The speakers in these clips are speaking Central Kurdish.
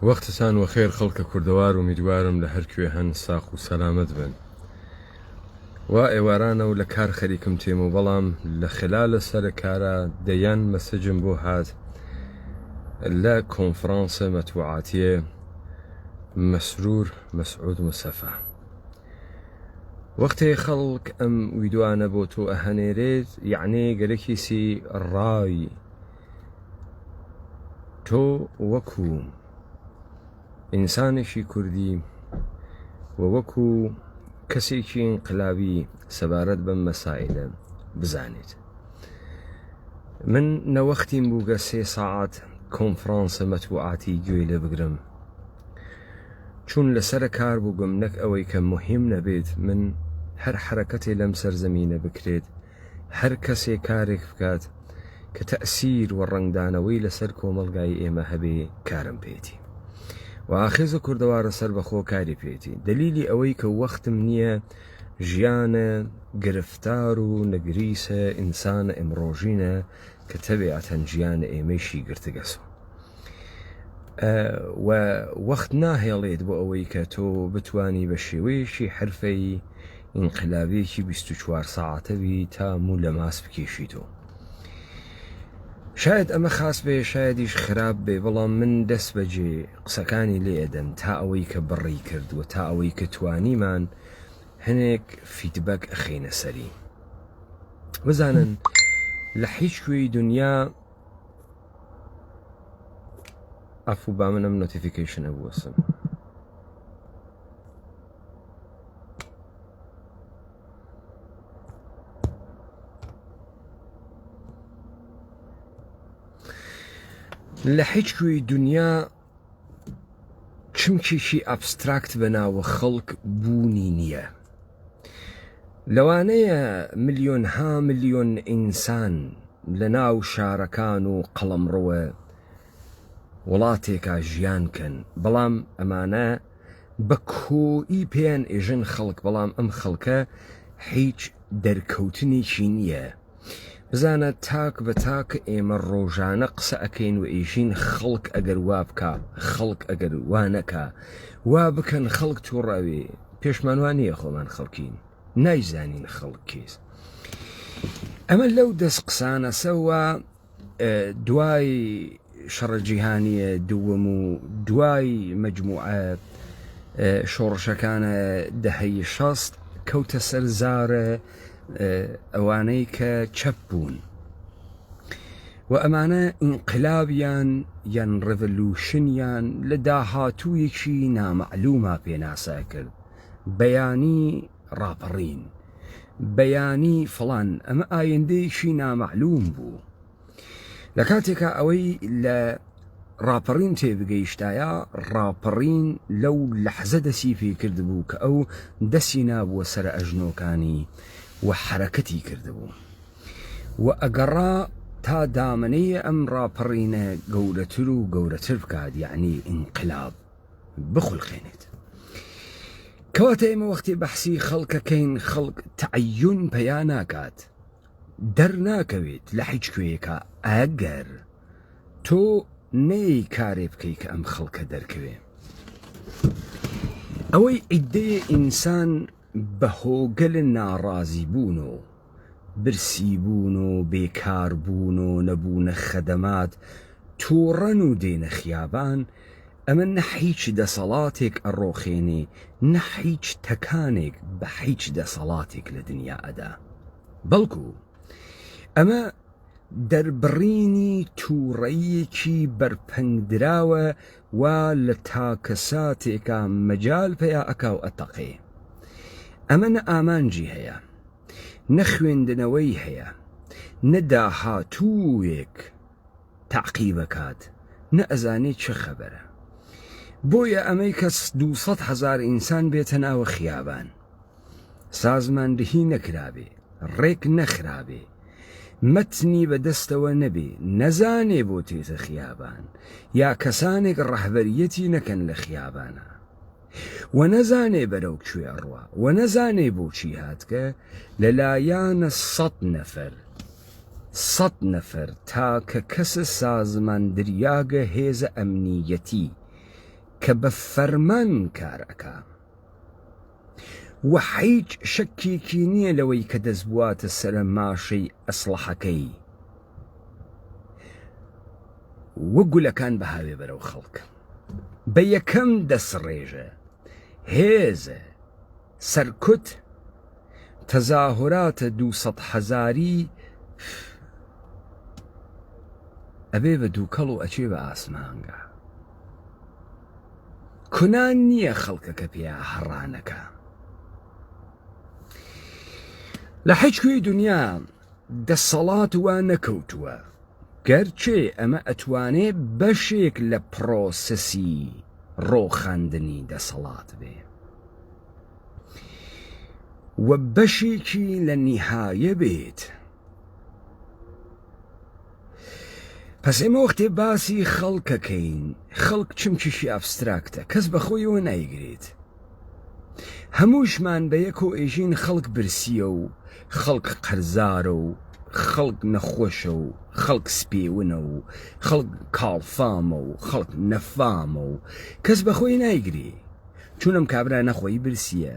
وەختتان وەخێر خەڵکە کوردەوار ئومیدوارم لە هەر کوێ هەن ساق و سەلامەت بن. وا ئێوارانە و لە کار خەریکم تێم و بەڵام لە خلالە سەر کارا دەیان مەسجم بۆ هات لە کۆنفرانسە مەتبوعاتیێ مەسرور مەسعود مستەفا. وەختێ خەڵک ئەم ویدوانە بۆ تۆ ئەهەنێرێت یەعنێ گەرەکیسی ڕای تۆ وەکو ئینسانێکی کوردی و وەکو کەسێکی ئینقلابی سەبارەت بەم مەسائلە بزانێت. من نەوەختیم بووگە سێ ساعت کۆنفرانسە مەتبوعاتی گوێ لێ بگرم چون لەسەرە کار بووگم نەک ئەوەی کە مهم نەبێت من هەر حەرەکەتێ لەم سەرزەمینە بکرێت هەر کەسێ کارێک بکات کە تەئسیر و ڕەنگدانەوەی لەسەر کۆمەڵگای ئێمە هەبێ کارم پێیەتی و ئاخێزە کوردەوارە سەربەخۆ کاری پێیەتی دەلیلی ئەوەی کە وەختم نییە ژیانە گرفتار و نگریسە ئینسانە ئمڕۆژینە کە تەبیعەتەن ژیانە ئێمەیشی گرتگەسۆ و وەخت ناهێڵێت بۆ ئەوەی کە تۆ بتانی بە شێوەیەکی حرفەی ئینقلابیەکی 24 ساعتە بی تا موو لە ماس بکێشیتەوە. شاید ئەمە خاس بێ شایدیش خراپ بێ بەڵام من دەست بەجێ قسەکانی لێ ئەدەم تا ئەوەی کە بڕی کرد و تا ئەوەی کە توانیمان هەنێک feedback ئەخەینە سەری. بزانن لە هیچ کوێی دنیا عەفو با من ئەم notification ە بوەسم. لە هیچ کوێی دنیا چمکێکی abstract بە ناوە خەڵک بوونی نییە. لەوانەیە ملیۆنها ملیۆن ئینسان لە ناو شارەکان و قەڵەمڕەوە وڵاتێکا ژیان کەن بەڵام ئەمانە بە کۆیی پێیان ئێژن خەڵک بەڵام ئەم خەڵکە هیچ دەرکەوتنێکی نییە بزانە تاک بە تاک ئێمە ڕۆژانە قسە ئەکەین و ئێژین خەڵک ئەگەر وا بکا خەڵک ئەگەر وا نەکا وا بکەن خەڵک تووڕەوێ پێشمان وا نییە خۆمان خەڵکین نایزانین خەڵک کێس ئەمە لەو دەست قسانەسەوە دوای شەڕە جیهانیە دووەم و دوای مەجموعە شۆڕشەکانە دەهەی شەست کەوتە سەر زارە ئەوانەی کە چەپ بوون و ئەمانە ئینقلابیان یان ڕڤلوشنیان لە داهاتوویەکی نامەعلوما پێناسە کرد بەیانی ڕاپەڕین بەیانی فڵان ئەمە ئایندەیەکی نامەعلوم بوو لە کاتێکا ئەوەی لە ڕاپەڕین تێبگەیشتایە ڕاپەڕین لەو لەحزە دەسی پێ کردبوو کە ئەو دەسی نابووە سەر ئەژنۆکانی و حەرەکەتی کردبوو و ئەگەڕا تا دامنەی ئەم ڕاپەڕینە گەورەتر و گەورەتر بکات یعنی ئینقلاب بخولقێنێت. کەواتە ئێمە وەختی بەحسی خەڵکەکەین خەڵک تەعیون پەیا ناکات دەرناکەوێت لە هیچ کوێیەکە ئەگەر تۆ نەیەی کارێ بکەی کە ئەم خەڵکە دەرکەوێ ئەوەی عیدەیە ئینسان بە هۆگەل ناڕازی بوون و برسی بوون و بێکار بوون و نەبوونە خەدەمات تووڕەن و دێنە خیابان ئەمە نە هیچ دەسەڵاتێک ئەڕۆخێنێ نە هیچ تەکانێک بە هیچ دەسەڵاتێک لە دنیا ئەدا بەڵکو ئەمە دەربڕینی تووڕەییەکی بەرپەنگدراوە وا لە تاکە ساتێکا مەجال پەیا ئەکا و ئەتەقێ. ئەمە نە ئامانجی هەیە، نە خوێندنەوەی هەیە، نە داهاتووێک تەعقیب ئەکات، نە ئەزانێ چ خەبەرە. بۆیە ئەمەی کە 200 هەزار ئینسان بێتە ناوە خیابان، سازماندهی نەکرابێ، ڕێک نەخرابێ، مەتنی بە دەستەوە نەبێ، نەزانێ بۆ تێتە خیابان، یا کەسانێک ڕەهبەریەتی نەکەن لە خیابانا و نەزانێ بەرەو کوێ ئەڕوا و نەزانێ بۆچی هاتگە، لە لایانە سەد نەفەر، سەد نەفەر تاکە کەسە سازماندریاگە هێزە ئەمنیەتی. کە بە فەرمان کار ئەکا و حیچ شەکێکی نییە لەوەی کە دەست بواتە سەرە ماشەی ئەسڵەحەکەی و گولەکان بهاوێ بەرەو خەڵک بە یەکەم دەسڕێژە هێزە سەرکوت تەزاهوراتە 200 هەزاری ئەبێ بە دووکەڵ و ئەچێ بە ئاسمانگا کونان نییە خەڵکەکە پێیا هەڕانەکە لە حیچ کوێی دنیا دەسەڵات وا نەکەوتووە گەرچێ ئەمە ئەتوانێ بەشێک لە پرۆسسی ڕۆخاندنی دەسەڵات بێ و بەشێکی لە نیهایە بێت. پەس ئێمە وەختێ باسی خەڵکەکەین خەڵک چمکێکی ئابستراکتە کەس بەخۆیەوە نایگرێت هەمووشمان بە یەکۆ ئێژین خەڵک برسیە و خەڵک قەرزارە و خەڵک نەخۆشە و خەڵک سپێونە و خەڵک کاڵفامە و خەڵک نەفامە و کەس بەخۆی نایگرێ چونم کابرا نەخۆی برسیە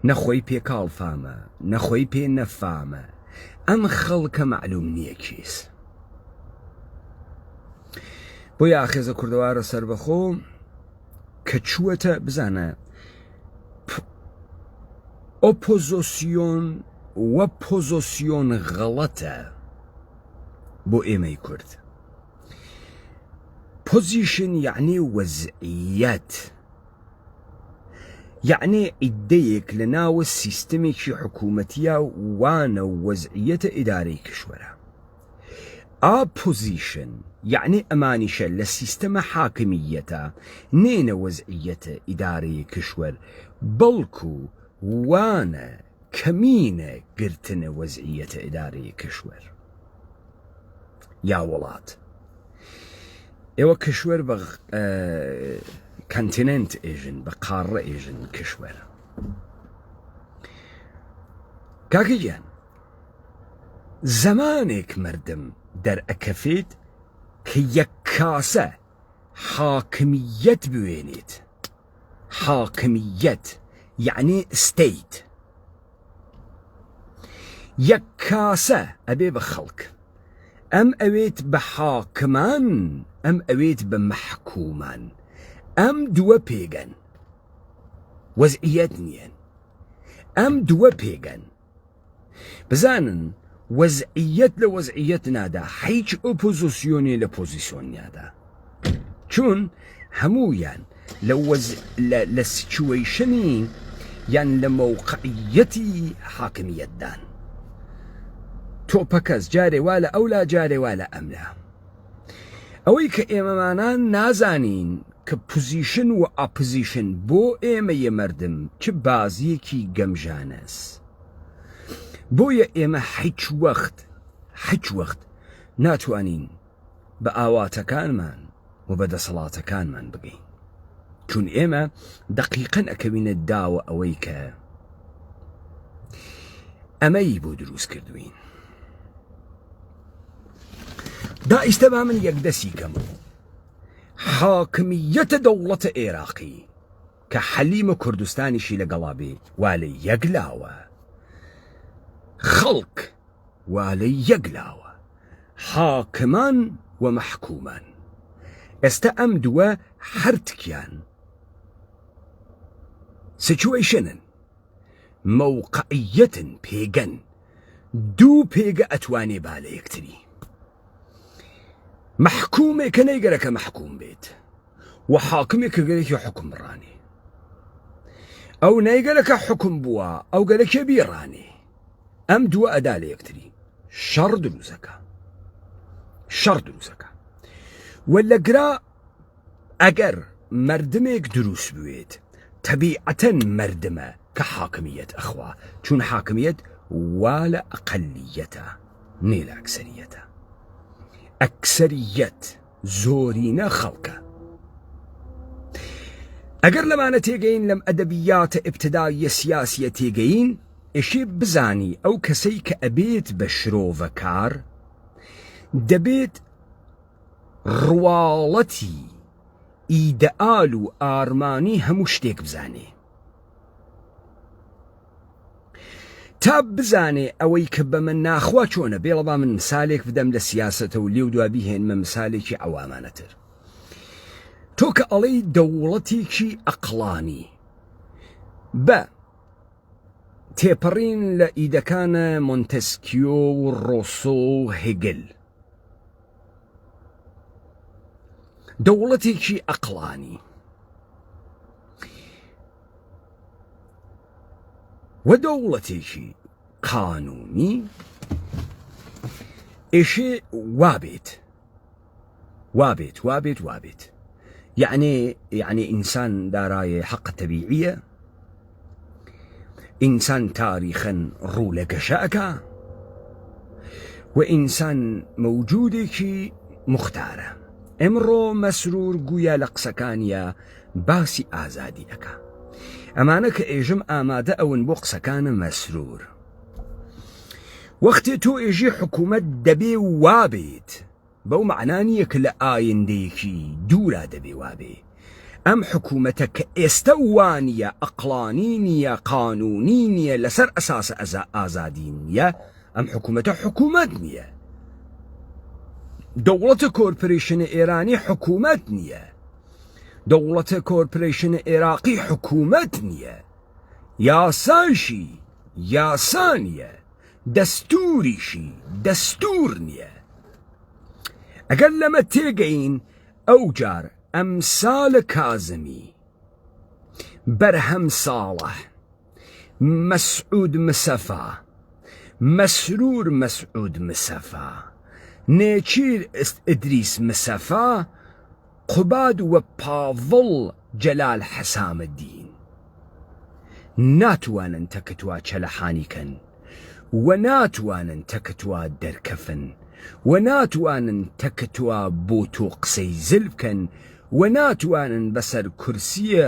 نە خۆی پێ کاڵفامە نە خۆی پێ نەفامە ئەم خەڵکە مەعلوم نییە کێس بۆیە ئاخێزە کوردەوارە سەربەخۆ کە چووەتە بزانە ئۆپۆزۆسیۆن و پۆزۆسیۆن غەڵەتە بۆ ئێمەی کورد پۆزیشن یعنی وەزعیەت یەعنێ عیددەیەک لە ناوە سیستمێکی حکوومەتیا وانە و وەزعیەتە ئیدارەی کشوەرە. ئاپۆزیشن یەعنێ ئەمانیشە لە سیستەمە حاکمییەتە نێنە وەزعیەتە ئیدارەی کشوەر بەڵکوو وانە کەمینە گرتنە وەزعیەتە ئیدارەی کشوەر یا وڵات. ئێوە کشوەر بە کەنتیننت ئێژن بە قاڕە ئێژن کشوەر کاکە گیان زەمانێک مردم دەرئەکەفێت کە یەک کاسە حاکمیەت بوێنێت حاکمیەت یعنی ستەیت یەک کاسە ئەبێ بە خەڵک ئەم ئەوێت بە حاکمان ئەم ئەوێت بە مەحکومان ئەم دووە پێگەن وەزعیەت نییەن ئەم دووە پێگەن بزانن وەزعیەت لە وەزعیەت نادا هیچ ئۆپۆزیسیۆنێ لە پۆزیسیۆن نیادا چون هەموویان لە وەز لە لە سیچوەیشنی یان لە مەوقعیەتی حاکمیەتدان تۆپەکەس جارێ وا لە ئەولا جارێ وا لە ئەملا ئەوەی کە ئێمەمانان نازانین کە پوزیشن و ئاپزیشن بۆ ئێمە یە مەردم چ بازیەکی گەمژانەس بۆیە ئێمە حیچ وەخت حیچ وەخت ناتوانین بە ئاواتەکانمان و بە دەسەڵاتەکانمان بگەین چون ئێمە دەقیقەن ئەکەوینە داوە ئەوەی کە ئەمەی بۆ دروست کردوین دا ئیستە با من یەکدەسی کەم و حاکمیەتە دەوڵەتە ئێراقی کە حەلیمە کوردستانیشی لەگەڵا بێ وا لە یەک لاوە خەڵک وا لە یەک لاوە حاکمان و مەحکومان ئێستا ئەم دووە هەرتکیان سچوەیشنن مەوقعیەتن پێگەن دوو پێگە ئەتوانێ با لە یەکتری مەحکومێکە نەیگەرەکە مەحکوم بێت و حاکمێک کە گەلێکی حکم بڕانێ ئەو نەیگەلەکە حکم بووە ئەو گەلەکێ بیڕانێ ئەم دووە ئەدا لە یەکتری شەڕ دروزەکە شەڕ دروزەکە و لەگرا ئەگەر مردمێک دروست بوێت تەبیعەتەن مردمە کە حاکمیەت ئەخوا چون حاکمیەت وا لە ئەقەلیەتە نێ لە ئەکسەریەتە ئەکسەریەت زۆرینە خەڵکە. ئەگەر لەمانە تێگەین لەم ئەدەبیاتە ئیبتداییە سیاسیە تێگەین ئێشێ بزانی ئەو کەسەی کە ئەبێت بە شرۆڤەکار دەبێت ڕواڵەتی. ئیدەئال و ئارمانی هەموو شتێک بزانێ. تا بزانێ ئەوەی کە بەمە ناخوا چۆنە، بێڵە با من مسالێک بدەم لە سیاسەتە و لێو دوا بیهێنمە مسالێکی عەوامانەتر. تۆ کە ئەڵێی دەوڵەتێکی ئەقڵانی بە تێپەڕین لە ئیدەکانە مۆنتسکیۆ و ڕۆسۆ و هێگل، دەوڵەتێکی ئەقڵانی و دەوڵەتێکی قانونی ئێشێ وابێت وابێت وابێت وابێت یعنی یعنی ئینسان دارایە حەق تەبیعیە ئینسان تاریخەن ڕوو لە گەشە ئەکا و ئینسان مەوجودێکی موختارە. ئمڕۆ مەسرور گویا لە قسەکانیا باسی ئازادی ئەکا. ئەمانە کە ئێژم ئامادە ئەون بۆ قسەکانە مەسرور. وەختێ تۆ ئێژی حکوومەت دەبێ وابێت، بەو مەعنا نییە کە لە ئایندەیەکی دوورا دەبێ وابێ. ئەم حکوومەتە کە ئێستە وا نییە، ئەقڵانی نییە، قانوونی نییە، لەسەر ئەساسە ئەزا ئازادی نییە، ئەم حکوومەتە حکوومەت نییە. دەوڵەتە کۆرپرەیشنە ئێرانی حکوومەت نییە. دەوڵەتە کۆرپرەیشنە ئێراقی حکوومەت نییە. یاسایشی یاسا نییە. دەستووریشی دەستوور نییە. ئەگەر لەمە تێگەین ئەوجار ئەمسال کازمی، بەرهەم ساڵح، مەسعود مسەفا، مەسرور مەسعود مسەفا، نێچیر ئیدریس مسەفا، قوباد و پاڤڵ جەلال حەسامەدین ناتوانن تەکتوا چەلەحانی کەن و ناتوانن تەکتوا دەرکەفن و ناتوانن تەکتوا بۆ تۆ قسەی زل بکەن و ناتوانن بەسەر کورسیێ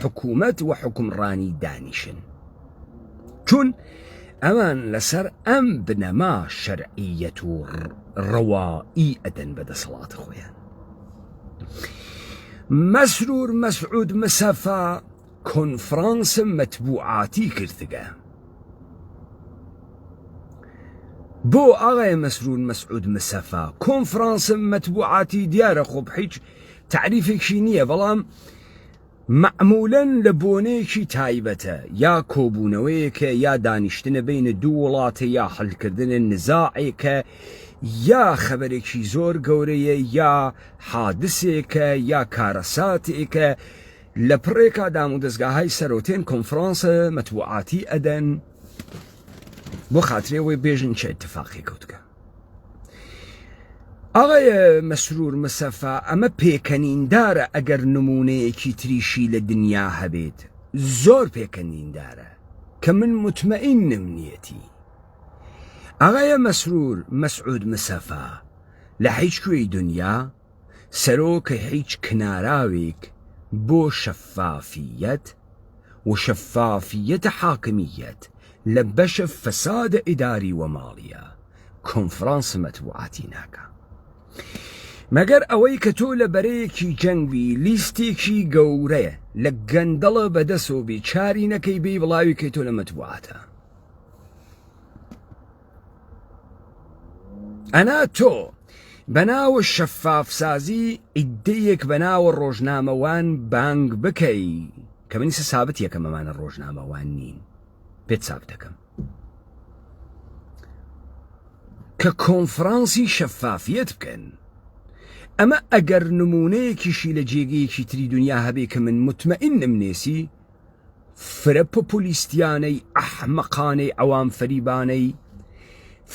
حکوومەت و حوکمڕانی دانیشن چون ئەوان لەسەر ئەم بنەما شەرعیەت و ڕەوایی ئەدەن بە دەسەڵات خۆیان. مەسرور مەسعود مسەفا کۆنفرانس مەتبوعاتی کردگە. بۆ ئاغای مەسرور مەسعود مسەفا کۆنفرانس مەتبوعاتی دیارە خۆ هیچ تەعریفێکی نییە بەڵام مەعمولەن لە بۆنەیەکی تایبەتە، یا کۆبوونەوەیەکە، یا دانیشتنە بەینە دوو وڵاتە، یا حەلکردنە نزاعێکە، یا خەبەرێکی زۆر گەورەیە، یا حادسێکە، یا کارەساتێکە، لە پڕێکا دامودەزگاهای سەرۆتێن کۆنفرانسە مەتبوعاتی ئەدەن بۆ خاترێ ئەوەی بێژن چە ئیتفاقێ کەوتگە. ئاغای مەسرور مسەفا ئەمە پێکەنیندارە ئەگەر نمونەیەکی تریشی لە دنیا هەبێت زۆر پێکەنیندارە کە من متمەئینم نیەتی ئاغای مەسرور مەسعود مسەفا لە هیچ کوێی دنیا سەرۆکە هیچ کناراوێک بۆ شەفافیەت و شەفافیەت حاکمیەت لە بەشە فەساد ئیداری و ماڵیە کۆنفرانس مەتبوعاتی ناکا مەگەر ئەوەی کە تۆ لە بەرەیەکی جەنگ بی لیستێکی گەورەیە لە گەندەڵە بەدەسەوە بی چاری نەکەی بێی بڵاوی کەی تۆ لە مەتبوعاتە ئەنا تۆ بەناوە شەفافسازی عیدەیەک بەناوە ڕۆژنامەوان بانگ بکەی کە منیسە سابت یەکەم ئەمانە ڕۆژنامەوان نین پێت سابت دەکەم کە کۆنفرانسی شەفافیەت بکەن ئەمە ئەگەر نمونەیەکیشی لە جێگەیەکی تری دنیا هەبێ کە من متمەئینم نێسی فرە پۆپۆلیستیانەی ئەحمەقانەی عەوام فەریبانەی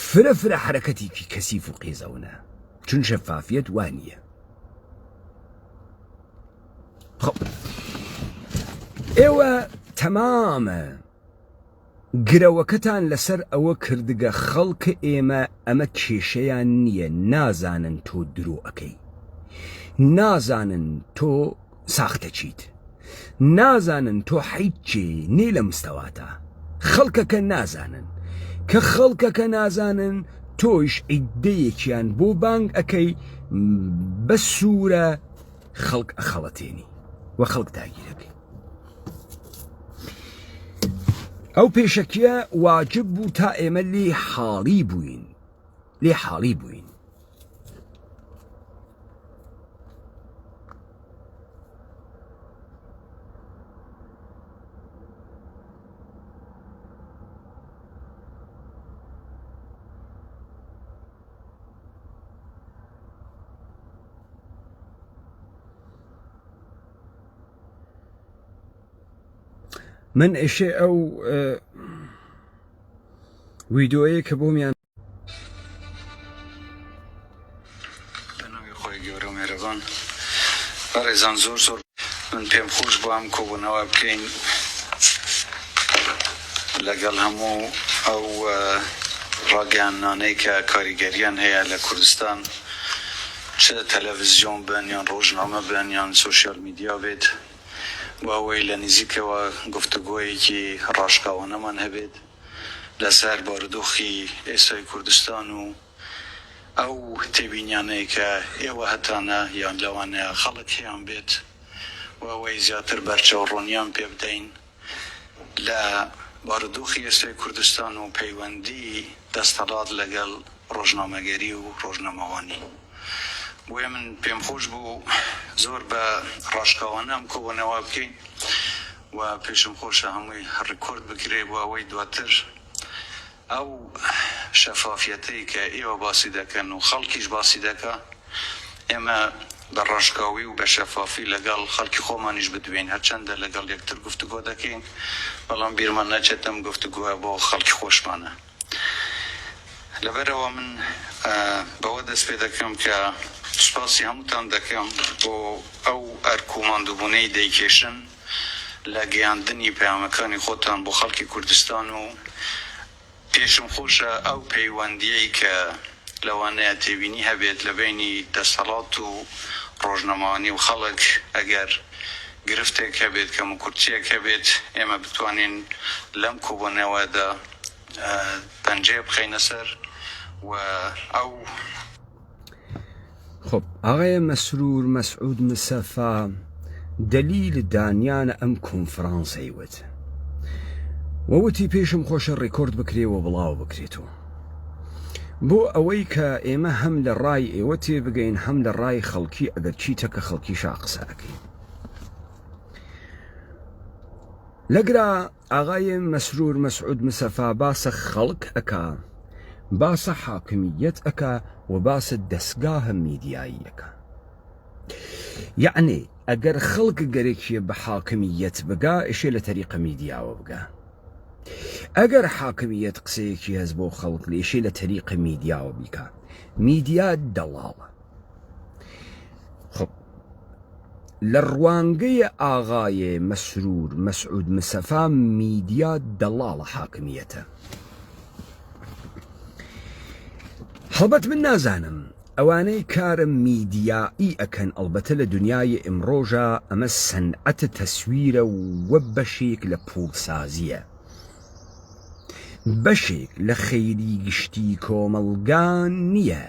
فرە فرە حەرەکەتێکی کەسیف و قێزەونە چون شەفافیەت وا نییە خب ئێوە تەمامە گرەوەکەتان لەسەر ئەوە کردگە خەڵکە ئێمە ئەمە کێشەیان نییە نازانن تۆ درۆ ئەکەی نازانن تۆ ساختەچیت نازانن تۆ حیچێ نی لە مستەواتا خەڵکەکە نازانن کە خەڵکەکە نازانن تۆیش عیدەیەکیان بۆ بانگ ئەکەی بە سوورە. خەڵک ئەخەڵەتێنی و خەڵک داگیرەکەی. ئەو پێشەکیە واجب بوو تا ئێمە لێ حاڵی بووین لێ حاڵی بووین. من ئێشێ ئەو ویدۆیە کە بۆمیان بەناوی خۆی گەورە و مێرەبان بەڕێزان زۆر زۆر من پێم خۆش بوو ئەم کۆبوونەوە بکەین لەگەڵ هەموو ئەو ڕاگەیاندنانەی کە کاریگەریان هەیە لە کوردستان چ تەلەڤزیۆن بن یان ڕۆژنامە بن یان سۆشیال میدیا بێت بۆ ئەوەی لە نزیکەوە گفتوگۆیەکی ڕاشکاوانەمان هەبێت لەسەر بارودۆخی ئێستای کوردستان و ئەو تێبینیانەی کە ئێوە هەتانە یان لەوانەیە خەڵک هەیان بێت و ئەوەی زیاتر بەرچاوڕوونیان پێ بدەین لە بارودۆخی ئێستای کوردستان و پەیوەندی دەستەڵات لەگەڵ ڕۆژنامەگەری و ڕۆژنامەوانی. بۆیە من پێم خۆش بوو زۆر بە ڕاشکاوانە ئەم کۆبوونەوە بکەین و پێشم خۆشە هەمووی ڕیکۆرد بکرێ بۆ ئەوەی دواتر ئەو شەفافیەتەی کە ئێوە باسی دەکەن و خەڵکیش باسی دەکا ئێمە بە ڕاشکاوی و بە شەفافی لەگەڵ خەڵکی خۆمانیش بدوێین هەرچەندە لەگەڵ یەکتر گفتوگۆ دەکەین بەڵام بیرمان نەچێت ئەم گفتوگۆیە بۆ خەڵکی خۆشمانە. لەبەرئەوە من بەوە دەست پێ دەکەم کە سوپاسی هەمووتان دەکەم بۆ ئەو ئەرک و ماندووبوونەی دەیکێشن لە گەیاندنی پەیامەکانی خۆتان بۆ خەڵکی کوردستان و پێشم خۆشە ئەو پەیوەندییەی کە لەوانەیە تێبینی هەبێت لە بەینی دەسەڵات و ڕۆژنامەوانی و خەڵک ئەگەر گرفتێک هەبێت کەموکورتییەک هەبێت ئێمە بتوانین لەم کۆبوونەوەدا پەنجەیە بخەینە سەر و ئەو. خب ئاغای مەسرور مەسعود مسەفا دەلیل دانیانە ئەم کۆنفرانسەی وت و وتی پێشم خۆشە ڕیکۆرد بکرێ و بڵاو بکرێتەوە بۆ ئەوەی کە ئێمە هەم لە ڕای ئێوە تێبگەین هەم لە ڕای خەڵکی ئەگەر چیتە کە خەڵکیشا قسە ئەکەین لەگرا ئاغای مەسرور مەسعود مسەفا باسە خەڵک ئەکا باسە حاکمیەت ئەکا و باسە دەسگاهە میدیایی ئەکا یەعنی ئەگەر خەڵک گەرەکیە بە حاکمیەت بگا ئەشێ لە تەریقە میدیاوە بگا ئەگەر حاکمیەت قسەیەکی هەس بۆ خەڵک لێشێ لە تەریقە میدیاوە بیکا میدیا دەڵاڵە خب لە ڕوانگەی ئاغایێ مەسرور مەسعود مسەفا میدیا دەڵاڵە حاکمیەتە. هەڵبەت من نازانم ئەوانەی کارە میدیایی ئەکەن ئەڵبەتە لە دنیای ئمڕۆژا ئەمە سەنعەتە تەسویرە و بەشێک لە پوڵسازیە بەشێک لە خەیری گشتی کۆمەڵگا نییە.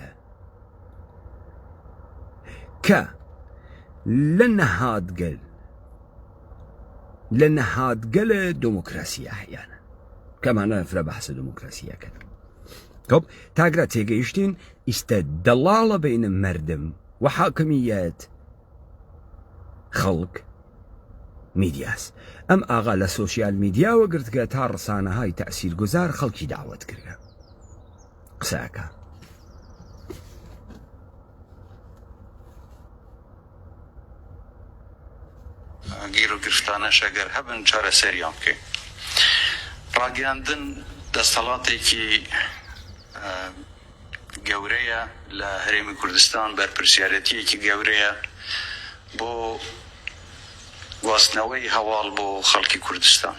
کە لە نەهادگەل لە نەهادگەل دموکراسی ئەحیانە کەمانە فرە بەحسە دموکراسیەکەن خب تاگرا تێگەیشتین ئیستە دەڵاڵە بینە مردم و حاکمیەت خەڵک میدیاس ئەم ئاغا لە سۆسیال میدیاوە گرتگە تا ڕسانەهای تەسیرگوزار خەڵکی داوەت کردگە قسە ئەکا. گیر و گرفتانەش ئەگەر هەبن چارەسەریان بکەین. ڕاگەیاندن دەستەڵاتێکی گەورەیە لە هەرێمی کوردستان، بەرپرسیارێتییەکی گەورەیە بۆ گواستنەوەی هەواڵ بۆ خەڵکی کوردستان.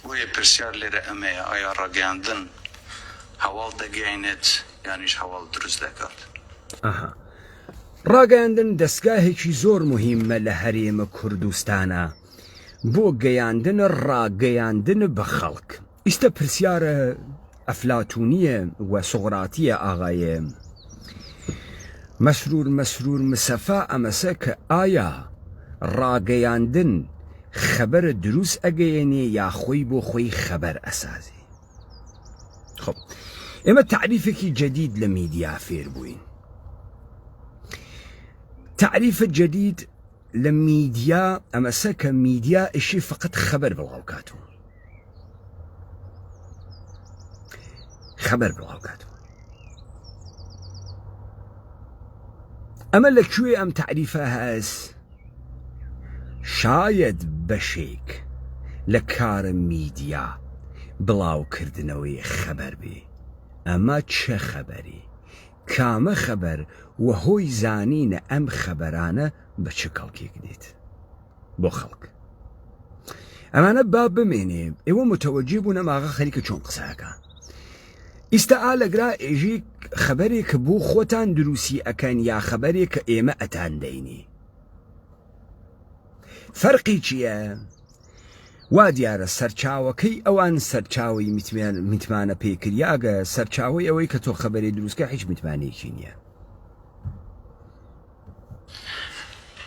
بۆیە پرسیار لێرە ئەمەیە، ئایا ڕاگەیاندن هەواڵ دەگەیەنێت یانیش هەواڵ دروست دەکات؟ ئەها. ڕاگەیاندن دەسگاهێکی زۆر موهیمە لە هەرێمە کوردستانا بۆ گەیاندنە ڕاگەیاندن بە خەڵک. ئیستە پرسیارە ئەفلاتونیە و سوغراتیە ئاغایێ. مەسرور مەسرور مسەفا ئەمەسە کە ئایا ڕاگەیاندن خەبەر دروس ئەگەیەنێ یا خۆی بۆ خۆی خەبەر ئەسازێ؟ خب ئێمە تەعریفێکی جەدید لە میدیا فێر بووین. تەعریفە جەدید لە میدیا ئەمەسە کە میدیا ئشی فقط خەبەر بڵاو کاتەوە. خەبەر بڵاو کاتەوە. ئەمە لە کوێ ئەم تەعریفە هەس؟ شایەد بەشێک لە کارە میدیا بڵاوکردنەوەی خەبەر بێ. ئەمە چ خەبەرێ؟ کامە خەبەر و هۆی زانینە ئەم خەبەرانە بە چ کەڵکێک دێت بۆ خەڵک؟ ئەمانە با بمێنێ. ئێوە متەوەجێ بوون ئەم ئاغا خەریکە چۆن قسە ئەکا. ئیستا ئا لەگرا ئێژی خەبەرێ کە بۆ خۆتان دروسی ئەکەن یا خەبەرێ کە ئێمە ئەتان دەینێ فەرقی چییە؟ وا دیارە سەرچاوەکەی ئەوان سەرچاوەی متمانە پێکریاگە، سەرچاوەی ئەوەی کە تۆ خەبەرێ دروستکە هیچ متمانەیەکی نییە.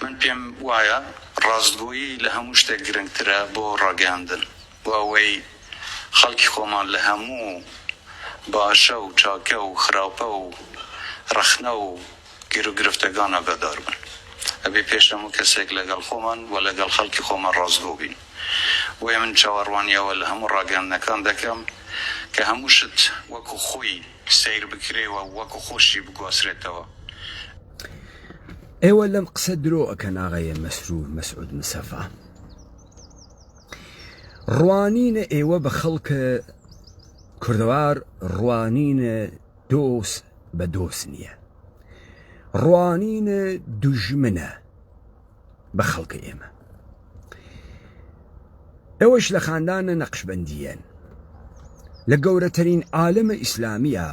من پێم وایە ڕاستگۆیی لە هەموو شتێک گرنگترە بۆ ڕاگەیاندن، بۆ ئەوەی خەڵکی خۆمان لە هەموو باشە و چاکە و خراپە و ڕەخنە و گیروگرفتەکان ئاگادار بن. ئەبێ پێش هەموو کەسێک لەگەڵ خۆمان و لەگەڵ خەڵکی خۆمان ڕاستگۆ بین. بۆیە من چاوەڕوانی ئەوە لە هەموو ڕاگەیاندنەکان دەکەم کە هەموو شت وەکو خۆی سەیر بکرێ و وەکو خۆشی بگواسرێتەوە. ئێوە لەم قسە درۆ ئەکەن ئاغەێ مەسرور مەسعود مسەفا. ڕوانینە ئێوە بە خەڵکە کوردەوار ڕوانینە دۆس بە دۆس نییە ڕوانینە دوژمنە بە خەڵکە ئێمە ئێوەش لە خاندانە نەقشبەندیەن لە گەورەترین عالەمە ئیسلامیە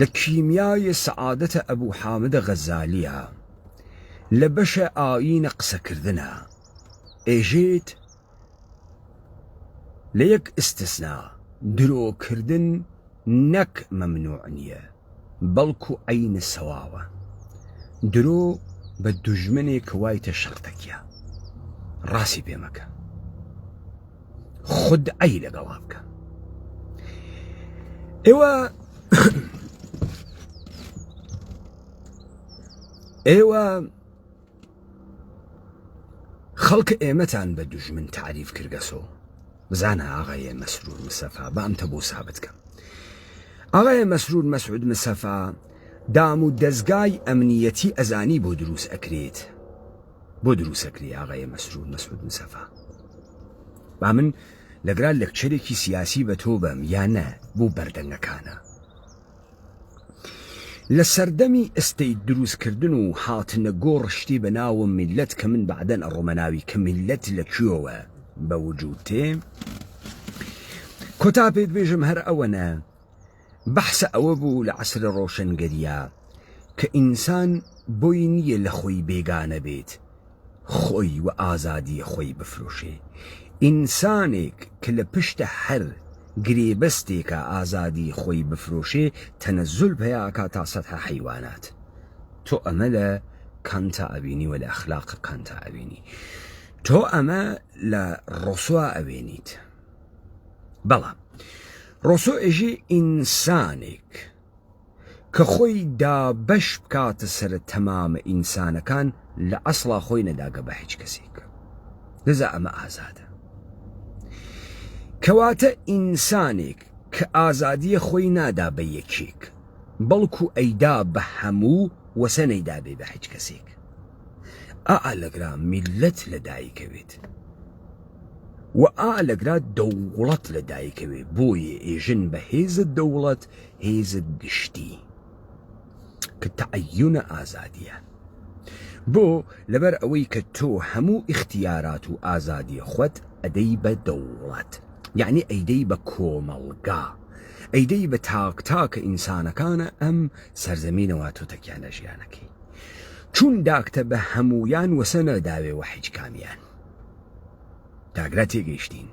لە کیمیای سەعادەتە ئەبوو حامدە غەزالیە لە بەشە ئایینە قسەکردنە ئێژێت لە یەک ئیستسنا درۆکردن نەک مەمنوع نییە بەڵکو عەینە سەواوە درۆ بە دوژمنێک کە وایتە شەق تەکیە ڕاستی پێ مەکە خودعەی لەگەڵا بکە ئێوە ئێوە خەڵک ئێمەتان بە دوژمن تاریف کردگەسۆ بزانە ئاغایێ مەسرور مسەفا با ئەمتە بۆ سابت کەم ئاغایێ مەسرور مەسعود مسەفا دام و دەزگای ئەمنیەتی ئەزانی بۆ دروس ئەکرێت بۆ دروس ئەکرێ ئاغایێ مەسرور مەسعود مسەفا با من لەگرا لەکچەرێکی سیاسی بە تۆ بەم یا نە بۆ بەردەنگەکانە لە سەردەمی state دروست کردن و هاتنە گۆڕ شتی بە ناوم میللەت کە من بەعدەن ئەڕۆمە ناوی کە میللەت لە کوێوە بە وجود تێ کۆتا پێت بێژم هەر ئەوەنە بەحسە ئەوە بوو لە عەسر ڕۆشنگەریا کە ئینسان بۆی نییە لە خۆی بێگانە بێت خۆی و ئازادیە خۆی بفرۆشێ ئینسانێک کە لە پشتە هەر گرێبەستێکا ئازادی خۆی بفرۆشێ تەنەزول پەیا ئەکا تا سەتحە حەیوانات تۆ ئەمە لە کانتا ئەبینی وە لە ئەخلاق کانتا ئەبینی تۆ ئەمە لە ڕۆسۆا ئەوێنیت بەڵام ڕۆسۆ ئێژێ ئینسانێک کە خۆی دابەش بکاتە سەر تەمامە ئینسانەکان لە ئەسڵا خۆی نەداگە بە هیچ کەسێک لەزا ئەمە ئازادە کەواتە ئینسانێک کە ئازادیە خۆی نادا بە یەکێک بەڵکو ئەیدا بە هەموو وەسە نەیدابێ بە هیچ کەسێک ئا لەگرا میلەت لە دایکەوێت و ئا لەگرا دەوڵەت لە دایکەوێ بۆیە ئێژن بە هێزە دەوڵەت هێزە گشتی کە تەعەیونە ئازادیە بۆ لەبەر ئەوەی کە تۆ هەموو ئیختیارات و ئازادی خۆت ئەدەی بە دەوڵەت یعنی ئەیدەی بە کۆمەڵگا ئەیدەی بە تاک تاکە ئینسانەکانە ئەم سەرزەمینەوە تۆ تەکیانە ژیانەکەی چون داکتە بە هەمویان وەسە نەداوێ وە حیچ کامیان تاگرا تێگەیشتین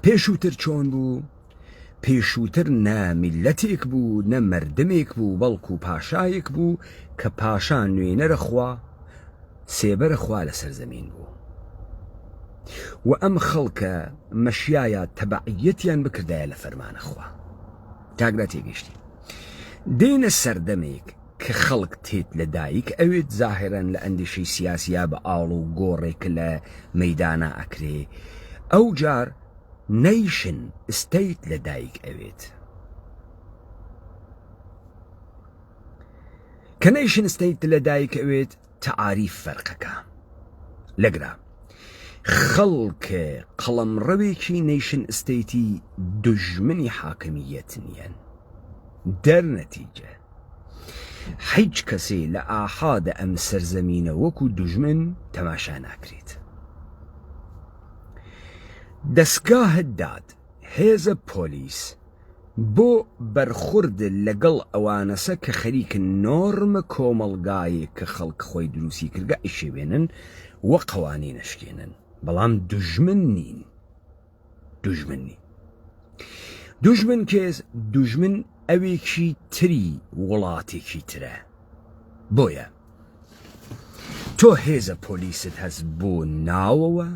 پێشووتر چۆن بوو؟ پێشووتر نە میللەتێک بوو نە مەردمێک بوو بەڵکو پاشایەک بوو کە پاشا نوێنەرە خوا سێبەرە خوا لەسەر زەمین بوو و ئەم خەڵکە مەشیایە تەبعیەتیان بکردایە لە فەرمانە خوا. کاکدا تێگەیشتی دێنە سەردەمێک کە خەڵک تێت لە دایک ئەوێت زاهێرەن لە ئەندیشەی سیاسیا بە ئاڵ و گۆڕێک لە مەیدانا ئەکرێ ئەو جار nation state لە دایک ئەوێت. کە nation state لە دایک ئەوێت تەعاریف فەرقەکە لەگرا خەڵک قەڵەمڕەوێکی nation state ی دوژمنی حاکمیەت نیەن دەرنەتیجە هیچ کەسێ لە ئاحادە ئەم سەرزەمینە وەکو دوژمن تەماشا ناکرێت. دەسگاه داد، هێزە پۆلیس، بۆ بەرخورد لەگەڵ ئەوانەسە کە خەریکن نۆرم کۆمەڵگایەک کە خەڵک خوەی دروسی کردگە ئەیشێوێنن و قەوانین ئەشکێنن بەڵام دوژمن نین. دوژمن نین. دوژمن کێس؟ دوژمن ئەوێکی تری وڵاتێکی ترە. بۆیە تۆ هێزە پۆلیست هەس بۆ ناوەوە،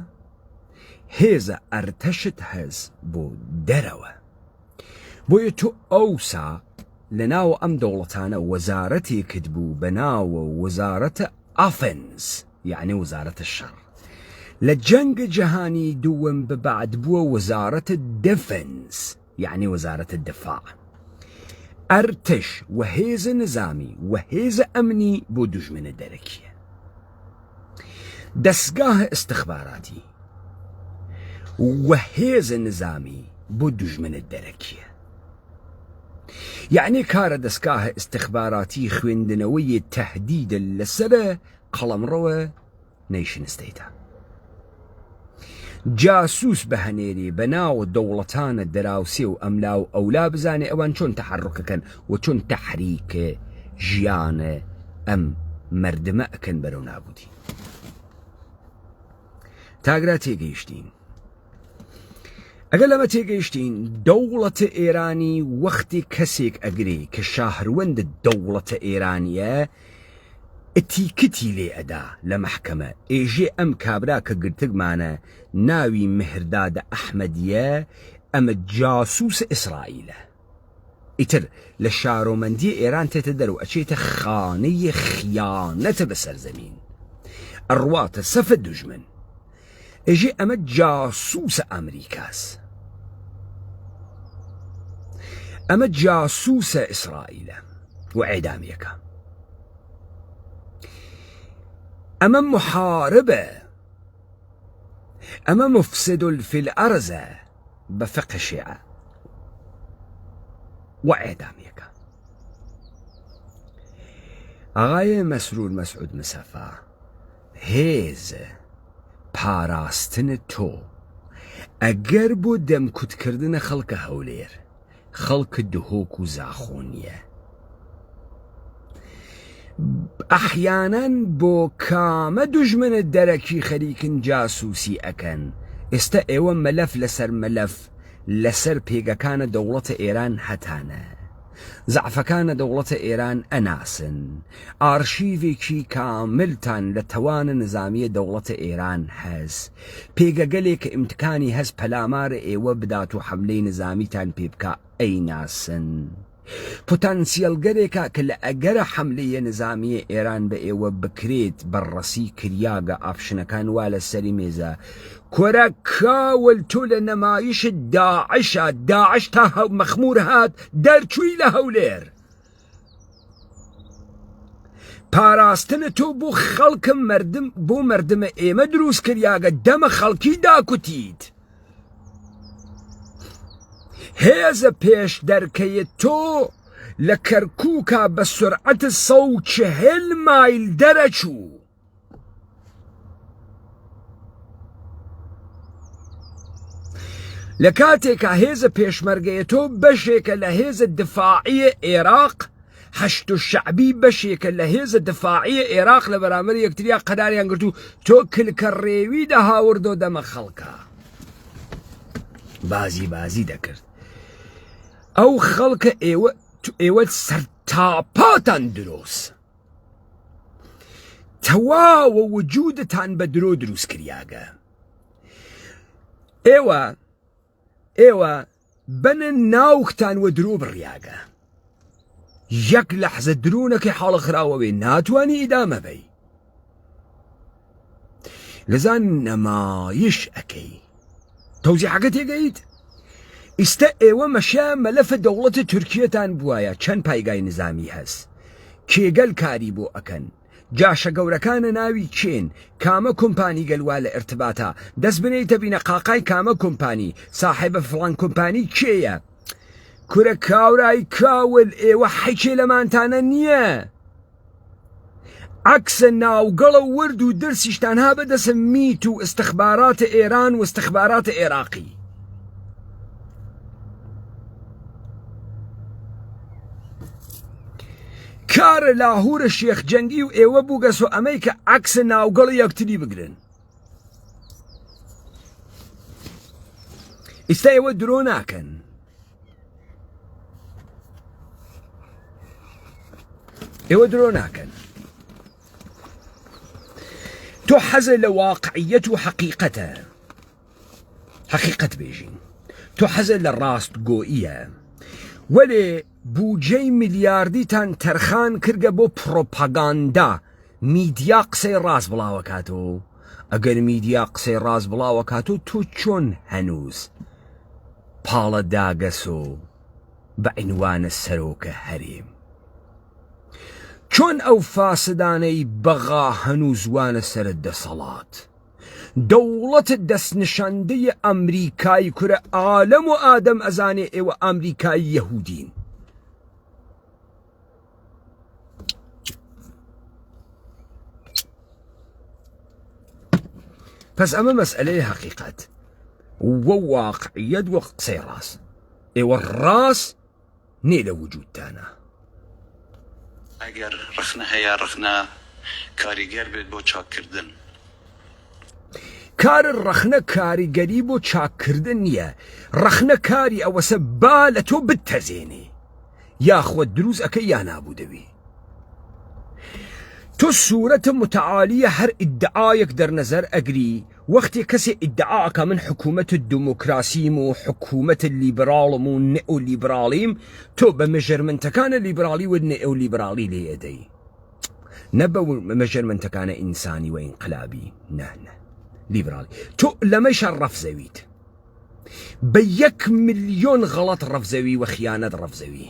هێزە ئەرتەشت هەس بۆ دەرەوە. بۆیە تۆ ئەوسا لە ناو ئەم دەوڵەتانە وەزارەتێکت بوو بە ناوە وەزارەتە offense یەعنی وەزارەتە شەڕ. لە جەنگ جەهانی دووەم بە بەعد بووە وەزارەتە defense یەعنی وەزارەتە دفاع. ئەرتش و هێزە نزامی و هێزە ئەمنی بۆ دوژمنە دەرەکیە. دەسگاه ئستخباراتی و هێزە نزامی بۆ دوژمنە دەرەکیە. یەعنی کارە دەسگاه ئستخباراتی خوێندنەوەی تەهدیدە لەسەرە قەڵەمڕەوە nation state ە. جاسوس بهنێرێ بە ناو دەوڵەتانە دەراوسێ و ئەملا و ئەولا بزانێ ئەوان چۆن تەحەڕوک ئەکەن و چۆن تەحریک ژیان ئەم مەردمە ئەکەن بەرەو نابودی. تاگرا تێگەیشتین. ئەگەر لەمە تێگەیشتین دەوڵەتە ئێرانی وەختی کەسێک ئەگرێ کە شاهروەند دەوڵەتە ئێرانیە ئتیکتی لێ ئەدا لە مەحکەمە ئێژێ ئەم کابرا کە گرتگمانە ناوی مهردادە ئەحمەدیە ئەمە جاسوس ئیسرائیلە ئیتر لە شارۆمەندی ئێران تێتە دەر و ئەچێتە خانەی خیانەتە بە سەرزەمین ئەڕواتە سەفە دوژمن ئێژێ ئەمە جاسوسە ئەمریکاس ئەمە جاسوسە ئیسرائیلە و ئێدامیەکە ئەمە محاربە ئەمە مفسد فی الارضە بە فقه شیعە و ئێدامیەکە ئاغای مەسرور مەسعود مسەفا هێز پاراستن تۆ ئەگەر بۆ دەمکوت کردنە خەڵکە هەولێر خەڵک دهۆک و زاخۆ نییە ئەحیانەن بۆ کامە دوژمنە دەرەکی خەریکن جاسوسی ئەکەن ئێستا ئێوە مەلەف لەسەر مەلەف لەسەر پێگەکانە دەوڵەتە ئێران هەتانە زەعفەکانە دەوڵەتە ئێران ئەناسن ئارشیڤێکی کاملتان لە تەوانە نزامیە دەوڵەتە ئێران هەس پێگەگەلێ کە ئیمتکانی هەس پەلامارە ئێوە بدات و حەملەی نزامیتان پێ بکا ئەیناسن. پتانسیەلگەرێکە کە لە ئەگەرە حەملەیە نزامیە ئێران بە ئێوە بکرێت بەرڕەسی کریاگە option ەکان وا لە سەری مێزە کورە کاول تۆ لە نەمایش داعشە داعش تا مەخمور هات دەرچووی لە هەولێر پاراستن تۆ بۆ خەڵکم مردم بۆ مردمە ئێمە دروست کریاگە دەمە خەڵکی داکوتیت هێزە پێش دەرکەیە تۆ لە کەرکووکا بە سرعەت 140 مایل دەرەچوو. لە کاتێکا هێزە پێشمەرگەیە تۆ بەشێکە لە هێزە دفاعیە عێراق حەشد شەعبی بەشێکە لە هێزە دفاعیە عێراق لە بەرامبەر یەکتریا قەراریان گرت و تۆ کلکە ڕێوی دەهاوردۆ دەمە خەڵکە بازی بازی دەکرد. ئەو خەڵکە ئێوە ئێوە سەرتاپاتان درۆس تەواوە وجودتان بە درۆ دروست کریاگە ئێوە ئێوە بەنە ناوکتان وە درۆ بڕیاگە یەک لەحزە درونەکەی حاڵە خراوەوێ ناتوانی ئیدامە بەی لەزان نەمایش ئەکەی تەوزیحەکە تێگەیت ئیستا ئێوە مەشیا مەلەفە دەوڵەتی تورکیەتان بواە چەند پایگای نزامی هەس کێگەل کاری بۆ ئەکەن جاشە گەورەکانە ناوی کێن کامە کۆمپانی گەل وا لە ئرتباتا دەست بنێیتە بینە قاقای کامە کۆمپانی ساحێبە فڵان کۆمپانی کێیە کورە کاورای کاول ئێوە حەیچێ لەمانتانە نییە عەکسە ناوگەڵە ورد و درسیشتان ها بەدەسە میت و استخبارات ئێران و استخبارات عێراقی کارە لاهورە شێخ جەنگی و ئێوە بووگەس و ئەمەی کە عەکسە ناوگەڵی یەکتری بگرن ئیستا ئێوە درۆ ناکەن ئێوە درۆ ناکەن تۆ حەزە لە واقعیەت و حەقیقەتە حەقیقەت بێژین تۆ حەزە لە ڕاستگۆییە وەلێ بودجەی ملیاردیتان تەرخان کردگە بۆ پڕۆپاگاندا میدیا قسەی ڕاست بڵاوەکاتەوە ئەگەر میدیا قسەی ڕاست بڵاوەکاتەوە تۆ چۆن هەنووس پاڵە داگەسۆ بە عینوانە سەرۆکە هەرێم چۆن ئەو فاسدانەی بەغا هەنووس وانە سەرە دەسەڵات دەوڵەت دەستنشاندەی ئەمریکای کورە عالەم و ئادەم ئەزانێ ئێوە ئەمریکایی یەهودین. پس ئەمە مەسئلەی حەقیقەت و واقعیەت و قسەی ڕاست ئێوە ڕاست نێ لە وجودتانا. ئەگەر ڕەخنە هەیە ڕەخنە کاریگەر بێت بۆ چاککردن. کار ڕەخنە کاریگەری بۆ چاککردن نییە، ڕەخنە کاری ئەوەسە با لە تۆ بتتەزێنێ یا خۆت دروست ئەکەی یا نابودەوی. تۆ سورەت متعالیە هەر ئیدعایەک دەرنەزەر ئەگری وەختێ کەسێ ئیدعا ئەکا من حکوومەت دموکراسیم و حکوومەت لیبراڵم و نئۆلیبراڵیم تۆ بە measurement ەکانە لیبراڵی و نئۆلیبراڵی لێ ئەدەی نە بە measurement ەکانە ئینسانی و ئینقلابی نا نا لیبراڵی تۆ لەمەیشا ڕەفزەویت بە یەک ملیۆن غەڵەت ڕەفزەوی و خیانەت ڕەفزەوی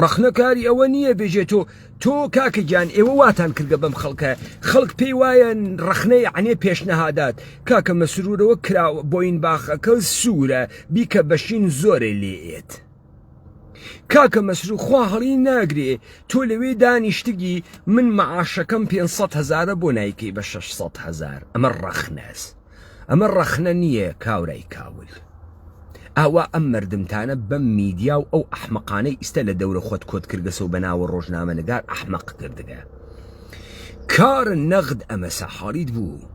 ڕەخنە کاری ئەوە نییە بێژێ تۆ تۆ کاکە گیان ئێوە واتان کردگە بەم خەڵکە خەڵک پێی وایە ڕەخنەی عەنێ پێشنەهادات کاکە مەسرورەوە کراوە بۆین باخەکە سوورە بیکە بەشین زۆرێ لێ ئێت کاکە مەسرور خوا هەڵی ناگرێ تۆ لەوێ دانیشتگی من معاشەکەم 500 هەزارە بۆ نایکەی بە 600 هەزار ئەمە ڕەخنەس ئەمە ڕەخنە نییە کاورای کاول. ئاوا ئەم مەردمتانە بەم میدیا و ئەو ئەحمەقانەی ئیستە لە دەورە خۆت کۆت کردگەسەو بە ناوە ڕۆژنامەنگار ئەحمەق کردگە. کار نەغد ئەمەسە حاڵیت بوو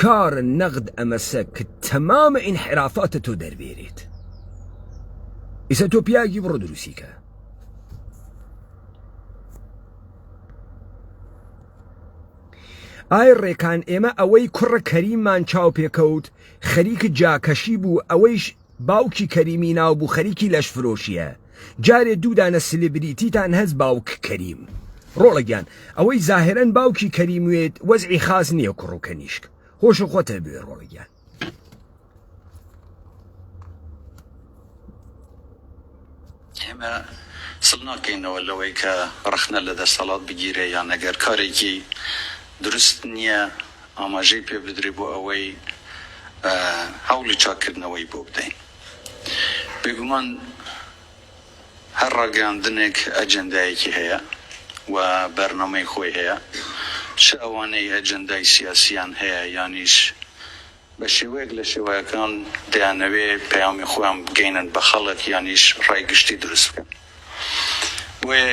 کار نەغد ئەمەسە ک تەمام ئینحرافاتە تۆ دەربێرێت. ئیسە تۆ پیاگی بڕۆ دروستی کە. ئای ڕێکان ئێمە ئەوەی کوڕە کەریممان چاو پێکەوت خەریک جاکەشی بوو ئەوەیش باوکی کەریمی ناو بوو خەریکی لەش فرۆشیە جارێ دوو دانە سلبریتیتان هەس باوک کەریم ڕۆڵە گیان ئەوەی زاهرەن باوکی کەریم وێت وەزعی خاس نییە کوڕ و کەنیشک هۆش و خۆتە بوێ ڕۆڵە گیان. ئێمە سڵ ناکەینەوە لەوەی کە ڕەخنە لە دەسەڵات بگیرێ یان ئەگەر کارێکی دروست نییە ئاماژەی پێ بدرێ بۆ ئەوەی هەوڵی چاککردنەوەی بۆ بدەین. بێگومان هەر ڕاگەیاندنێک ئەجێندایەکی هەیە و بەرنامەی خۆی هەیە، چ ئەوانەی ئەجێندای سیاسییان هەیە یانیش بە شێوەیەک لە شێوەکان دەیانەوێ پەیامی خۆیان بگەینن بە خەڵک یانیش ڕای گشتی دروست بکەن. بۆیە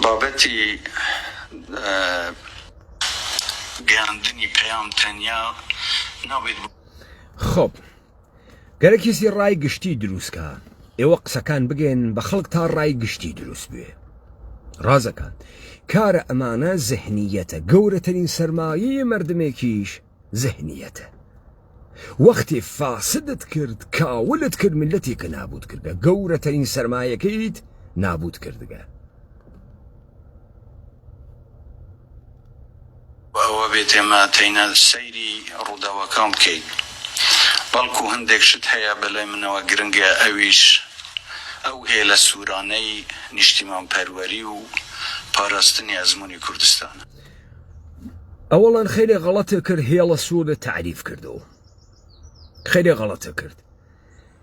بابەتی گەیاندنی پەیام تەنیا نابێت. خب. گەرەکیسی ڕای گشتی دروست کا ئێوە قسەکان بگەن بە خەڵک تا ڕای گشتی دروست بوێ ڕازەکان کارە ئەمانە زهنیەتە گەورەترین سەرمایەی مردمێکیش زهنیەتە وەختی فاسدت کرد کاولت کرد ملەتێکە نابوت کردگە گەورەترین سەرمایەکەیت نابوت کردگە. ئەوە بێت ئێمە تەینا سەیری ڕووداوەکان بکەین، بەڵکو هەندێک شت هەیە بەلای منەوە گرنگە ئەویش ئەو هێلە سوورانەی نیشتیمانپەروەری و پاراستنی ئەزموونی کوردستانە. ئەوەڵەن خەیلێ غەڵەتە کرد هێڵە سوورە تەعریف کردەوە خەیلێ غەڵەتە کرد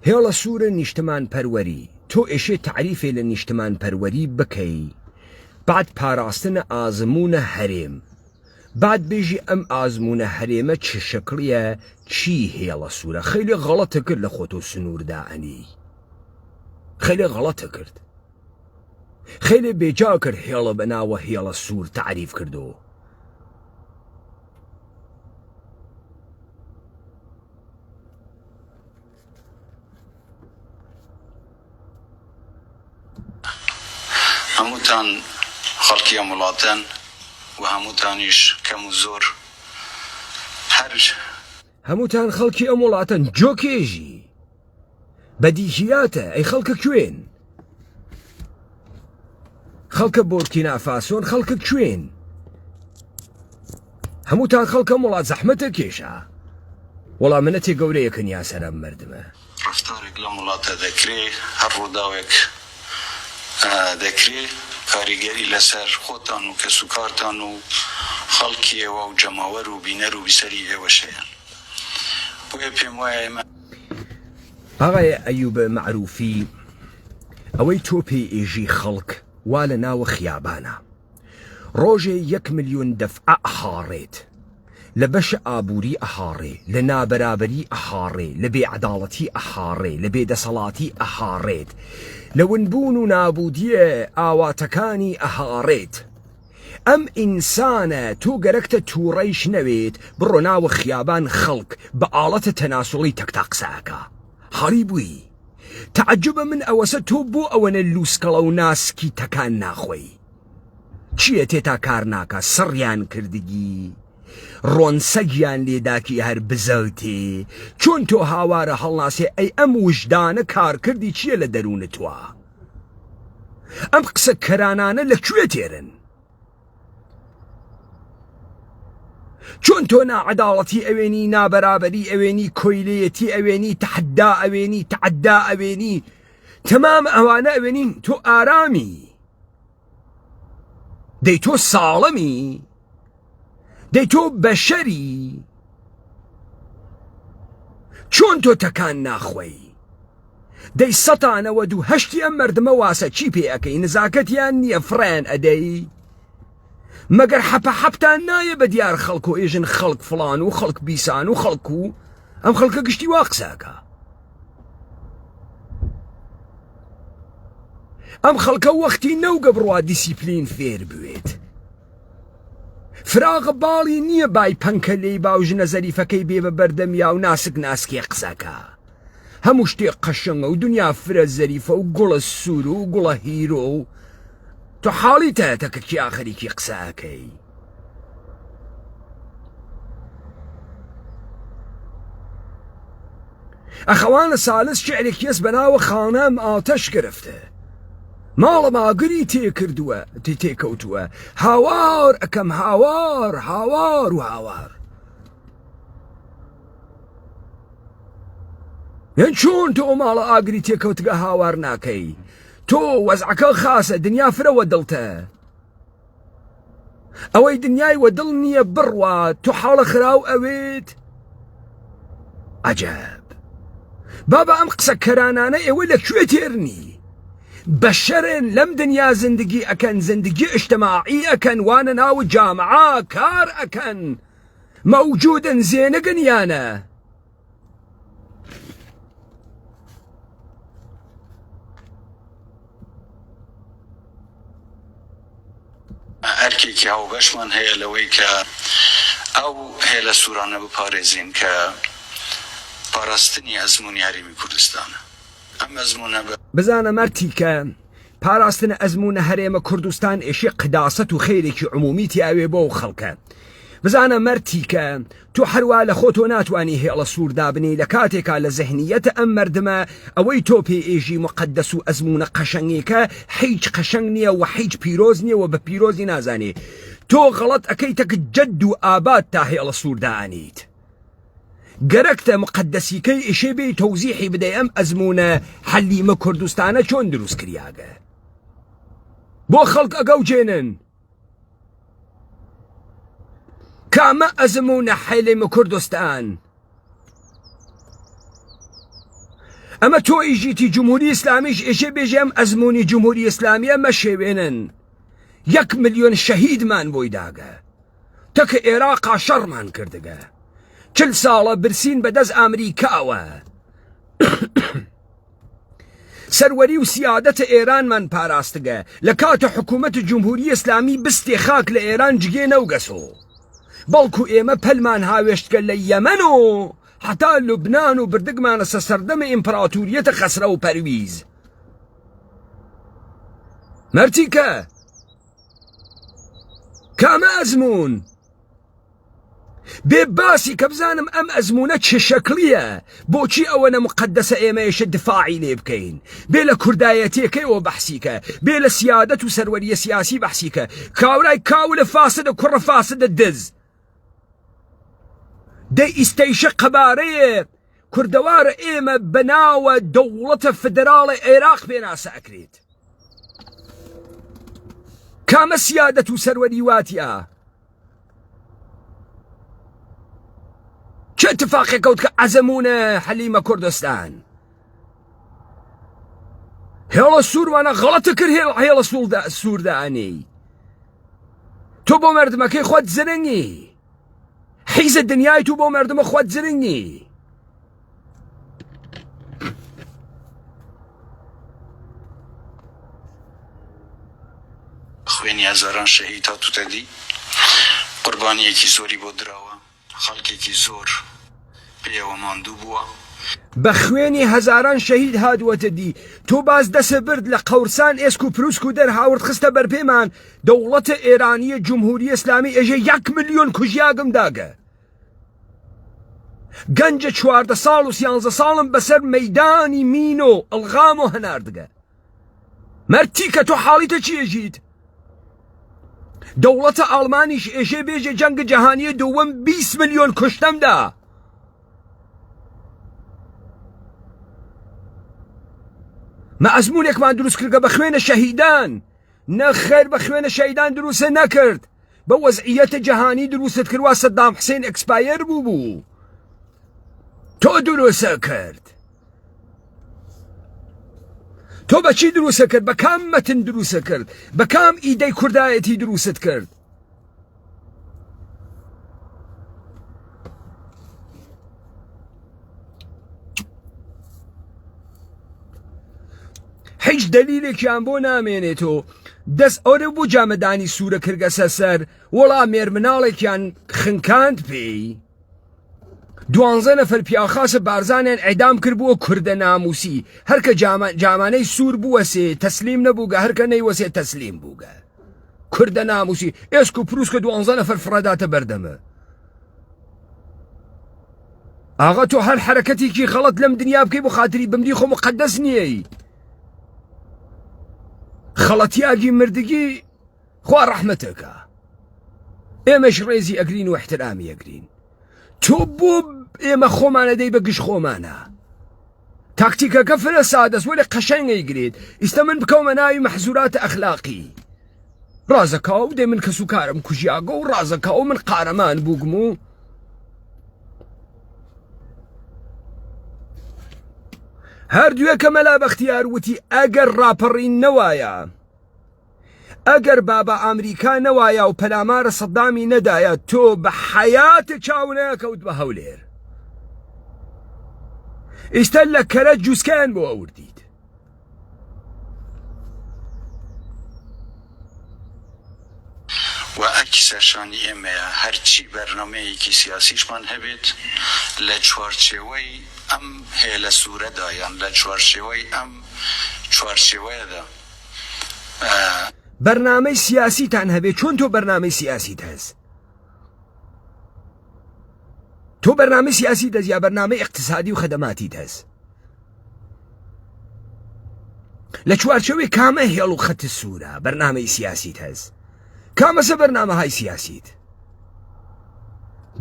هێڵە سوورە نیشتمان پەروەری تۆ ئێشێ تەعریفێ لە نیشتمان پەروەری بکەی بعد پاراستنە ئازموونە هەرێم بعد بێژی ئەم ئازموونە هەرێمە چ شکڵیە چی هێڵە سوورە خەیلێ غەڵەتە کرد لە خۆتۆ سنوور دائەنێی خەیلێ غەڵەتە کرد خەیلێ بێجا کرد هێڵە بە ناوە هێڵە سوور تەعریف کردۆ. هەمووتان خەڵکی ئەم وڵاتەن و هەمووتانیش کەم و زۆر هەر. هەمووتان خەڵکی ئەم وڵاتەن جۆکێژی بەدیهیاتە ئەی خەڵکە کوێن؟ خەڵکە بۆرکینا فاسۆن خەڵکە کوێن؟ هەمووتان خەڵکەم وڵات زەحمەتە کێشا وەڵا منەتێ گەورەیەکن یا سەرم مردمە. ڕەفتارێک لەم وڵاتە دەکرێ، هەر ڕووداوێک دەکرێ کاریگەری لەسەر خۆتان و کەسوکارتان و خەڵکی ئێوە و جەماوەر و بینەر و بیسەری ئێوەش هەیە. بۆیە پێم وایە ئێمە. ئاغای ئەیوب مەعروفی ئەوەی تۆ پێی ئێژی خەڵک وا لە ناوە خیابانە ڕۆژێ یەک ملیون دەفعە ئەهاڕێت لە بەشە ئابووری ئەهاڕێ لە نابەرابەری ئەهاڕێ لە بێ عەداڵەتی ئەهاڕێ لە بێ دەسەڵاتی ئەهاڕێت لە ونبوون و نابوودیە ئاواتەکانی ئەهاڕێت ئەم ئینسانە تۆ گەرەکتە توڕەیش نەوێت بڕۆ ناوە خیابان خەڵک بە ئاڵەتە تەناسوڵی تەکتا قسە ئەکا حاڵی بووی تەعجوبە من ئەوەسە تۆ بۆ ئەوەنە لوسکەڵە و ناسکی تەکان ناخۆی چییە تێتا کار ناکا سڕیان کردگی ڕۆن سەگیان لێداکی هەر بزەوتێ چۆن تۆ هاوارە هەڵناسێ ئەی ئەم وژدانە کارکردی چییە لە دەروونتوە ئەم قسە کەرانانە لە کوێ تێرن؟ چۆن تۆ ناعەداڵەتی ئەوێنی نابەرابەری ئەوێنی کۆیلەیەتی ئەوێنی تەحەدا ئەوێنی تەعەدا ئەوێنی تەمام ئەوانە ئەوێنین تۆ ئارامی دەی تۆ ساڵەمی دەی تۆ بەشەری چۆن تۆ تەکان ناخۆی دەی سەتا 98ی ئەم مردمە واسە چی پێ ئەەکەی نزاکەتیان نییە فڕیان ئەدەی مەگەر حەپە حەپتان نایە بە دیار خەڵک و ئێژن خەڵک فڵان و خەڵک بیسان و خەڵک و ئەم خەڵکە گشتی وا قساکە ئەم خەڵکە وەختی نەوگە بڕوا دیسیپلین فێر بوێت فراغ باڵی نییە بای پەنکە لێی با و ژنە زەریفەکەی بێ بە بەردەمیا و ناسک ناسکێ قسەکە هەموو شتێک قەشەنگە و دنیا فرە زەریفە و گوڵە سوور و گوڵە هیرۆ و تۆ حاڵی تایەتە کە کیا خەریکی قسە ئەکەی ئەخەوانە سالس شعرێک یەس بەناوە خانەم ئاتەش گرفتە ماڵم ئاگری تێکردووە تێکەوتووە هاوار ئەکەم هاوار هاوار و هاوار یان چۆن تۆ ماڵە ئاگری تێکەوتگە هاوار ناکەی تۆ وەزعەکە خاسە دنیا فرەوە دڵتە ئەوەی دنیای وە دڵ نییە بڕوا تو حاڵە خراو ئەوێت عجب بابا ئەم قسە کەرانانە ئێوە لە کوێ تێرنی بەشەرن لەم دنیا زندگی ئەکەن زندگی ئیجتماعی ئەکەن وانە ناو جامعە کار ئەکەن مەوجودن زێنگن یانە ئەرکێکی هاوبەشمان هەیە لەوەی کە ئەو هێلە سوورانە بپارێزین کە. پاراستنی ئەزموونی هەرێمی کوردستانە. ئەم ئەزموونە بە. بزانە مەرتیکە پاراستنە ئەزموونە هەرێمە کوردستان ئێشێ قداسەت و خەیرێکی عمومی تیاوێ بۆ ئەو خەڵکە بزانە مەرتیکە تۆ هەروا لە خۆتۆ ناتوانی هێڵە سوور دابنێی لە کاتێکا لە زهنیەتە ئەم مەردمە ئەوەی تۆ پێی ئێژی موقەدەس و ئەزموونە قەشەنگێکە حیچ قەشەنگ نیە وە حیچ پیرۆز نیە وە بە پیرۆزی نازانێ تۆ غەڵەت ئەکەی تەک جەد و ئاباد تا هێڵە سوور دائەنێیت گەرەکتە مقدسیکەی ئیشێ بێی تەوزیحی بدەی ئەم ئەزموونە حەلیمە کوردستانە چۆن دروست کریاگە بۆ خەڵک ئەگەوجێنن کامە ئەزموونە حەلیمە کوردستان ئەمە تۆ ئیژیتی جمهوری ئیسلامیش ئێژێ بێژێ ئەم ئەزموونی جمهوری ئیسلامیە مەشێوێنن یەک ملیۆن شەهیدمان بۆی داگە تەک ئێراقا شەڕمان کردگە چل ساڵە برسین بەدەست ئامریکاوە سەروەری و سیادەتە ئێرانمان پاراستگە لە کاتە حکوومەت جمهوری ئسلامی بستێ خاک لە ئێران جگێ نەوگەسۆ بەڵکو ئێمە پەلمان هاوێشتگە لە یەمەن و حتا لوبنان و بردگمانەسە سەردەم ئیمپراتوریەتە خەسرە و پەرویز مەرتیکە کامە ئەزموون بێ باسی کە بزانم ئەم ئەزموونە چ شەکڵیە بۆچی ئەوەنە مقدەسە ئێمەیشە دفاعی لێ بکەین بێ لە کوردایەتیەکەیەوە بەحسیکە بێ لە سیادەت و سەروەریە سیاسی بەحسیکە کاورای کاولە فاسدە کوڕە فاسدە دز دەی ئیستەیشە قەبارەیە کوردەوارە ئێمە بەناوە دەوڵەتە فدراڵە عێراق پێناسە ئەکرێت کامە سیادەت و سەروەری واتیا چه اتفاقی کەوت کە ئەزەمونە حەلیمە کوردستان هێڵە سووروانە غەڵەتە کرد هێڵ هێڵە سوڵدا سووردا ئەنێی تۆ بۆ مردمەکەی خۆت زرنگی حیزە دنیای تو بۆ مردمە خۆت زرنگی خوێنی هەزاران شەهید هاتووتە دی، قوربانییەکی زۆری بۆ دراوە، خەڵکێکی زۆر پێیەوە ماندوو بووە. بە خوێنی هەزاران شەهید هاتووەتە دی، تۆ باس دەسە برد لە قەورسان ئێسک و پروسک و دەرهاورد خستە بەرپێمان، دەوڵەتە ئێرانیە جمهوری ئسلامی ئێژێ یەک ملیۆن کوژیاگم داگە. گەنجە 14 ساڵ و سیانزە ساڵم بەسەر مەدانی مین و ئەلغام و هەناردگە مەرتیکە تۆ حاڵیتە چی ئێژیت دەوڵەتە ئاڵمانیش ئێژێ بێژێ جەنگ جەهانیە دووەم 20 ملیۆن کوشتەمدا مە ئەزمونێکمان دروست کردگە بە خوێنە شەهیدان نەخێر بە خوێنە شەیدان دروستە نەکرد بە وەزعیەتە جەهانی دروستت کرد وا سەدام حسین expire بوو بوو تۆ دروستە کرد تۆ بەچی دروستە کرد بە کام مەتن دروستە کرد بە کام ئیدەی کوردایەتی دروستت کرد هیچ دەلیلێکیان بۆ نامێنێتەوە دەست ئەورە بۆ جامەدانی سوورە کردگەسە سەر وەڵا مێرمناڵێکیان خنکاند پێی دوانزە نەفەر پیاخاسە بارزانیان ئەدام کرد بووە کوردە ناموسی هەرکە جامانەی سوور بووەسێ تەسلیم نەبووگە هەرکە نەیوەسێ تەسلیم بووگە کوردە ناموسی ئێسک و پروسکە دوانزە نەفەر فڕەداتە بەردەمە ئاغا تۆ هەر حرەکەتێکی غەڵەت لەم دنیا بکەی بۆ خاتری بمری خۆ مقدس نییە خەڵەتیاگی مردگی خوا ڕەحمەتەکە ئێمەش ڕێزی ئەگرین و احترامی ئەگرین تۆ بۆ ئێمە خۆمانە دەی بە گشت خۆمانە تاکتیکەکە فرە سادەس وەلێ قەشەنگەی گرێت ئیستا من بکەومە ناوی مەحزورات ئەخلاقی ڕازەکاو دێ من کەس و کارم کوژیاگە و ڕازەکاو من قارەمان بووگم و هەر دوێکە مەلا بەختیار وتی ئەگەر ڕاپەڕین نەوایە ئەگەر بابا ئامریکا نەوایە و پەلامارە سەدامی نەدایە تۆ بە حەیاتە چاو نەکەوت بە هەولێر ئیستا لە کەرە جوسکەیان بۆ ئەوردیت و ئەرکی سەرشانی ئێمەیە هەرچی بەرنامەیەکی سیاسیشمان هەبێت لە چوارچێوەی ئەم هێلە سوورەدا یان لە چوارچێوەی ئەم چوارچێوەیەدا. بەرنامەی سیاسیتان هەبێ چۆن تۆ بەرنامەی سیاسیت هەس؟ تۆ بەرنامەی سیاسی دەست یا بەرنامەی اقتصادی و خەدەماتی دەست؟ لە چوارچەوەی کامە هێڵ و خەت سوورە بەرنامەی سیاسیت هەس؟ کامەسە بەرنامەهای سیاسیت؟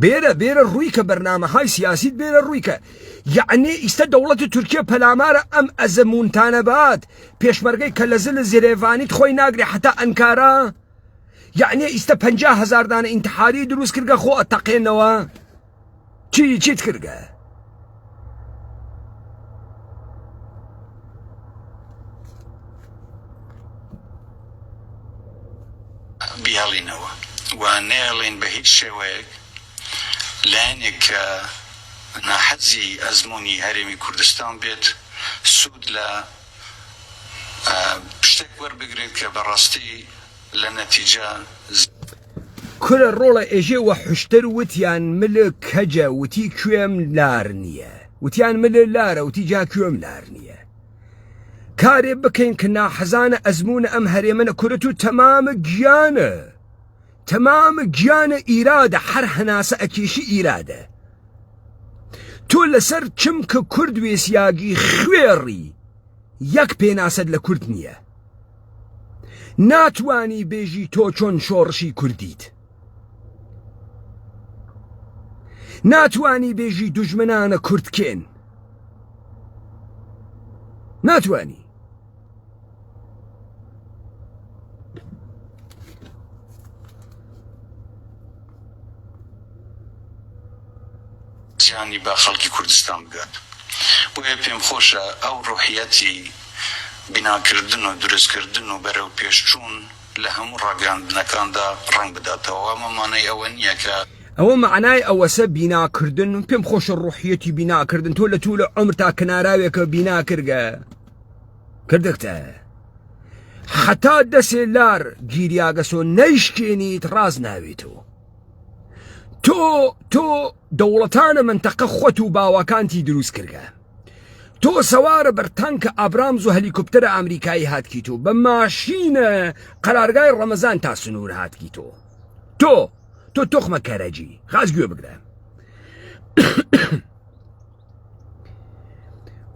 بێرە بێرە ڕووی کە بەرنامەهای سیاسیت بێرە ڕووی کە یعنی ئیستا دەوڵەتی تورکیا پەلامارە ئەم ئەزەمونتانە بات پێشمەرگەی کە لە زل زرێڤانیت خۆی ناگرێ حتا ئەنکارا یعنی ئیستا 50 هزار دانە ئینتحاری دروست کردگە خۆ ئەتەقێنەوە چی چیت کردگە؟ بیهێڵینەوە و نەیەڵین بە هیچ شێوەیەک لایەنێک کە ناحەزی ئەزموونی هەرێمی کوردستان بێت سوود لە شتێک وەربگرێت کە بەڕاستی لە نەتیجە. کورە ڕۆڵە ئێژێ وە حوشتر وتیان مل کەجە وتی کوێم لار نیە وتیان مل لارە وتی جا کوێم لار نیە کارێ بکەین کە ناحەزانە ئەزموونە ئەم هەرێمەنە کورە تو تەمام گیانە تەمام گیانە ئیرادە هەر هەناسە ئەکێشی ئیرادە تۆ لەسەر چمکە کورد وێسیاگی خوێڕی یەک پێناسەت لە کورد نییە ناتوانی بێژی تۆ چۆن شۆڕشی کوردیت ناتوانی بێژی دوژمنانە کورد کێن ناتوانی. زیانی بە خەڵکی کوردستان بگات. بۆیە پێم خۆشە ئەو ڕۆحیەتی بیناکردن و دروستکردن و بەرەوپێشچوون لە هەموو ڕاگەیاندنەکاندا ڕەنگ بداتەوە. ئەمە مانای ئەوە نییە کە. ئەوە مەعنای ئەوەسە بیناکردن، پێم خۆشە ڕۆحیەتی بیناکردن، تۆ لە توولە عومرتا کناراوێکە بینا کردگە کردگتە حەتا دەسێ لار گیریاگەسۆ نەیشکێنیت ڕاز ناویتۆ. تۆ تۆ دەوڵەتانە منتەقە خۆت و باواکانتی دروست کردگە تۆ سەوارە بەر تانکە ئابرامز و هەلیکۆپتەرە ئەمریکایی هاتکیتۆ بە ماشینە قەرارگای ڕەمەزان تا سنوور هاتکیتۆ تۆ تۆ تۆخمە کەرەجی خاس گوێ بگرە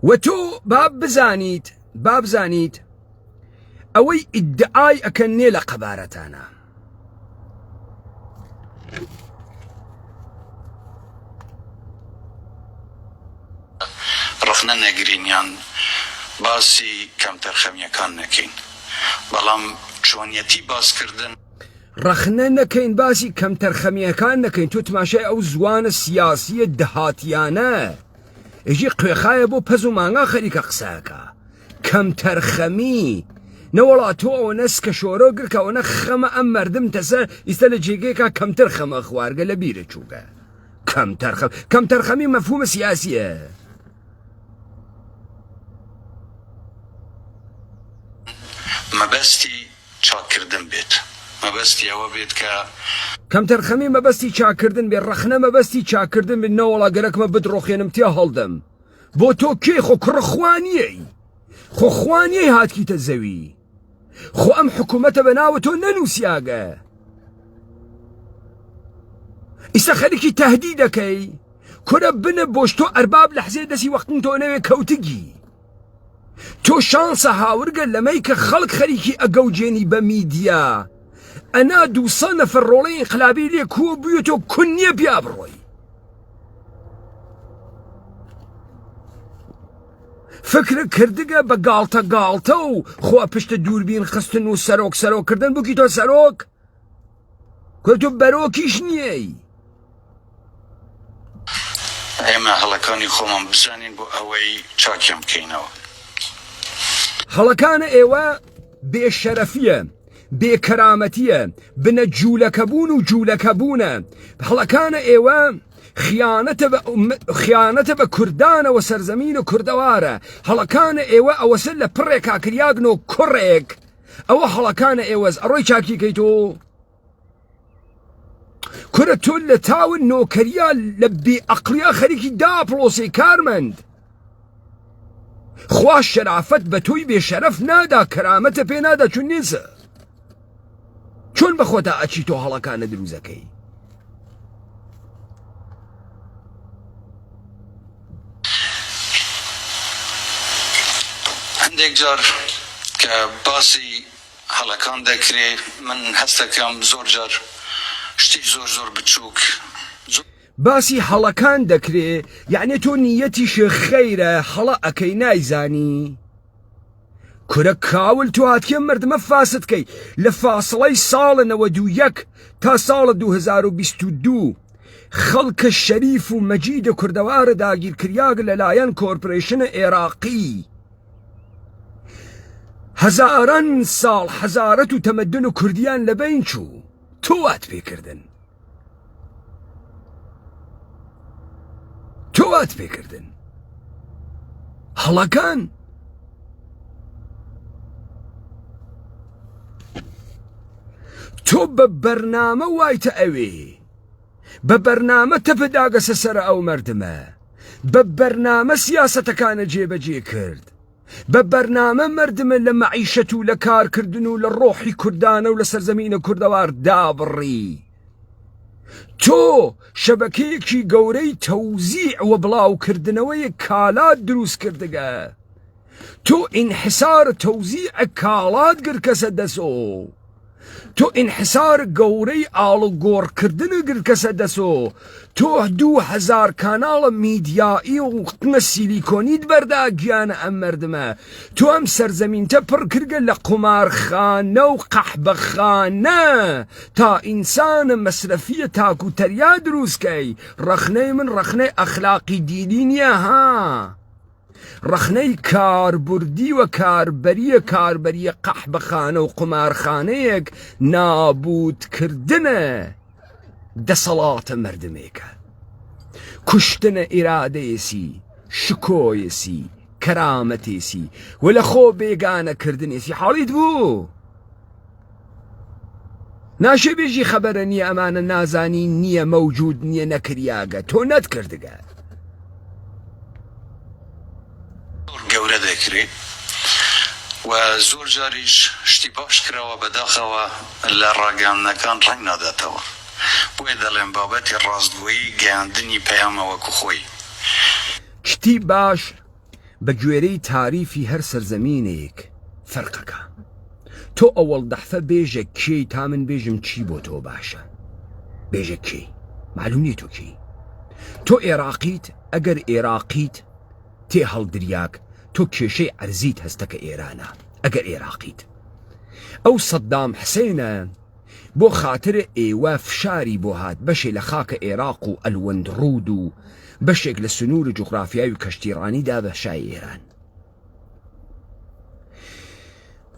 و تۆ با بزانیت با بزانیت ئەوەی ئیدعای ئەکەن نێ لە قەبارەتانە ڕەخنە نەگرین یان باسی کەمتەرخەمییەکان نەکەین، بەڵام چۆنیەتی باسکردن. ڕەخنە نەکەین باسی کەمتەرخەمییەکان نەکەین، تۆ تماشای ئەو زوانە سیاسییە دەهاتیانە ئێژی قوێخایە بۆ پەز و مانگا خەریکە قسە ئەکا. کەمتەرخەمی نەوەڵا تۆ ئەوەنە سکە شۆرۆ گرکە ئەوەنە خەمە ئەم مەردم تەسە ئیستە لە جێگەیەکا کەمتر خەمە خوارگە لە بیرە چووگە کەمتەرخەم کەمتەرخەمی مەفهومە سیاسیە. مەبەستی چاککردن بێت مەبەستی ئەوە بێت کە. کەمتەرخەمی مەبەستی چاککردن بێ ڕەخنە مەبەستی چاککردن بێت نەوەڵا گەرەکمە بدڕۆخێنم تێ هەڵدەم. بۆ تۆ کێی خۆ کوڕە خوا نیەی خۆ خوا نیەی هاتکیتە زەوی خۆ ئەم حکوومەتە بە ناوە تۆ نەنووسیاگە ئیستا خەریکی تەهدی دەکەی کورە بنە بۆش تۆ ئەرباب لەحزێ دەسی وەختن تۆ نەوێ کەوتگی تۆ شانسە هاورگە لەمەی کە خەڵک خەریکی ئەگەوجێنی بە میدیا ئەنا دووسە نەفەر ڕۆڵەی ئینقلابی لێ کووە بوویە تۆ کون نییە پیا بڕۆی فکر کردگە بە گاڵتە گاڵتە و خۆ پشتە دووربین خستن و سەرۆک سەرۆک کردن بکی تۆ سەرۆک کورە تۆ بەرۆکیش نییەی. ئێمە هەڵەکانی خۆمان بزانین بۆ ئەوەی چاکیان بکەینەوە. هەڵەکانە ئێوە بێ شەرەفیە بێ کەرامەتیە بنە جولەکەبوون و جولەکەبوونە هەڵەکانە ئێوە خیانەتە بە خیانەتە بە کوردانەوە سەرزەمین و کوردەوارە هەڵەکانە ئێوە ئەوەسە لە پڕێکا کریاگن و کوڕێک ئەوە هەڵەکانە ئێوەز ئەڕۆی چاکی کەیت و. کورە تۆ لە تاوە نۆکەریا لە بێ ئەقڵیا خەریکی داپڵۆسێ کارمەند. خوا شەرافەت بە تۆی بێ شەرەف نادا کەرامەتە پێ نادا چون نیزە. چۆن بە خۆتا ئەچی تۆ هەڵەکانە دروزەکەی. هەندێک جار کە باسی هەڵەکان دەکرێ من هەستەکەم زۆر جار شتی زۆر زۆر بچووک زۆر. باسی هەڵەکان دەکرێ یەعنی تۆ نیەتیشێ خەیرە هەڵە ئەکەی نایزانی کورە کاول تۆ هاتیە مردمە فاسد کەی لە فاسڵەی ساڵە 91 تا ساڵە 2022 خەڵکە شەریف و مەجیدە کوردەوارە داگیرکریاگ لەلایەن کۆرپرەیشنە ئێراقی هەزاران ساڵ حەزارەت و تەمەدن و کوردیان لەبەین چوو تۆ وات پێکردن تۆ وات پێکردن هەڵەکان تۆ بە بەرنامە وایتە ئەوێ بە بەرنامە تەپە داگەسە سەر ئەو مردمە بە بەرنامە سیاسەتەکانە جێبەجێ کرد بە بەرنامە مەردمە لە مەعیشەت و لە کارکردن و لە ڕۆحی کوردانە و لە سەرزەمینە کوردەوار دابڕی. تۆ شەبەکەیەکی گەورەی تەوزیع و بڵاوکردنەوەی کالات دروست کردگە. تۆ ئینحسار تەوزیع کاڵات گرکەسە دەسۆ. تۆ ئینحسار گەورەی ئاڵوگۆڕکردن گرکەسە دەسۆ تۆ 2000 کاناڵە میدیایی و قنە سیلیکۆنیت بەردا گیانە ئەم مردمە تۆ ئەم سەرزەمینتە پڕ کردگە لە قومارخانە و قەحبەخانە تا ئینسانە مەسرەفیە تاک و تەریا دروستکەی ڕەخنەی من ڕەخنەی ئەخلاقی دینی نییە ها ڕەخنەی کاربردی و کاربەریە کاربەریە قەحبەخانە و قومارخانەیەک نابوتکردنە دەسەڵاتە مردمێکە کوشتنە ئیرادەیەسی شکۆیەسی کەرامەتێسی و لە خۆ بێگانە کردنێسی حاڵیت بوو ناشێ بێژی خەبەرە نییە ئەمانە نازانی نییە مەوجود نییە نەکریاگە تۆ نەتکردگە. زۆر گەورە دەکرێ و زۆر جاریش شتی باش کراوە بەداخەوە لە ڕاگەیاندنەکان ڕەنگ ناداتەوە بۆیە دەڵێم بابەتی ڕاستگۆیی گەیاندنی پەیامە وەکو خۆی. شتی باش بە گوێرەی تاریفی هەر سەرزەمینێک فەرقەکا. تۆ ئەوەڵ دەحفە بێژە کێی تا من بێژم چی بۆ تۆ باشە. بێژە کێی. معلوم نیە تۆ کێی. تۆ ئێراقیت ئەگەر ئێراقیت تێ هەڵدریاگ تۆ کێشەی عەرزیت هەستە کە ئێرانە ئەگەر ئێراقیت. ئەو سەدام حسێنە بۆ خاتر ئێوە فشاری بۆ هات بەشێ لە خاکە ئێراق و ئەلوەند ڕوود و بەشێک لە سنوور جوغرافیای و کەشتیڕانی دا بە شای ئێران.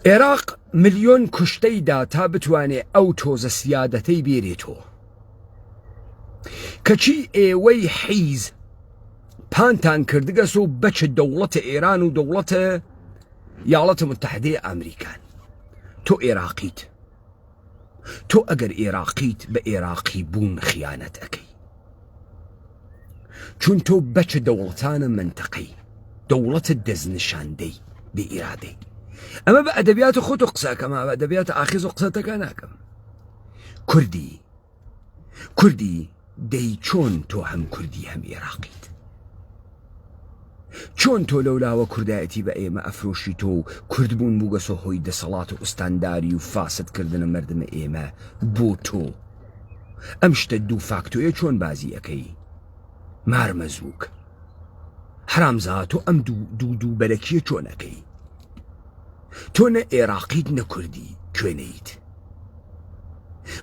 ئێراق ملیۆن کوشتەی دا تا بتوانێ ئەو تۆزە سیادەتەی بێرێتۆ. کەچی ئێوەی حیز پانتان کردگەس و بەچ دەوڵەتە ئێران و دەوڵەتە یاڵەتە متحدەی ئامریکان. تۆ ئێراقیت. تۆ ئەگەر ئێراقیت بە ئێراقی بوون خیانەت ئەکەی چون تۆ بەچە دەوڵەتانە منتەقەی دەوڵەتت دەستنیشاندەی بێ ئیرادەی ئەمە بە ئەدەبیات خۆت و قسەکەم بە ئەدەبیات ئاخیز و قسەتەکە ناکەم کوردی کوردی دەی چۆن تۆ هەم کوردی هەم ئێراقیت چۆن تۆ لەولاوە کوردایەتی بە ئێمە ئەفرۆشی تۆ و کوردبوون بووگەسە هۆی دەسەڵات و ئوستانداری و فاسد کردنە مردمە ئێمە بۆ تۆ ئەم شتە دوو فاکتۆیە چۆن بازی ئەەکەی مارمەزووک حرامزا تۆ ئەم دوو دوو دوو بەرەکیە چۆن ئەەکەی تۆ نە ئێراقیت نە کوردی کوێنەیت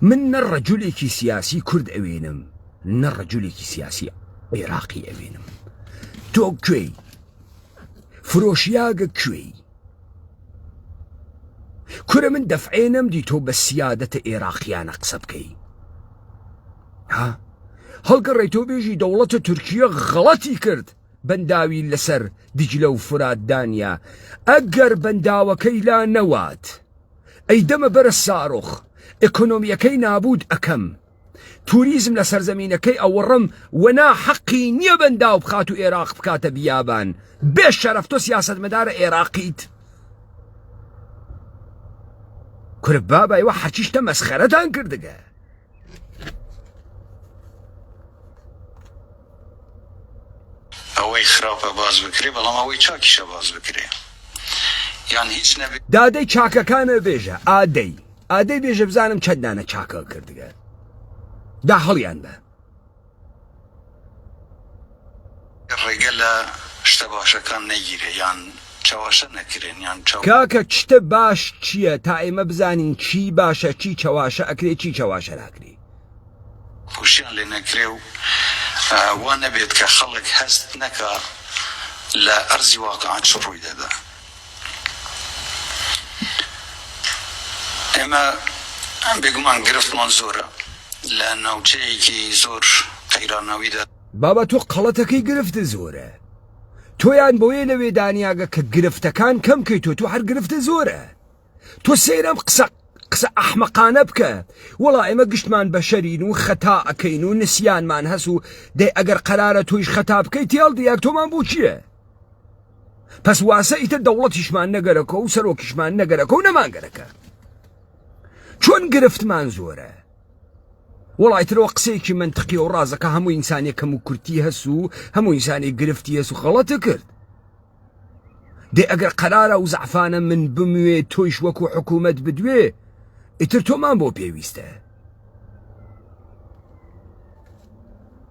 من نە ڕەجولێکی سیاسی کورد ئەوێنم نە ڕەجولێکی سیاسی عێراقی ئەوێنم تۆ کوێی فرۆشیاگە کوێی کورە من دەفعێ نەمدی تۆ بە سیادەتە ئێراقیانە قسە بکەی ها هەڵگەڕێ تۆ بێژی دەوڵەتە تورکیە غەڵەتی کرد بەنداوی لەسەر دیجلە و فورات دانیا ئەگەر بەنداوەکەی لا نەوات ئەیدەمە بەرە سارۆخ ئێکۆنۆمیەکەی نابوود ئەکەم. توریزم لە سەرزەمینەکەی ئەوڕم وەنا حەقی نییە بەنداو بخات و ئێراق بکاتە بیابان بێ شەرەف تۆ سیاسەتمەدارە ئێراقیت کورە بابا ئێوە هەرچی شتە مەسخەرەتان کردگە. ئەوەی خراپە باس بکرێ بەڵام ئەوەی چاکیشە باس بکرێ یان هیچ نەبێ. دادەی چاکەکانە بێژە ئادەی ئادەی بێژە بزانم چەند دانە چاکە کردگە دا هەڵیان بە. ڕێگە لە شتە باشەکان نەگیرێ یان چەواشە نەکرێن یان چاو. کاکە چتە باش چیە تا ئێمە بزانین چی باشە چی چەواشە ئەکرێ چی چەواشە ناکرێ. پوشیان لێ نەکرێ و وا نەبێت کە خەڵک هەست نەکا لە ئەرزی واقع چ ڕووی دەدا. ئێمە بێگومان گرفتمان زۆرە لە ناوچەیەکی زۆر قەیراناویدا. بابە تۆ قەڵەتەکەی گرفتت زۆرە تۆیان بۆیە لەوێ دانیاگە کە گرفتەکان کەم کەیتۆ تۆ هەر گرفتت زۆرە تۆ سەیرەم قسە قسە ئەحمەقانە بکە وەڵا ئێمە گشتمان بەشەرین و خەتا ئەکەین و نسیانمان هەس و دەی ئەگەر قەرارە تۆیش خەتا بکەی تێڵ دیاک تۆمان بۆ چییە؟ پس واسە ئیتر دەوڵەتیشمان نەگەرەکە و سەرۆکیشمان نەگەرەکە و نەمانگەرەکە چۆن گرفتمان زۆرە وەڵای ترەوە قسەیەکی منتقی و ڕازەکە هەموو ئینسانێک کەم و کورتی هەس و هەموو ئینسانی گرفتی هەس و غەڵەتە کرد دێ ئەگەر قەرارە و زەعفانە من بموێ تۆیش وەکو حکوومەت بدوێ ئیتر تۆمان بۆ پێویستە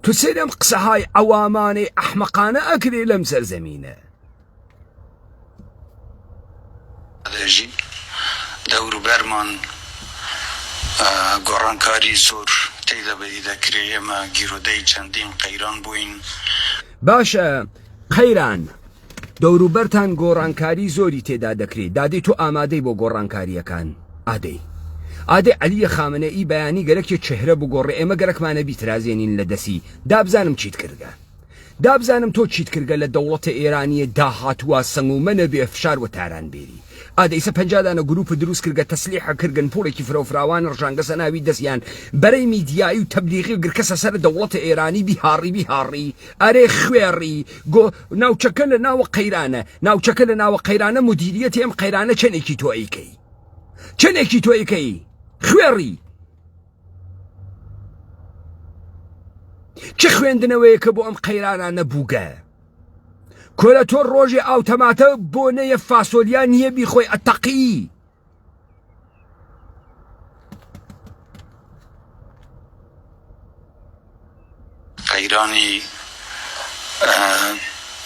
تو سەیری ئەم قسەهای عەوامانەی ئەحمەقانە ئەکرێ لەم سەرزەمینە. دەژین، دەوروبەرمان گۆڕانکاری زۆر تێیدا بەدی دەکرێ، ئێمە گیرۆدەی چەندین قەیران بووین. باشە قەیران دەوروبەرتان گۆڕانکاری زۆری تێدا دەکرێ دادەی تۆ ئامادەی بۆ گۆڕانکاریەکان ئادەی ئادەی عەلیە خامنەئی بەیانی گەرەکێ چهرە بگۆڕێ ئێمە گەرەکمانە بیترازێنین لە دەسی دابزانم چیت کردگە دابزانم تۆ چیت کردگە لە دەوڵەتە ئێرانیە داهاتوە سەنگ و مەنە بێ فشار وە تاران بێری ئادە ئیسە 50 دانە گروپ دروست کردگە تەسلیحە کردگن پوڵێکی فرەوفراوان ڕژانگەسە ناوی دەسیان بەرەی میدیایی و تەبلیغی گرکەسە سەر دەوڵەتە ئێرانی بیهاڕی بیهاڕی ئەرێ خوێڕی گۆ ناوچەکە لە ناوە قەیرانە ناوچەکە لە ناوە قەیرانە مدیریەتی ئەم قەیرانە چەندێکی تۆ ئەیکەی چەندێکی تۆ ئەیکەی خوێڕی چ خوێندنەوەیەکە بۆ ئەم قەیرانانە بووگە کۆرە تۆ ڕۆژێ ئاو تەماتە بۆ نەیە فاسۆلیا نییە بیخۆی ئەتەقی قەیرانی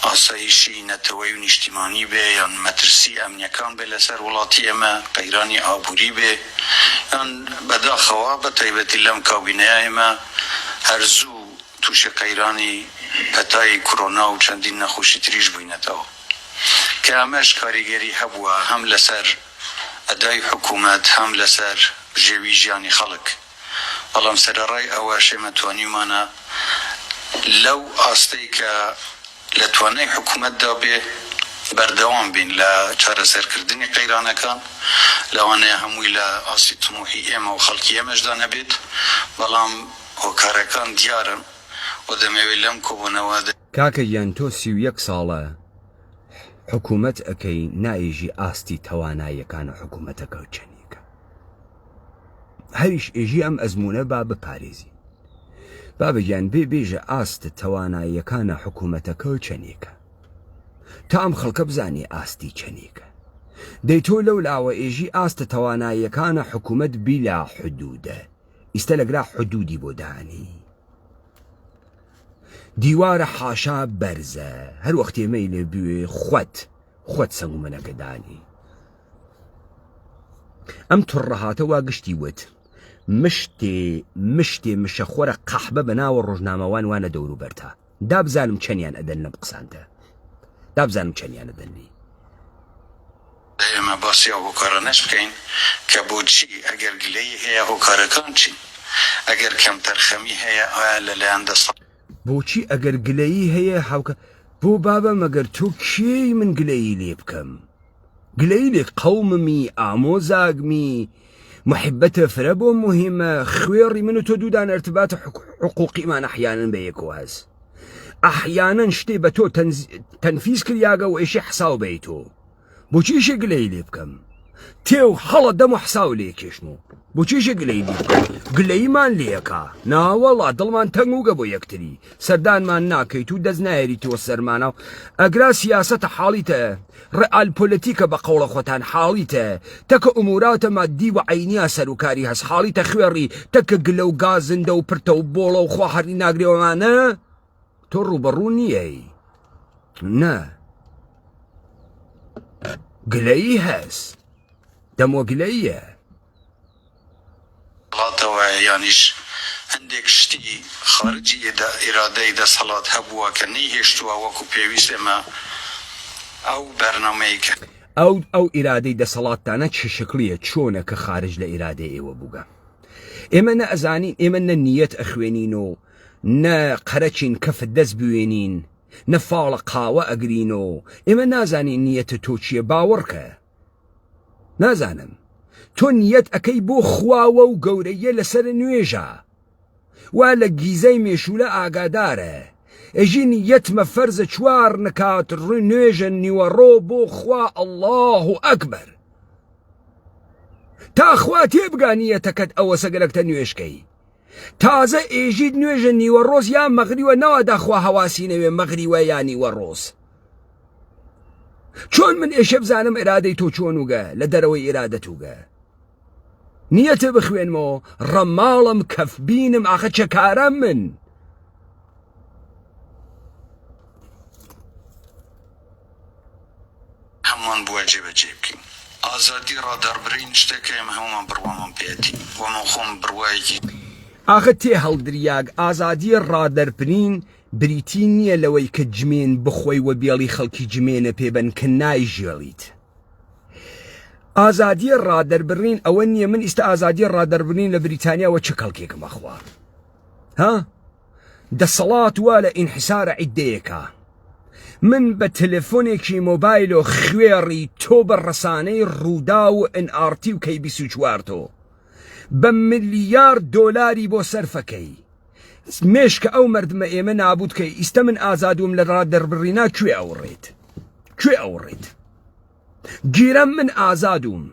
ئاسایشی نەتەوەی و نیشتیمانی بێ یان مەترسی ئەمنیەکان بێ لەسەر وڵاتی ئێمە، قەیرانی ئابووری بێ یان بەداخەوە بە تایبەتی لەم کابینەیە ئێمە هەر زوو تووشی قەیرانی پەتای کرۆنا و چەندین نەخۆشی تریش بووینەتەوە کە ئەمەش کاریگەری هەبووە هەم لەسەر ئەدای حکوومەت هەم لەسەر بژێوی ژیانی خەڵک. بەڵام سەرەڕای ئەوەش ئێمە توانیومانە لەو ئاستەی کە لە توانای حکومەتدا بێ بەردەوام بین لە چارەسەرکردنی قەیرانەکان، لەوانەیە هەمووی لە ئاستی تموحی ئێمە و خەڵکی ئێمەشدا نەبێت، بەڵام هۆکارەکان دیارن و دەمەوێت لەم کۆبوونەوە. کاکە گیان تۆ 31 ساڵە حکومەت ئەکەی نایژی ئاستی تەواناییەکانە حکومەتەکە چەنیکە؟ هەریش ئێژی ئەم ئەزموونە با بپارێزین. بابە گیان بێ بێژە ئاست تەواناییەکانە حکوومەتەکە چەنێکە تا ئەم خەڵکە بزانێ ئاستی چەنێکە. دەی تۆ لەو لاوە ئێژی ئاستە تەواناییەکانە حکوومەت بیلا حدوودە ئیستە لەگرا حدوودی بۆ دانی. دیوارە حاشا بەرزە هەر وەختێ مەیلێ بوێ خوەت خوەت سەنگ و مەنەکە دانی. ئەم تڕەهاتە وا گشتی وت مشتێ مشتێ مشەخۆرە قەحبە بە ناوە ڕۆژنامەوان وانە دەوروبەرتا دابزانم چەنیان ئەدەن لەم قسانتە دابزانم چەنیان ئەدەن لی. ئێمە باسی ئەو هۆکارانەش بکەین کە بۆچی ئەگەر گلەیی هەیە هۆکارەکان چین؟ ئەگەر کەمتەرخەمی هەیە ئایا لەلایەن دەسەڵ. بۆچی ئەگەر گلەیی هەیە هاوکە بۆ بابە مەگەر تۆ کێی من گلەیی لێ بکەم؟ گلەیی لێ قەوممی ئامۆزاگمی. محبەتە فرە بۆم موهیمە خوێڕی من و تۆ دوودان ارتباط حقوقیمان ئەحیانەن بە یەکەوە هەس ئەحیانەن شتێ بە تۆ تەنفیز کریاگە و ئێشێ حساو بەی تۆ بۆچیشێ گلەیی لێ بکەم تێ و هەڵە دەم و حساو لێ کێشم و بۆچیشێ گلەیی لێ بکەم گلەییمان لێکا ناوەڵا دڵمان تەنگوگە بۆ یەکتری سەردانمان ناکەیت و دەست نایەریتەوە سەرمانە و ئەگرا سیاسەتە حاڵیتە ڕئال پۆلەتیکە بە قەوڵە خۆتان حاڵیتە تەکە ئوموراتە مادی و عەینیا سەروکاری هەس حاڵیتە خوێڕی تەکە گلە و گازندە و پرتە و بۆڵە و خوا هەری ناگرێوەمانە تۆ ڕووبەڕوو نییەی نا گلەیی هەس دەموە گلەییە. دەسەڵاتەوە یانیش هەندێک شتی خارجی ئیرادەی دەسەڵات هەبووە کە نەیهێشتووە وەکو پێویست ئێمە ئەو بەرنامەی کە. ئەو ئەو ئیرادەی دەسەڵاتتانە چ شکڵیە چۆنە کە خارج لە ئیرادەی ئێوە بووگە ئێمە نە ئەزانین ئێمە نە نیەت ئەخوێنین و نە قەرەچین کەفت دەست بوێنین نە فاڵە قاوە ئەگرین و ئێمە نازانین نیەتە تۆ چیە باوەڕکە نازانم تۆ نیەت ئەکەی بۆ خواوە و گەورەیە لەسەر نوێژە وا لە گیزەی مێشولە ئاگادارە ئەژی نیەتمە فەرزە چوار نکات ڕوی نوێژە نیوەڕۆ بۆ خوا اللە اکبر تا خوا تێبگا نیەتەکەت ئەوەسە گەلەکتە نوێژکەی تازە ئێژیت نوێژە نیوەڕۆز یا مەغریوە نەوا داخوا هەواسی نەوێ مەغریوە یا نیوەڕۆز چۆن من ئێشێ بزانم ئێرادەی تۆ چۆنوگە لە دەرەوەی ئێرادەتوگە نیەتێ بخوێنمەوە ڕەماڵم کەف بینم ئاخە چەکارە من هەمووان بووە جێبەجێی بکەین. ئازادی ڕادەڕبرین شتێکە ئێمە هەموومان بڕوامان پێیەتی و من خۆم بڕوایەکی. ئاخە تێهەڵدریاگ ئازادی ڕادەربرین بریتی نییە لەوەی کە جمێن بخۆی و بێڵی خەڵکی جمێنە پێ بەن کە نایژێڵیت. ئازادی ڕادەربڕین ئەوە نییە من ئیستا ئازادی ڕادەربرین لە بریتانیاوە چ کەڵکێکم ئەخوا ها؟ دەسەڵات وا لە ئینحسارە عیدەیەکە من بە تەلەفۆنێکی مۆبایل و خوێڕی تۆ بە ڕەسانەی ڕووداو و ئن ئاڕ تی و کەی 24 تۆ بە ملیارد دۆلاری بۆ سەرفەکەی مێشکە ئەو مردمە ئێمە نابوت کەی ئیستە من ئازادوم لە ڕادەربڕینا کوێ ئەوڕێت کوێ ئەوڕێت گیرەم من ئازادوم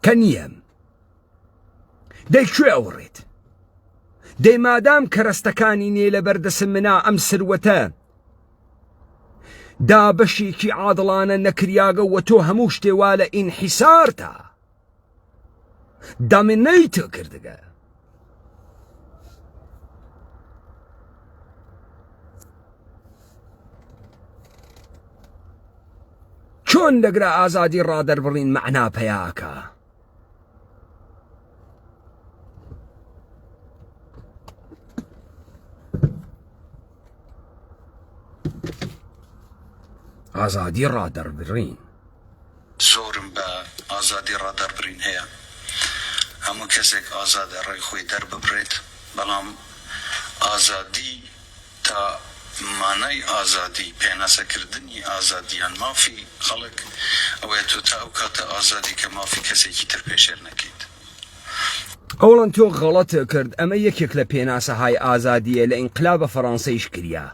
کە نییەم دەی کوێ ئەوڕێت دەی مادام کەرەستەکانی نێ لە بەردەسم منا ئەم سروەتە دابەشێکی عادڵانە نەکریاگە وە تۆ هەموو شتێ وا لە ئینحیسارتا دامنەیت کردگە چۆن لەگرە ئازادی ڕادەربڕین مەعنا پەیاکە ئازادی ڕادەربڕین. زۆرم بە ئازادی ڕادەربڕین هەیە. هەموو کەسێک ئازادە ڕای خۆی دەرببڕێت، بەڵام ئازادی تا مانای ئازادی، پێناسەکردنی ئازادی یان مافی خەڵک ئەوەیە تۆ تا ئەو کاتە ئازادی کە مافی کەسێکی تر پێشێل نەکەیت. ئەوەڵەن تۆ غەڵەتت کرد ئەمە یەکێک لە پێناسەهای ئازادیە لە ئینقلابە فەڕانسەیش کریا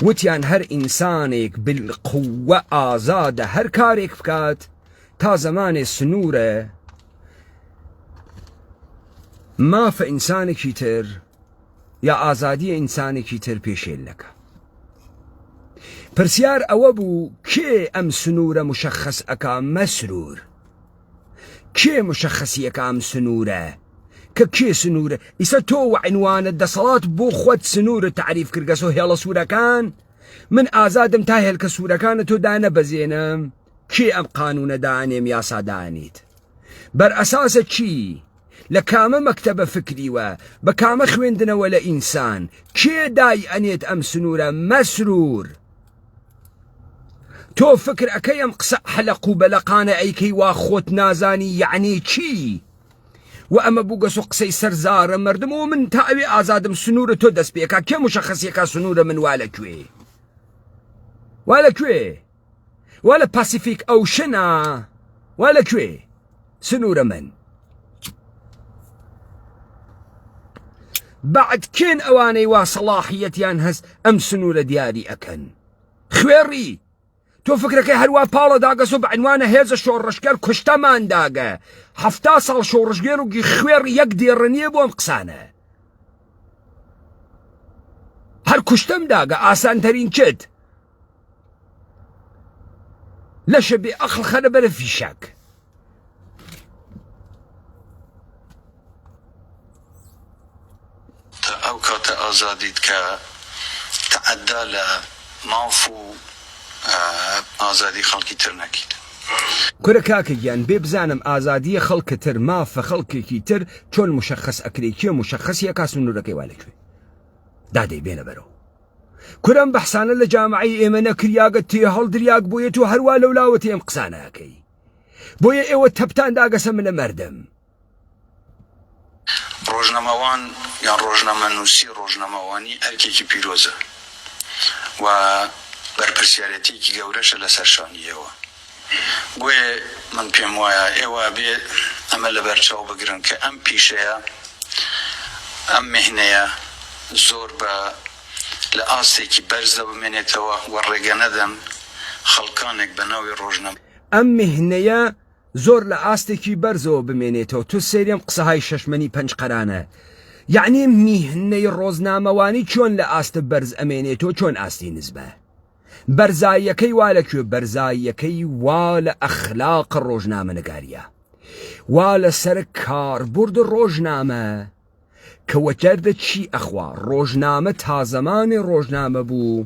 وتیان هەر ئینسانێک بالقوە ئازادە هەر کارێک بکات تا زەمانێ سنوورە مافە ئینسانێکی تر یا ئازادیە ئینسانێکی تر پێشێل نەکا پرسیار ئەوە بوو کێ ئەم سنوورە مشخص ئەکا مەسرور کێ مشخصی ئەکا ئەم سنوورە کە کێ سنوورە ئیسە تۆ وعنوانە دەسەڵات بۆ خۆت سنوورە تعریف کردگەسۆ هێڵە سوورەکان من ئازادم تا هێلکە سوورەکانە تۆ دانەبەزێنم کێ ئەم قانونە دانێم یاسا دانیت بەر ئەساسە چی لە کامە مەکتەبە فکریوە بە کامە خوێندنەوە لە ئینسان کێ دای ئەنێت ئەم سنوورە مەسرور تۆ فکر ئەکەی ئەم قسە حەلەق و بەلەقانە ئەیکەی وا خۆت نازانی یەعنی چی و ئەمە بووگەس و قسەی سەر زارە مردم و من تا ئەوێ ئازادم سنوورە تۆ دەست پێکا کێ مشەخەسیەکە سنوورە من وا لە کوێ وا لە کوێ وا لە پاسیفیک ئەوشنا وا لە کوێ سنوورە من. بەعد کێن ئەوانەی وا سەڵاحیەتیان هەس ئەم سنوورە دیاری ئەکەن؟ خوێڕی! تۆ فکرەکەی هەروا پاڵە داگەسۆ بە عنوانە هێزە شۆڕشگەر کوشتەمان داگە هەفتا ساڵ شۆڕشگێر و خوێڕ یەک دێڕە نییە بۆ ئەم قسانە هەر کوشتم داگە ئاسانترین چت لەشە بێ ئەقڵ خەرە بەرە فیشەک. تا ئەو کاتە ئازادیت کە تەعەدا لە ماف و ئازادی خەڵکی تر نەکیت. کورە کاکە گیان بێ بزانم ئازادیە خەڵکە تر مافە خەڵکێکی تر چۆن مشەخەس ئەکرێ کێ مشەخەسی ئەکا سنورەکەی وا لەکوێ دادەی بێنە بەرەو کورە ئەم بەحسانە لە جامعەی ئێمە نەکریاگە تێ هەڵدریاگ بۆیە تۆ هەروا لەولاوە تێ ئەم قسانە ئەکەی بۆیە ئێوە تەپتان داگەسە منە مەردم. ڕۆژنامەوان یان ڕۆژنامەنووسی ڕۆژنامەوانی ئەرکێکی پیرۆزە و بەرپرسیارێتییەکی گەورەشە لەسەر شانی ئێوە. بۆیە من پێم وایە ئێوە ئەبێ ئەمە لەبەرچاو بگرن کە ئەم پیشەیە، ئەم میهنەیە زۆر بە لە ئاستێکی بەرزدا بمێنێتەوە و ڕێگە نەدەن خەڵکانێک بە ناوی ڕۆژنامە. ئەم میهنەیە زۆر لە ئاستێکی بەرزەوە بمێنێتەوە تۆ سەیری ئەم قسەهای شەشمەنی پەنج قەرانە یەعنی میهنەی ڕۆزنامەوانی چۆن لە ئاست بەرز ئەمێنێتەوە چۆن ئاستی نزمە بەرزاییەکەی وا لە کوێ بەرزاییەکەی وا لە ئەخلاق ڕۆژنامەنگاریە وا لەسەر کاربرد ڕۆژنامە کە وەگەردە چی ئەخوا ڕۆژنامە تا زەمانێ ڕۆژنامە بوو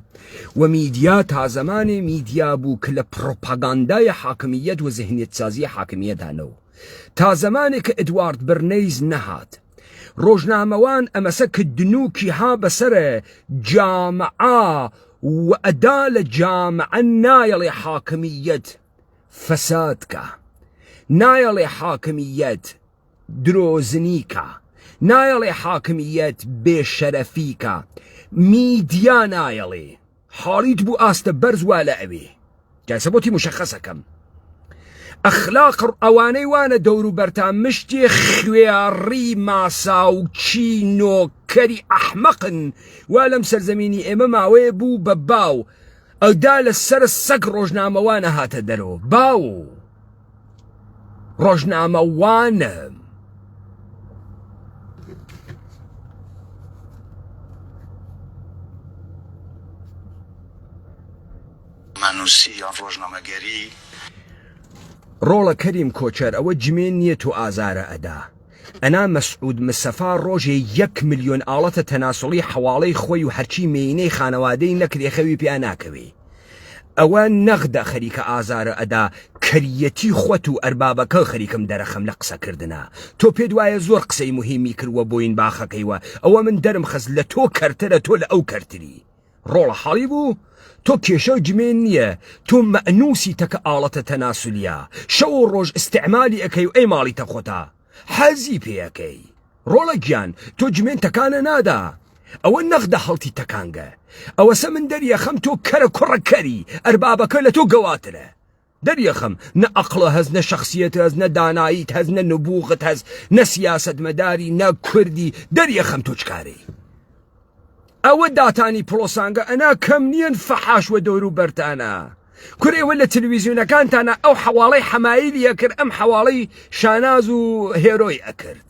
و میدیا تا زەمانێ میدیا بوو کە لە پڕۆپاگاندای حاکمیەت و زهنیەتسازی حاکمیەتدا نەو تا زەمانێ کە ئەدوارد برنەیز نەهات ڕۆژنامەوان ئەمەسە کە دنوکی ها بەسەرە جامعا و ئەدا لە جامعە نایەڵێ حاکمیەت فەساد کا نایەڵێ حاکمیەت درۆزنی کا نایەڵێ حاکمیەت بێ شەرەفی کا میدیا نایەڵێ حاڵیت بوو ئاستە بەرز وا لە ئەوێ جایسە بۆتی مشەخەسەکەم ئەخلاق ئەوانەی وانە دەور و بەرتان مشتێ خوێڕی ماساوچی نۆکەری ئەحمەقن وا لەم سەرزەمینی ئێمە ماوەیە بوو بە باو ئەودا لە سەر سەگ ڕۆژنامەوانە هاتە دەرەوە باو ڕۆژنامەوانە. مانوسی یان ڕۆژنامەگەری. ڕۆڵە کەریم کۆچەر ئەوە جمێن نیە تۆ ئازارە ئەدا ئەنا مەسعود مسەفا ڕۆژێ یەک ملیۆن ئاڵەتە تەناسوڵی حەواڵەی خۆی و هەرچی مێینەی خانەوادەی نەکرێ خەوی پیا ناکەوێ ئەوە نەغدە خەریکە ئازارە ئەدا کەریەتی خۆت و ئەربابەکە خەریکم دەرەخەم لە قسە کردنا تۆ پێت وایە زۆر قسەی موهیمی کردوە بۆین باخەکەی وە ئەوە من دەرم خست لە تۆ کەرترە تۆ لە ئەو کەرتری ڕۆڵە حاڵی بوو تۆ کێشەو جمێن نییە تۆ مەئنوسی تەکە ئاڵەتە تەناسولیە شەو و ڕۆژ ئیستعمالی ئەکەی و ئەی ماڵیتە خۆتا حەزی پێ ئەکەی ڕۆڵە گیان تۆ جمێن تەکانە نادا ئەوە نەغدە هەڵتی تەکانگە ئەوەسە من دەریەخەم تۆ کەرە کوڕە کەری ئەربابەکە لە تۆ گەواترە دەریەخەم نە ئەقڵە هەز نە شەخسیەت هەز نە داناییت هەز نە نبوغت هەز نە سیاسەتمەداری نە کوردی دەریەخەم تۆ چکارەی ئەوە داتانی پڵۆسانگە ئەنا کەم نییەن فەحاش وە دەورو بەرتانە کورە ئێوە لە تلویزیۆنەکانتانە ئەو حەواڵەی حەمایلی ئەکرد ئەم حەواڵەی شاناز و هێرۆی ئەکرد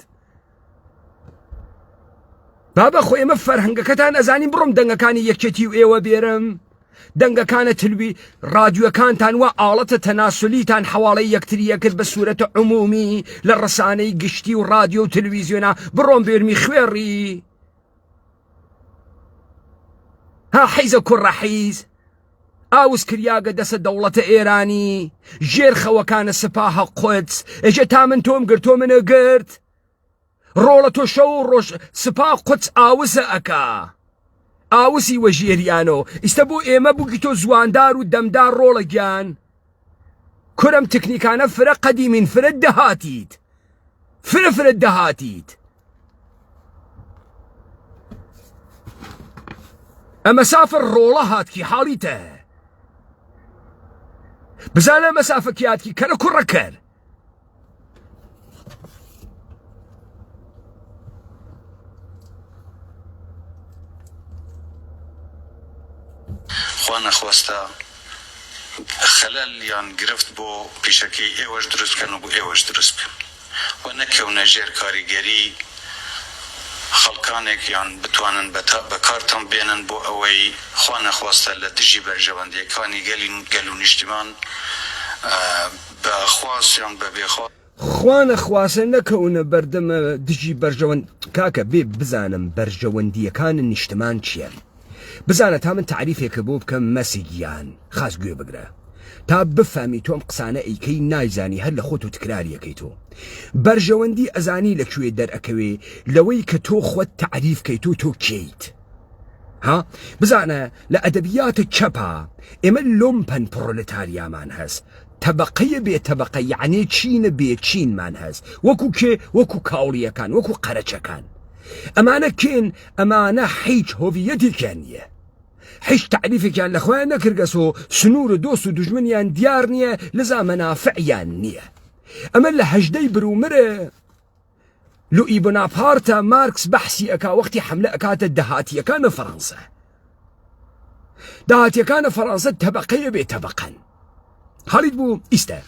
بابە خۆ ئێمە فەرهەنگەکەتان ئەزانین بڕۆم دەنگەکانی یەکێتی و ئێوە بێرم دەنگەکانە تلوی ڕادیۆکانتان وا ئاڵەتە تەناسلیتان حەواڵەی یەکتری ئەکرد بە سوورەتە عمومی لە ڕسانەی گشتی و ڕادیۆ و تلویزیۆنا بڕۆم بێرمی خوێڕی ها حیزە کوڕە حیز ئاوس کریاگە دەسە دەوڵەتە ئێرانی ژێر خەوەکانە سپاهە قودس ئێژێ تا من تۆم گرت تۆ منە گرت ڕۆڵە تۆ شەو و ڕۆژ سپا قودس ئاوسە ئەکا ئاوسی وە ژێریانۆ ئیستە بۆ ئێمە بووکی تۆ زواندار و دەمدار ڕۆڵە گیان کورم تکنیکانە فرە قەدیمین فرە دەهاتیت فرە فرە دەهاتیت ئەمە سافر ڕۆڵە هاتکی حاڵیتە بزانە مەسافە کیاتکی کەرە کوڕە کەر خوا نەخواستە خەلەل یان گرفت بۆ پیشەکەی ئێوەش دروست بکەن و بۆ ئێوەش دروست بکەن و نەکەونە ژێر کاریگەری خەڵکانێک یان بتوانن بەکارتان بێنن بۆ ئەوەی خوا نەخواستە لە دژی بەرژەوەندیەکانی گەلی گەل و نیشتیمان بە خواست یان بە بێ خواست. خوا نەخواسە نەکەونە بەردەم دژی بەرژەوەند کاکە بێ بزانم بەرژەوەندیەکان نیشتمان چیە بزانە تا من تەعریفێکە بۆ بکەم مەسی گیان خاس گوێ بگرە تا بفهمی تۆ ئەم قسانە ئەیکەی نایزانی هەر لە خۆت و تکراری ئەکەی تۆ بەرژەوەندی ئەزانی لە کوێ دەرئەکەوێ لەوەی کە تۆ خۆت تەعریف کەیت و تۆ کێیت ها بزانە لە ئەدەبیاتە چەپا ئێمە لۆمپەن پڕۆلتاریامان هەس تەبەقەیە بێ تەبەقە یەعنێ چینە بێ چینمان هەس وەکو کێ وەکو کاوڵیەکان وەکو قەرەچەکان ئەمانە کێن ئەمانە حیچ هۆڤیەتێکیان نییە حیچ تەعریفێکیان لە خۆیان نەکردگەس و سنوور و دۆست و دوژمنیان دیار نییە لەزا مەنافعیان نییە ئەمە لە هەژدەی برومرە لوئی بۆناپارتە مارکس بەحسی ئەکا وەختی حملە ئەکاتە دەهاتیەکانە فەڕەنسا داهاتیەکانە فەڕەنسە تەبەقەیە بێ تەبەقەن هەڵیت بوو ئیستە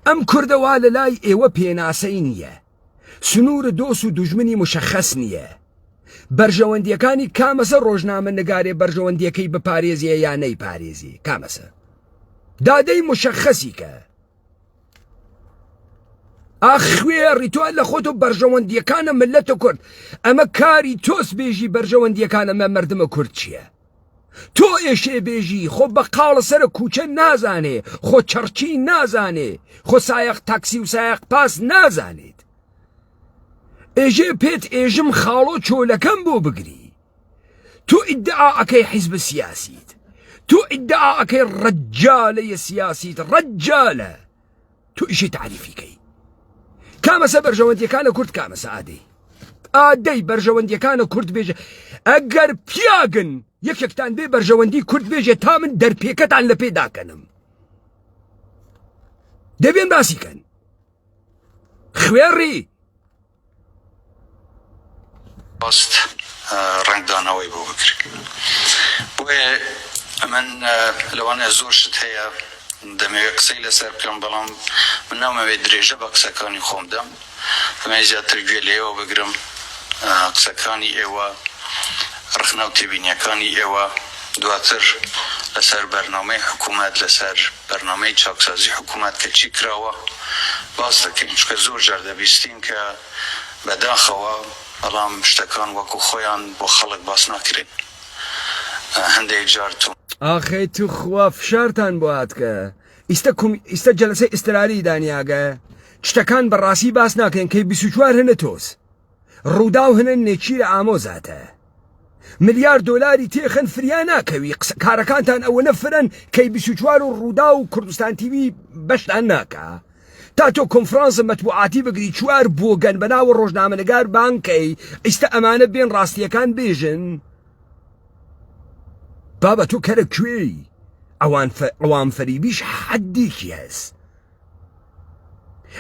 ئەم کوردەوا لە لای ئێوە پێناسەی نییە سنوور دۆس و دوژمنی مشەخەس نییە بەرژەوەندیەکانی کامەسە ڕۆژنامە نگارێ بەرژەوەندیەکەی بپارێزیە یا نەیپارێزی کامەسە دادەی مشەخەسی کە ئاخ خوێڕی تۆ لە خۆت و بەرژەوەندیەکانە ملەتە کورد ئەمە کاری تۆس بێژی بەرژەوەندیەکانە مە مردمە کورد چییە؟ تۆ ئێشێ بێژی خۆ بە قاڵە سەرە کوچە نازانێ خۆ چڕچی نازانێ خۆ سایەق تاکسی و سایەق پاس نازانێت ئێژێ پێت ئێژم خاڵۆ چۆلەکەم بۆ بگری تۆ ئیدعا ئەکەی حیزب سیاسیت تۆ ئیدعا ئەکەی ڕەجالە یە سیاسیت ڕەجالە تۆ ئیشی تعریفی کەی کامەسە بەرژەوەندیەکانە کورد کامەسە ئادەی ئادەی بەرژەوەندیەکانە کورد بێژە ئەگەر پیاگن یەکێکتان بێ بەرژەوەندی کورد بێژێ تا من دەرپێکەتان لە پێ داکەنم دەبێن باسی کەن خوێڕی ڕاست ڕەنگدانەوەی بۆ بکرێت. بۆیە ئەمن لەوانەیە زۆر شت هەیە دەمەوێت قسەی لەسەر بکەم، بەڵام من نامەوێت درێژە بە قسەکانی خۆم بدەم، دەمەوێت زیاتر گوێ لە ئێوە بگرم، قسەکانی ئێوە، ڕەخنە و تێبینییەکانی ئێوە، دواتر لەسەر بەرنامەی حکوومەت، لەسەر بەرنامەی چاکسازی حکوومەت کە چی کراوە باس دەکەین، چونکە زۆر جار دەبیستین کە بەداخەوە بەڵام شتەکان وەکو خۆیان بۆ خەڵک باس ناکرێن هەندێک جار تۆ. ئاخەی توخوا فشارتان بۆ هاتکە ئیستە کوم ئیستە جەلەسەی ئیستراری دانیاگە چتەکان بە ڕاستی باس ناکەن کەی 24 هەنە تۆز ڕووداو هەنە نێچیرە ئامۆزاتە ملیار دۆلاری تێخەن فریا ناکەوی قسە کارەکانتان ئەوەنە فرەن کەی 24 و ڕووداو و کوردستان تیوی بەشتان ناکا تا تۆ کۆنفرانس مەتبوعاتی بگری چوار بۆگەن بەناوە ڕۆژنامەنگار بانگ کەی ئیستە ئەمانە بێن ڕاستیەکان بێژن بابە تۆ کەرە کوێی ئەوان عوام فەریبیش حەدێکی هەس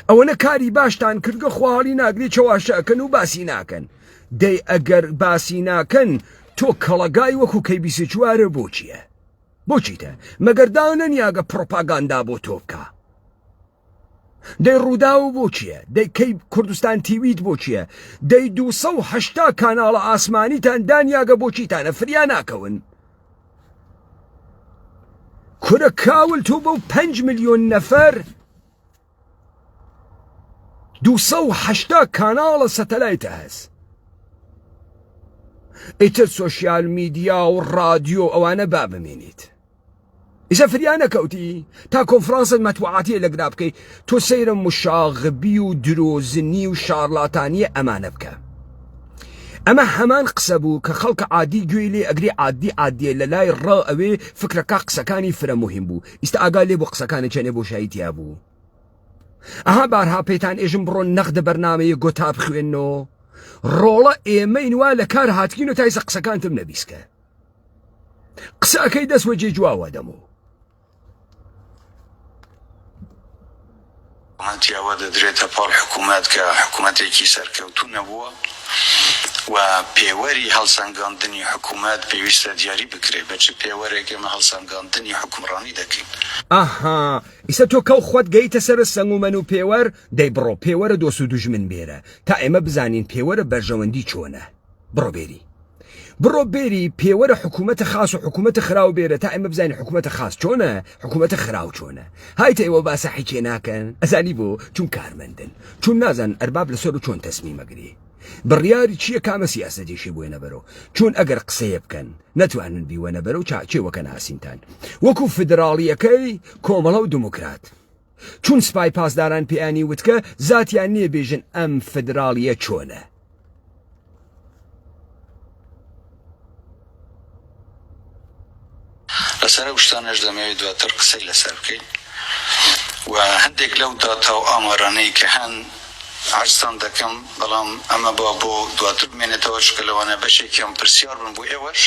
ئەوەنە کاری باشتان کردگە خواڵی ناگری چەواشە ئەکەن و باسی ناکەن دەی ئەگەر باسی ناکەن تۆ کەڵەگای وەکو کەی بیسێ چوارە بۆچیە بۆچیتە مەگەر دانەنیاگە پڕۆپاگاندا بۆ تۆ بکا دەی ڕووداو بۆ چییە دەی کەی کوردستان تیویت بۆ چییە دەی 280 کاناڵە ئاسمانیتان دانیاگە بۆچیتانە فریا ناکەون کورە کاول تۆ بەو 5 میلیۆن نەفەر 280 کاناڵە سەتەلایتە هەس ئیتر سۆشیال میدیا و ڕادیۆ ئەوانە با بمێنیت ئیسە فریا نەکەوتی تا کۆنفرانست مەتبوعاتی لەگرا بکەی تۆ سەیرە مشاغبی و درۆزنی و شارلاتانیە ئەمانە بکە ئەمە هەمان قسە بوو کە خەڵکە عادی گوێی لێ ئەگری عادی عادیە لە لای ڕە ئەوێ فکرەکە قسەکانی فرە مهم بوو ئیستا ئاگا لێ بۆ قسەکانی چەنێ بۆشایی تیا بوو ئەها بارها پێتان ئێژم بڕۆن نەقدە بەرنامەیە گۆتا بخوێنۆ ڕۆڵە ئێمەین وا لە کار هاتکین و تایسە قسەکانتم نەبیسکە قسە ئەکەی دەست وەجێ جواوە دەمۆ تۆمەتی ئەوە دەدرێتە پاڵ حکوومەت کە حکوومەتێکی سەرکەوتوو نەبووە. و پێوەری هەڵسەنگاندنی حکوومەت پێویستە دیاری بکرێت، بە چ پێوەرێک ئێمە هەڵسەنگاندنی حوکمڕانی دەکەین. ئەها ئیسە تۆ کەو خوەت گەیتە سەر سەنگ و مەن و پێوەر، دەی بڕۆ پێوەرە دۆست و دوژمن بێرە تا ئێمە بزانین پێوەرە بەرژەوەندی چۆنە. بڕۆ بێری. بڕۆ بێری پێوەرە حکوومەتە خاس و حکوومەتە خراو بێرە تا ئێمە بزانین حکوومەتە خاس چۆنە حکوومەتە خراو چۆنە. هایتە ئێوە باسە حیچێ ناکەن ئەزانی بۆ؟ چون کارمەندن چون نازانن ئەرباب لەسەر و چۆن تەسمیم ئەگرێ. بڕیاری چیە کامە سیاسەتیشی بوێنە بەرەو چون ئەگەر قسەیە بکەن نەتوانن بیوەنە بەرەو چا چێ وەکە ناسینتان وەکو فدراڵیەکەی کۆمەڵە و دموکرات چون سپای پاسداران پێیانی وتکە زاتیان نییە بێژن ئەم فدراڵیە چۆنە. لەسەر ئەو شتانەش دەمەوێت دواتر قسەی لەسەر بکەین و هەندێک لەو داتا و ئامارانەی کە هەن عەرزتان دەکەم، بەڵام ئەمە با بۆ دواتر بمێنێتەوە، چونکە لەوانەیە بەشێکیان پرسیار بن بۆ ئێوەش.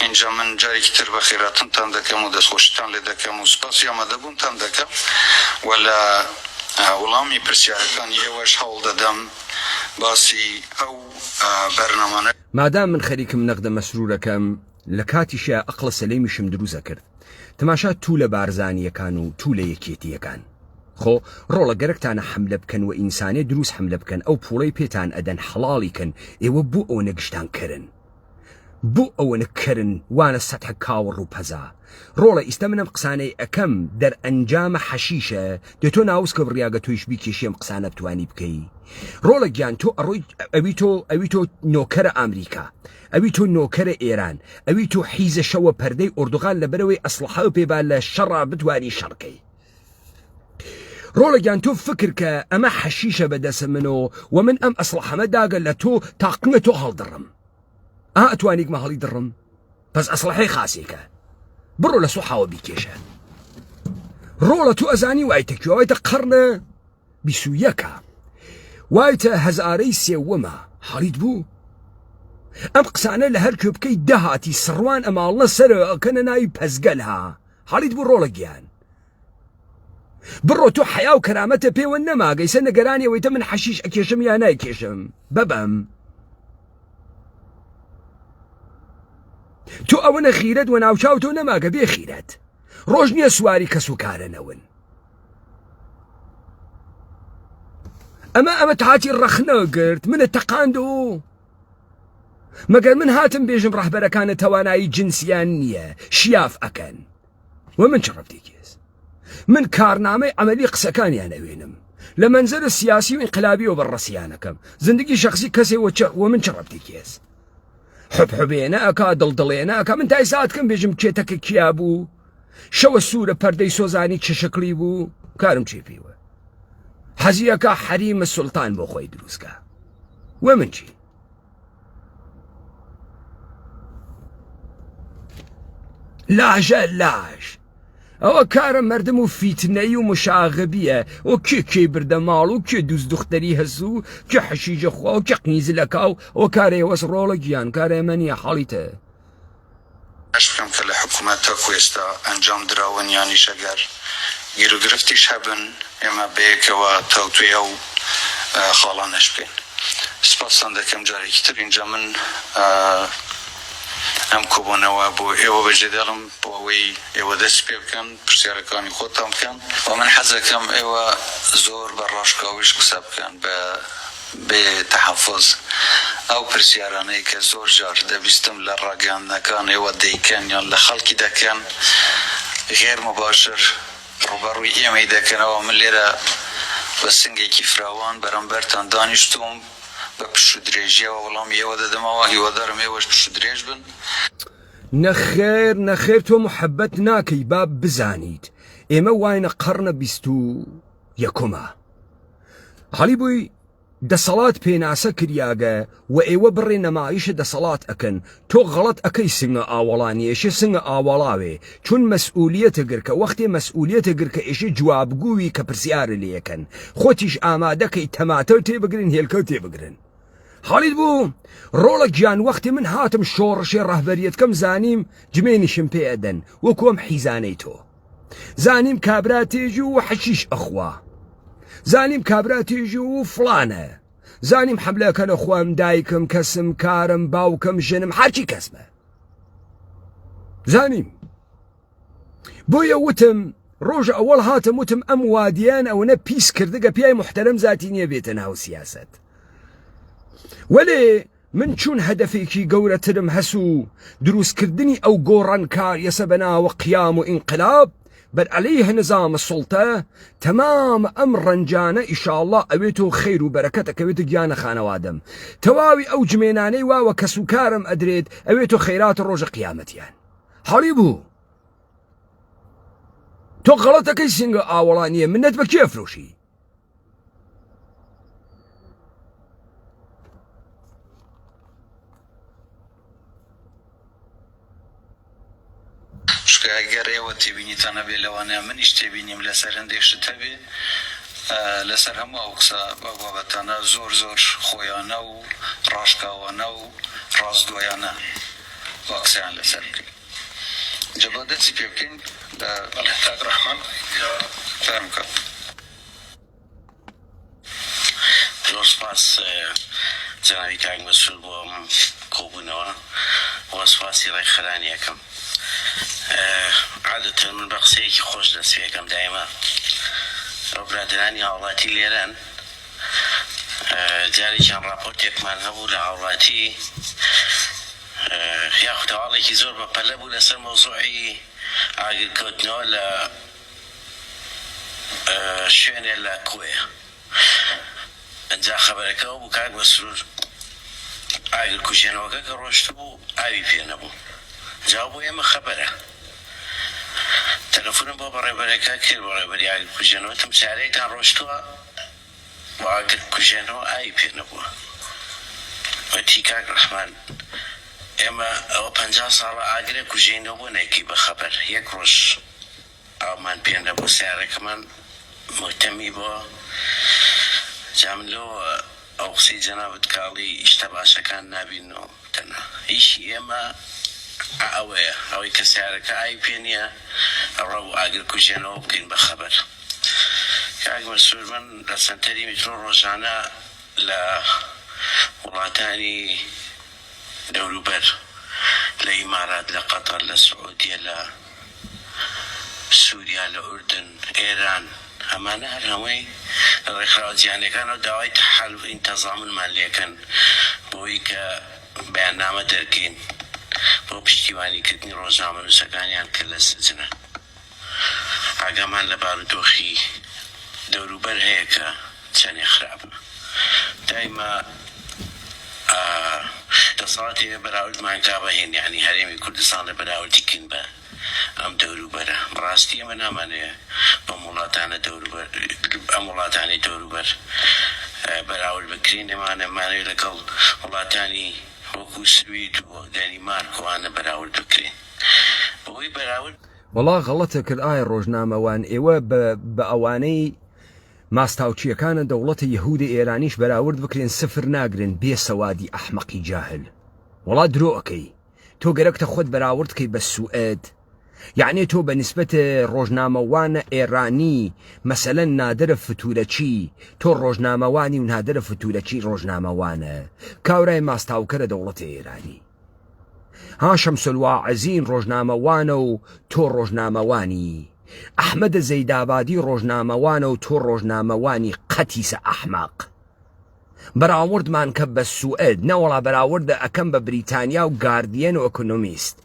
ئینجا من جارێکی تر بەخێرهاتنتان دەکەم و دەستخۆشیتان لێ دەکەم و سوپاسی ئامادەبوونتان دەکەم و لە وڵامی پرسیارەکانی ئێوەش هەوڵ دەدەم باسی ئەو بەرنامانە. مادام من خەریکم نەقدە مەسرورەکەم لە کاتیشیا ئەقڵە سەلێمیشم دروست ئەکرد تەماشا تو لە بارزانیەکان و تو لە یەکێتیەکان خۆ ڕۆڵە گەرەکتانە حەملە بکەن وە ئینسانێ دروست حەملە بکەن ئەو پوڵەی پێتان ئەدەن حەڵاڵی کەن ئێوە بۆ ئەوەنە گشتان کەرن بۆ ئەوەنە کەرن وانە سەتحە کاوڕ و پەزا ڕۆڵە ئیستە من ئەم قسانەی ئەکەم دەرئەنجامە حەشیشە دێ تۆ ناوسکە بڕیاگە تۆیش بیکێشی ئەم قسانە بتوانی بکەی ڕۆڵە گیان تۆ ئەڕۆی ئەوی تۆ ئەوی تۆ نۆکەرە ئامریکا ئەوی تۆ نۆکەرە ئێران ئەوی تۆ حیزە شەوە پەردەی ئۆردوغان لەبەرەوەی ئەسڵەحە پێ با لە شەڕا بتوانی شەڕکەی ڕۆڵە گیان تۆ فکر کە ئەمە حەشیشە بە دەسە منۆ و من ئەم ئەسڵەحەمە داگە لە تۆ تاقمە تۆ هەڵدڕم ئا ئەتوانیگمە هەڵی دڕم پس ئەسڵەحەی خاسێکە بڕۆ لە سوحاوە بیکێشە ڕۆڵە تۆ ئەزانی وایتە کوێ وایتە قەڕنە بیسویەکە وایتە هەزارەی سێوەمە حاڵیت بوو ئەم قسانە لە هەر کوێ بکەی دەهاتی سڕوان ئەماڵنە سەر ئەکەنە ناوی پەزگەل ها حاڵیت بوو ڕۆڵە گیان بڕۆ تۆ حەیا و کەرامەتە پێوە نەماگە ئیسە نگەرانی ئەوەیتە من حەشیش ئەکێشم یا نایکێشم بەبەم تۆ ئەوەنە خیرەت وە ناوچاو تۆ نەماگە بێ خیرەت ڕۆژ نییە سواری کەس و کارە نەون ئەمە ئەمە تاتی ڕەخنە گرت منە تەقاند و مەگەر من هاتم بێژم ڕەهبەرەکانە تەوانایی جنسیان نییە شیاف ئەکەن وە من چ ڕەبتێکی هەس من کارنامەی عەمەلی قسەکانیان ئەوێنم لە مەنزەرە سیاسی و ئینقلابیەوە بەڕەسیانەکەم زندگی شخصی کەسێ وە چ وە من چ ڕەبتێکی هەس حب حبێنە ئەکا دڵ دڵێنە ئەکا من تای ساتکەم بێژم کێتەکە کیا بوو شەوە سوورە پەردەی سۆزانی چ شکڵی بوو کارم چێ پێوە حەزیەکە حەریمە سوڵتان بۆ خۆی دروستکە وە من چی لاژە لاژ ئەوە کارە مردم و فیتنەی و مشاغبیە و کێ کێ بردە ماڵ و کێ دوست دختەری هەس و کێ حەشیجە خوا و کێ قنیزلەکا و ئەوە کارێ وەس ڕۆڵە گیان کارێ ئەمە نییە حاڵیتە. باش بکەم کە لە حکومەت تاکو ئێستا ئەنجام دراون یانیش ئەگەر گیروگرفتیش هەبن ئێمە بەیەکەوە تاوتوێی ئەو خاڵانەش بکەین. سپاستان دەکەم جارێکی تر. ئینجا من ئەم کۆبوونەوە بۆ ئێوە بەجێدێڵم بۆ ئەوەی ئێوە دەست پێ بکەن پرسیارەکانی خۆتان بکەن و من حەز دەکەم ئێوە زۆر بە ڕاشکاویش قسە بکەن بە بێ تەحەفوز ئەو پرسیارانەی کە زۆر جار دەبیستم لە ڕاگەیاندنەکان ئێوە دەیکەن یان لە خەڵکی دەکەن غێر مباشر ڕووبەڕووی ئێمەی دەکەنەوە من لێرە بە سنگێکی فراوان بەرامبەرتان دانیشتووم بە پشوودرێژیەوە وەڵامی ئێوە دەدەمەوە هیوادارم ئێوەش پشوودرێژ بن. نەخێر نەخێر تۆ محەبەت ناکەی با بزانیت ئێمە واینە قەڕنە بیست و یەکمە حاڵی بووی دەسەڵات پێناسە کریاگە وە ئێوە بڕێ نەمایشە دەسەڵات ئەکەن تۆ غەڵەت ئەکەی سنگە ئاوەڵانی ئێشێ سنگە ئاوەڵاوێ چون مەسئولیەتە گرکە وەختێ مەسئولیەتە گرکە ئێشێ جوابگووی کە پرسیارە لێ ئەکەن خۆتیش ئامادەکەی تەماتەو تێ بگرن هێلکەو تێ بگرن حاڵیت بوو ڕۆڵە گیان وەختێ من هاتم شۆڕشێ ڕەهبەریەتکەم زانیم جمێنیشم پێ ئەدەن وەکو ئەم حیزانەی تۆ زانیم کابرا تێژی و حەشیش ئەخوا زانیم کابرا تێژی و فڵانە. زانیم حەملەکەنە خوەم دایکم کەسم کارم باوکم ژنم هەرچی کەسمە زانیم بۆیە وتم ڕۆژ ئەوەڵ هاتم وتم ئەم وادیان ئەوەنە پیس کردگە پیای محتەرم زاتی نییە بێتە ناو سیاست وەلێ من چون هەدەفێکی گەورەترم هەس و دروستکردنی ئەو گۆڕانکاریەسە بە ناوە قیام و ئینقلاب بەر عەلەیه نظام السلطە تەمام ئەم ڕەنجانە ئیشاڵڵا ئەوێت و خەیر و بەرەکەت ئەکەوێتە گیانە خانەوادەم تەواوی ئەو جمێنانەی واوە کەسوکارم ئەدرێت ئەوێت و خەیرات ڕۆژە قیامەتیان حاڵی بوو تۆ غەڵەتەکەی سینگە ئاوەڵا نییە منەت بە کێ فرۆشی چونکە گەر ئێوە تێبینیتان هەبێ لەوانەیە منیش تێبینیم لەسەر هەندێک شت هەبێ لەسەر هەموو ئەو قسە ئەو بابەتانە زۆر زۆر خۆیانە و ڕاشکاوانە و ڕاستگۆیانە با قسەیان لەسەر بکەین جا با دەستی پێ بکەین بەڵێ کاک ڕەحمان فەرموو کاک. زۆر سوپاس جەنابی کاک مەسرور بۆ ئەم کۆبوونەوە و سوپاسی ڕێکخەرانی ئەکەم. عادەتەن من بە قسەیەکی خۆش دەست پێکەم دایمە ئەو برادەرانی هاوڵاتی لێرەن جارێکیان ڕاپۆرتێکمان هەبوو لە هاوڵاتی یاخود هەواڵێکی زۆر بەپەلە بوو لەسەر مەوزوعی ئاگرکەوتنەوە لە شوێنێ لە کۆیە ئنجا خەبەرەکە ئەو بوو کاک مەسرور ئاگر کوژێنەوەکە کە ڕۆشتبوو ئاوی پێ نەبوو جا ئەو بۆ ئێمە خەبەرە تەلەفونم بۆ بەڕێوبەرەکە کرد بەڕێوبەری ئاگر کوژێنەوە وتم سەیارەیەکتان ڕۆشتووە بۆ ئاگر کوژێنەوە ئاوی پێ نەبووە وتی کاک ڕەحمان ئێمە ئەوە 50 ساڵە ئاگرە کوژێینەوە بۆ نایکەی بە خەبەر یەک ڕۆژ ئاومان پێ نەبوو سەیارەکەمان مهتەمی بۆ جا من لۆ ئەو قسەی جەنابت کاڵی شتە باشەکان نابینۆ تەنها ئیشی ئێمە ئا ئەوەیە ئەوەی کە سەیارەکە ئاوی پێ نیە ئەڕا بۆ ئاگر کوژێنەوە بکەین بە خەبەر کاک مەسرور من لە سەنتەری میترۆ ڕۆژانە لە وڵاتانی دەوروبەر لە ئیمارات لە قەتەر لە سعودیە لە سوریا لە ئوردن ئێران ئەمانە هەر هەمووی لە ڕێکخراوە جیهانیەکانەوە داوای تەحالف این تەزامنمان لێکەن بۆی کە بەیاننامە دەرکەین بۆ پشتیوانی کردنی ڕۆژنامەنووسەکانیان کە لە سجنن. ئاگامان لە بارودۆخی دەوروبەر هەیە کە چەنێ خراپە. دایمە دەسەڵات ئەیەوێ بەراوردمان کا بە هین یانی هەرێمی کوردستان ڵێ بەراوردی کەین بە ئەم دەوروبەرە. بەڕاستی ئێمە نامانەوێ بەم وڵاتانە دەوروبەر ئەم وڵاتانەی دەوروبەر بەراورد بکرێین. ئێمە ئەمانەوێ لەگەڵ وڵاتانی وەکوو سوید و دەنیمارک و ئانە بەراورد بکرێین. بەهۆی بەراورد. وەڵا غەڵەتە کرد ئایا ڕۆژنامەوان ئێوە بە بە ئەوانەی ماستاوچیەکانە دەوڵەتە یەهودە ئێرانیش بەراورد بکرێن سفر ناگرن بێ سەوادی ئەحمەقی جاهل وەڵا درۆ ئەکەی تۆ گەرەکتە خۆت بەراورد کەی بە سوئد یەعنی تۆ بە نیسبەت ڕۆژنامەوانە ئێرانی مەسەلەن نادرە فتورەچی تۆ ڕۆژنامەوانی و نادرە فتورەچی ڕۆژنامەوانە کاورای ماستاوکەرە دەوڵەتە ئێرانی ها شەمس الواعظین ڕۆژنامەوانە و تۆ ڕۆژنامەوانی ئەحمەدە زەیدابادی ڕۆژنامەوانە و تۆ ڕۆژنامەوانی قەتیسە ئەحمەق بەراوردمان کە بە سوئد نەوەڵا بەراوردە ئەکەم بە بریتانیا و گاردیەن و ئەکۆنۆمیست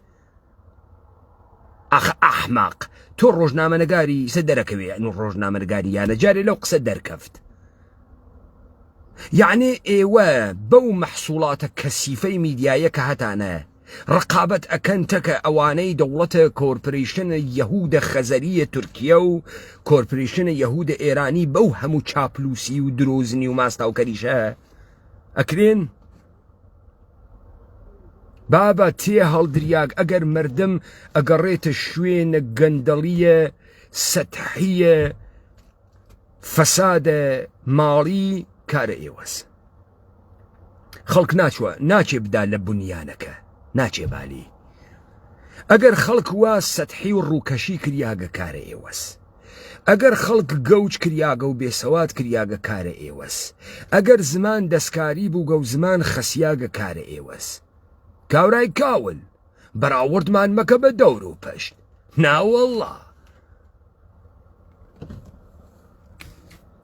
ئەخ ئەحمەق تۆ ڕۆژنامەنەگاری سە دەرەکەوێ ئەنو ڕۆژنامەنگاری یانە جارێ لەو قسە دەرکەفت یەعنی ئێوە بەو مەحسوڵاتە کەسیفەی میدیایە کە هەتانە ڕقابەت ئەکەن تەکە ئەوانەی دەوڵەتە کۆرپرەیشنە یەهودە خەزەریە تورکیە و کۆرپرەیشنە یەهودە ئێرانی بەو هەموو چاپلوسی و درۆزنی و ماستاوکەریشە ئەکرێن بابە تێ هەڵدریاگ ئەگەر مردم ئەگەڕێتە شوێنە گەندەڵیە سەتحیە فەسادە ماڵی کارە ئێوەس خەڵک ناچوە ناچێ بدا لە بنیانەکە ناچێ بالی ئەگەر خەڵک وا سەتحی و ڕووکەشی کریاگە کارە ئێوەس. ئەگەر خەڵک گەوج کریاگە و بێسەواد کریاگە کارە ئێوەس. ئەگەر زمان دەسکاری بووگە و زمان خەسیاگە کارە ئێوەس. کاورای کاول، بەراوردمان مەکە بە دەور و پشت. ناوەڵڵا.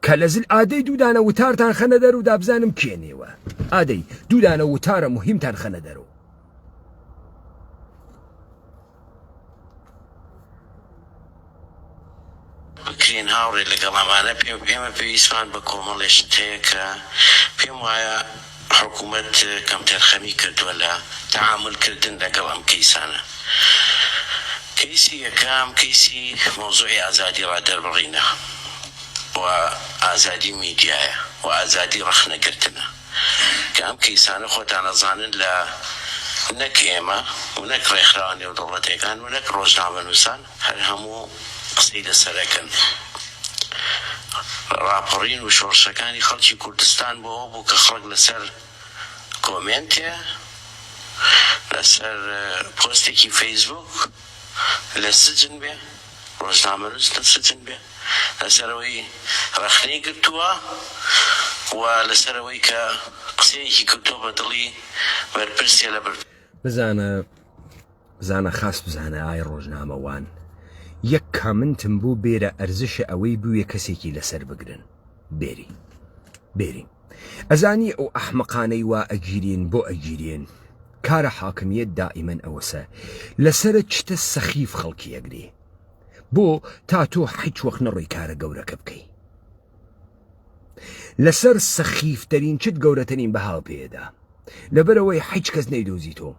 کە لە زل ئادەی دوودانە وتارتان خەنە دەر و دابزانم کێ نێوە ئادەی دوودانە وتارە مهمتان خەنە دەرەوە. بکرێن هاوڕێ لەگەڵ ئەمانە پێم ئێمە پێویستمان بە کۆمەڵێ شت هەیە کە پێم وایە حکوومەت کەمتەرخەمی کردووە لە تەعامول کردن لەگەڵ ئەم کەیسانە. کەیسی یەکەم کەیسی مەوزوعی ئازادی ڕادەربڕینە و ئازادی میدیایە و ئازادی ڕەخنەگرتنە کە ئەم کەیسانە خۆتان ئەزانن لە نەک ئێمە و نەک ڕێکخراوە نێودەوڵەتیەکان و نەک ڕۆژنامەنووسان هەر هەموو قسەی لەسەر ئەکەن. ڕاپەڕین و شۆڕشەکانی خەڵکی کوردستان بۆ ئەوە بوو کە خەڵک لەسەر کۆمێنتێ، لەسەر پۆستێکی فەیسبووک لە سجن بێ، ڕۆژنامەنووس لە سجن بێ، لەسەر ئەوەی ڕەخنەی گرتووە و لەسەر ئەوەی کە قسەیەکی کردووە بە دڵی بەرپرسێ لە بەر. بزانە بزانە خاس بزانە ئای ڕۆژنامەوان یەک کامنتم بۆ بێرە ئەرزشە ئەوەی بوێ کەسێکی لەسەر بگرن بێری بێری ئەزانی ئەو ئەحمەقانەی وا ئەگیرێن بۆ ئەگیرێن کارە حاکمیەت دائیمەن ئەوەسە لەسەرە چتە سەخیف خەڵکی ئەگرێ بۆ تا تۆ حیچ وەخت نەڕۆی کارە گەورەکە بکەی لەسەر سەخیفترین چت گەورەترین بەهاو پێدا لەبەرەوەی حیچ کەس نەیدۆزیتۆ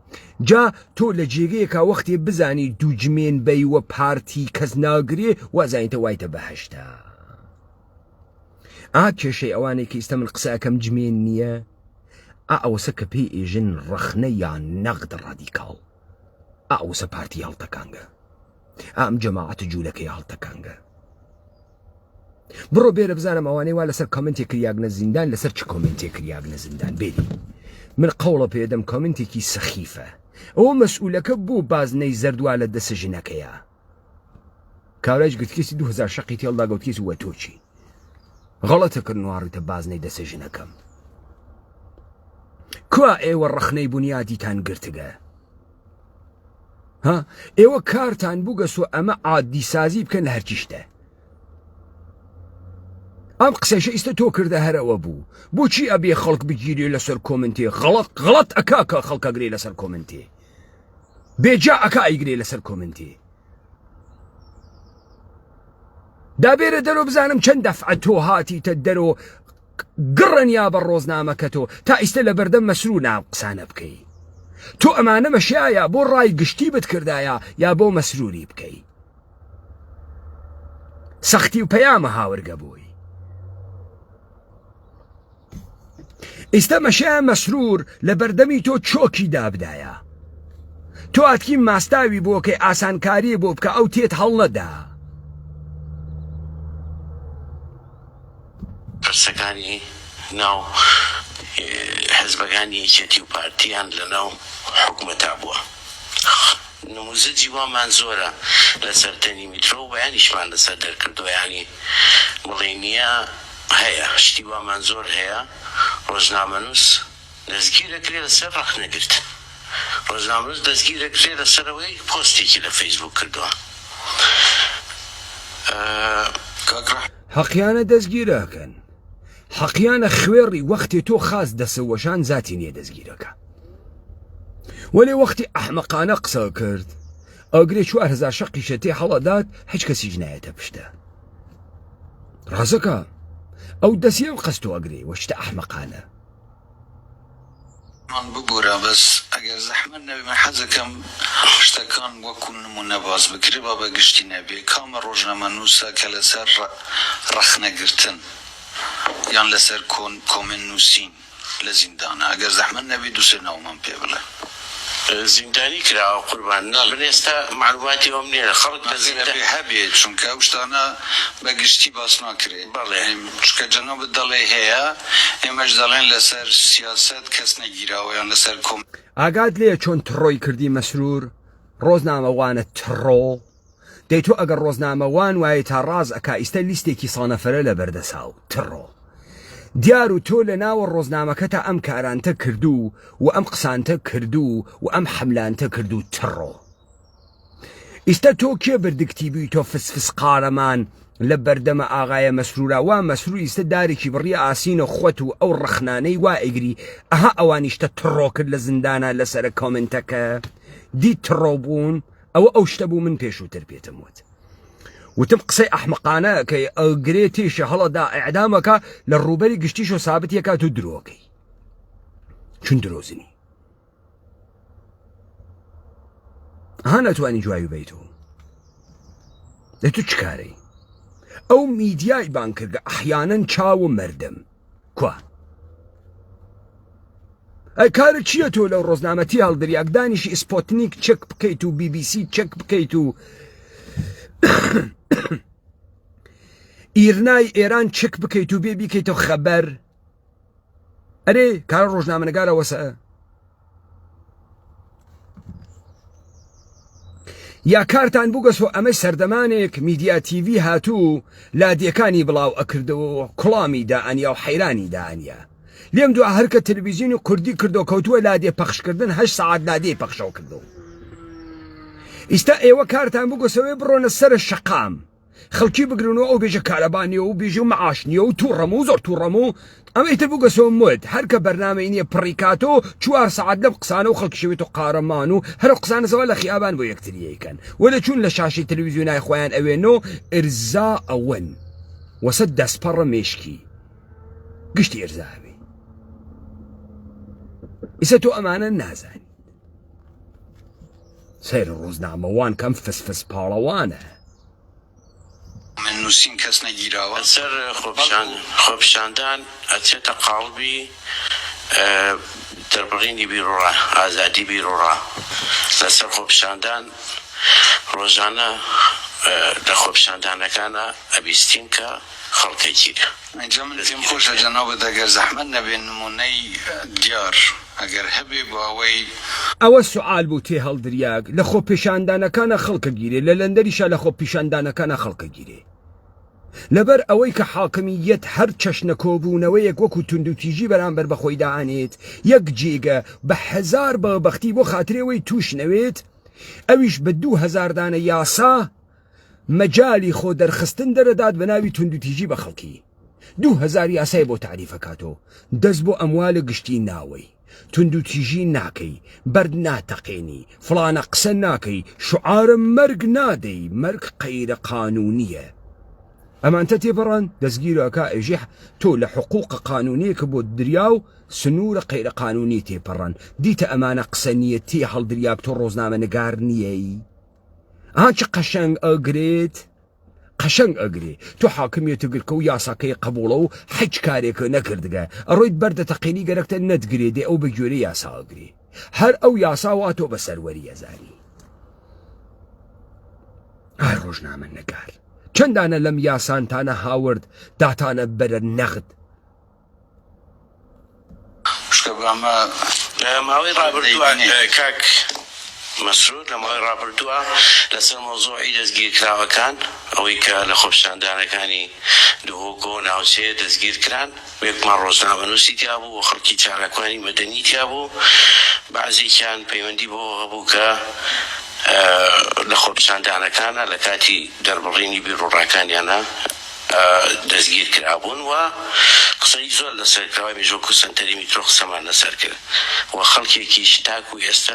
جا تۆ لە جێگەیەکا وەختێ بزانی دوجمێن بەی وە پارتی کەس ناگرێ وازانیتە وایتە بەهەشتا ئا کێشەی ئەوانەی کە ئیستا من قسە ئەکەم جمێن نییە ئا ئەوەسە کە پێی ئێژن ڕەخنە یان نەغد ڕادیکاڵ ئا ئەوەسە پارتی هەڵتەکانگە ئا ئەم جەماعەتە جوولەکەی هەڵتەکانگە بڕۆ بێرە بزانم ئەوانەی وا لەسەر کۆمنتێ کریاگنە زیندان لەسەر چ کۆمنتێ کریاگنە زیندان بێری من قەوڵە پێدەم کۆمنتێکی سەخیفە ئەوە مەسئولەکە بۆ بازنەی زەردوا لە دەسە ژنەکەیە کاورایش گرتکێسی 2000 شەقی تێڵدا گەوتکێسی وە تۆ چی غەڵەتە کرد نواڕیتە بازنەی دەسە ژنەکەم کوا ئێوە ڕەخنەی بنیادیتان گرتگە ها ئێوە کارتان بووگەسۆ ئەمە عادی سازی بکەن لە هەرچی شتە ئەم قسەشە ئیستا تۆ کردە هەرەوە بوو بۆچی ئەبێ خەڵک بگیرێ لەسەر کۆمنتێ غەڵەت غەڵەت ئەکا کە خەڵکەگرێ لەسەر کۆمنتێ بێجا ئەکا ئەیگرێ لەسەر کۆمنتێ دابێرە دەرۆ بزانم چەند دەفعە تۆ هاتیتە دەرۆ گڕن یا بە ڕۆزنامەکە تۆ تا ئیستە لە بەردەم مەسرور نا قسانە بکەی تۆ ئەمانە مەشایە بۆ ڕای گشتی بتکردایە یا بۆ مەسروری بکەی سەختی و پەیامە هاورگە بووی ئیستە مەشایە مەسرور لە بەردەمی تۆ چۆکی دابدایە تۆ ئەتکی ماستاوی بۆکەی ئاسانکاری بۆ بکە ئەو تێت هەڵنەدا. پرسەکانی ناو حزبەکانی یەکێتی و پارتیان لەناو حکومەتا بووە. نموزەجی وامان زۆرە لەسەر تەنی میترۆ و بەیانیشمان لەسەر دەرکردووە یانی بڵێی نییە هەیە شتی وامان زۆر هەیە ڕۆژنامەنووس دەستگیر ئەکرێ لەسەر ڕەخنەگرتن ڕۆژنامەنووس دەستگیر ئەکرێ لەسەر ئەوەی پۆستێکی لە فەیسبووک کردووە. کاک ڕەح. حەقیانە دەستگیرەکەن حەقیانە خوێڕی وەختێ تۆ خاس دەسە وەشان زاتی نیە دەستگیرەکە وەلێ وەختی ئەحمەقانە قسە کرد ئەگرێ 4000 شەقیشە تێ هەڵەدات هیچ کەسیش نایەتە پشتە ڕازەکە ئەو دەسیە و قەستۆ ئەگرێ وەشتە ئەحمەقانە مان ببورە بەس ئەگەر زەحمەت نەبێ من حەزەکەم شتەکان وەکو نمونە باس بکرێ با بە گشتی نەبێ کامە ڕۆژنامەنوسە کە لەسەر ڕەخنە گرتن یان لەسەر کۆمێنت نوسین لە زیندانە ئەگەر زەحمەت نەبێ دوسێ ناومان پێ بڵێ. زیندانی کراوە قوربان نا من ئێستا معلوماتی ئەوم نیە خەڵک لە نەخێر زیندان. ئەبێ هەبێ چونکە ئەو شتانە بە گشتی باس ناکرێ بەڵێ. چونکە جەنابت دەڵێی هەیە ئێمەش دەڵێن لەسەر سیاسەت کەس نەگیراوە یان لەسەر کۆم. ئاگات لێیە چۆن تڕۆی کردی مەسرور ڕۆزنامەوانە تڕۆ. دەی تۆ ئەگەر ڕۆزنامەوان وایە تا ڕاز ئەکا ئیستە لیستێکی سانەفەرە لە بەردەسا و تڕۆ دیار و تۆ لە ناوە ڕۆزنامەکەتا ئەم کارانتە کردوو و ئەم قسانتە کردوو و ئەم حەملانتە کردوو تڕۆ ئیستە تۆ کێ بردگتی بووی تۆ فس فس قارەمان لە بەردەمە ئاغایە مەسرورا وا مەسرور ئیستە دارێکی بڕیە ئاسینە خۆت و ئەو ڕەخنانەی وا ئەگری ئەها ئەوانیشتە تڕۆ کرد لە زیندانا لەسەرە کۆمنتەکە دی تڕۆ بوون ئەوە ئەو شتە بوو من پێشووتر پێتم وت وتم قسەی ئەحمەقانە کە ئەگرێ تێشە هەڵەدا ئەعدامەکە لە ڕووبەری گشتیش و سابت یەکات و درۆکەی چون درۆزنی ها ناتوانانی جوابی بیتەوە لە تو چ کارەی ئەو میدیای بان کردگە ئەحیانەن چاو مردم کوا ئەی کارە چییە تۆ لەو ڕۆزنامەتی هەڵدریاک دانیشی ئیسپۆتنیک چەک بکەیت و بیبیسی چەک بکەیت و ئیرنای ئێران چەک بکەیت و بێ بیکەیتەوە خەبەر ئەرێ کارە ڕۆژنامەنگارە وەسە یا کارتان بگەسۆ ئەمەی سەردەمانێک میدیا تیڤی هاتوو لادێکانی بڵاو ئەکردەوە و کوڵامی دائەنیا و حەیرانی دائەنیا لێم دوا هەرکە تەلەڤیزیۆنی کوردی کردو کەوتووە لادێ پەخشکردن هەشت سەعات لادێی پەخشەو کردو ئیستا ئێوە کارتان بگەسەوەی بڕۆنە سەرە شەقام خەڵکی بگرن و ئەو بێژە کارەبا نیە و بێژە و معاش نیە و توڕەم و زۆر توڕەم و ئەمە ئیتر بگەسەوە مت هەر کە بەرنامەی نیە پڕی کاتۆ چوار سەعات لەم قسانە و خەڵکی شەوێت و قارەمان و هەر ئەو قسانە زەوا لە خیابان بۆ یەکتری ئەیکەن و لە چوون لە شاشەی تەلەڤیزیۆنای خۆیان ئەوێنۆ ئرزا ئەوەن وەسە دەستپەڕە مێشکی گشتی ئرزا ئەوێ ئیسە تۆ ئەمانە نازانی سەیر ڕۆزنامەوان کەم فسفس پاڵەوانە. من نووسین کەس نەگیراوە. لەسەر خۆپیشاندان ئەچێتە قاڵبی دەربڕینی بیروڕا، ئازادی بیروڕا. لەسەر خۆپیشاندان ڕۆژانە لە خۆپیشاندانەکانا ئەبیستین کە خەڵک ئەگیرێ. ئینجا من پێم خۆشە جەنابت ئەگەر زەحمەت نەبێ نموونەی دیار ئەگەر هەبێ بۆ ئەوەی. ئەوە سوعال بوو تێهەڵدریاگ لە خۆپێشاندانەکانا خەڵکە گیرێ لە لەندەریشا لە خۆپیشاندانەکانا خەڵکە گیرێ لەبەر ئەوەی کە حاکمییەت هەر چەشنە کۆبوونەوەیەک وەکو توندوتیژی بەرامبەر بە خۆی دائەنێت یەک جێگە بە هەزار بەبەختی بۆ خاترێوەی تووش نەوێت ئەویش بە 2000 دانە یاسا مەجالی خۆ دەرخستن دەرەدات بە ناوی توندوتیژی بە خەڵکی 2000 یاسای بۆ تاریفەکاتۆ دەست بۆ ئەموالە گشتی ناوەی توندوتیژی ناکەی، بەرد ناتەقێنی، فڵانە قسە ناکەی، شوعارە مەرگ نادەی، مەرگ قەیرە قانونیە. ئەمانتە تێپەڕان دەستگیرە ئەکا ئێژێ تۆ لە حقوقە قانونیە کە بۆت دریاو سنورە قەیرە قانونی تێپەڕان دیتە ئەمانە قسە نیە تێ هەڵدریاگ تۆ ڕۆزنامە نگار نیەی ئەها چ قەشەنگ ئەگرێت. قەشەنگ ئەگرێ تۆ حاکمیەتە گرکە و یاساکەی قەبوڵە و حیچ کارێکە نەکردگە ئەڕۆیت بەردە تەقێنی گەرەکتە نەتگرێ دێ ئەو بە گوێرەی یاسا ئەگرێ هەر ئەو یاسا وا تۆ بە سەروەری ئەزانی ئای ڕۆژنامە نەگار چەندانە لەم یاسانتانە هاورد داتانە بەرە نەغد خوشکە بە ئەمە لە ماوەی ڕابردووە کاک مەسرور لە ماوەی ڕابردووە لەسەر مەوزوعی دەستگیرکراوەکان ئەوەی کە لە خۆپیشاندانەکانی دهۆک و ناوچەیە دەستگیر کران بێگومان ڕۆژنامەنووسی تیا بوو و خەڵکی چالاکوانی مەدەنی تیا بوو بەعزێکیان پەیوەندی بەوە هەبوو کە لە خۆپیشاندانەکانە لە کاتی دەربڕینی بیروڕاکانیانە دەستگیر کرابوون و قسەی زۆر لەسەر کرا ئێمەش وەکو سەنتەری میترۆ قسەمان لەسەر کرد و خەڵکێکیش تاکو ئێستا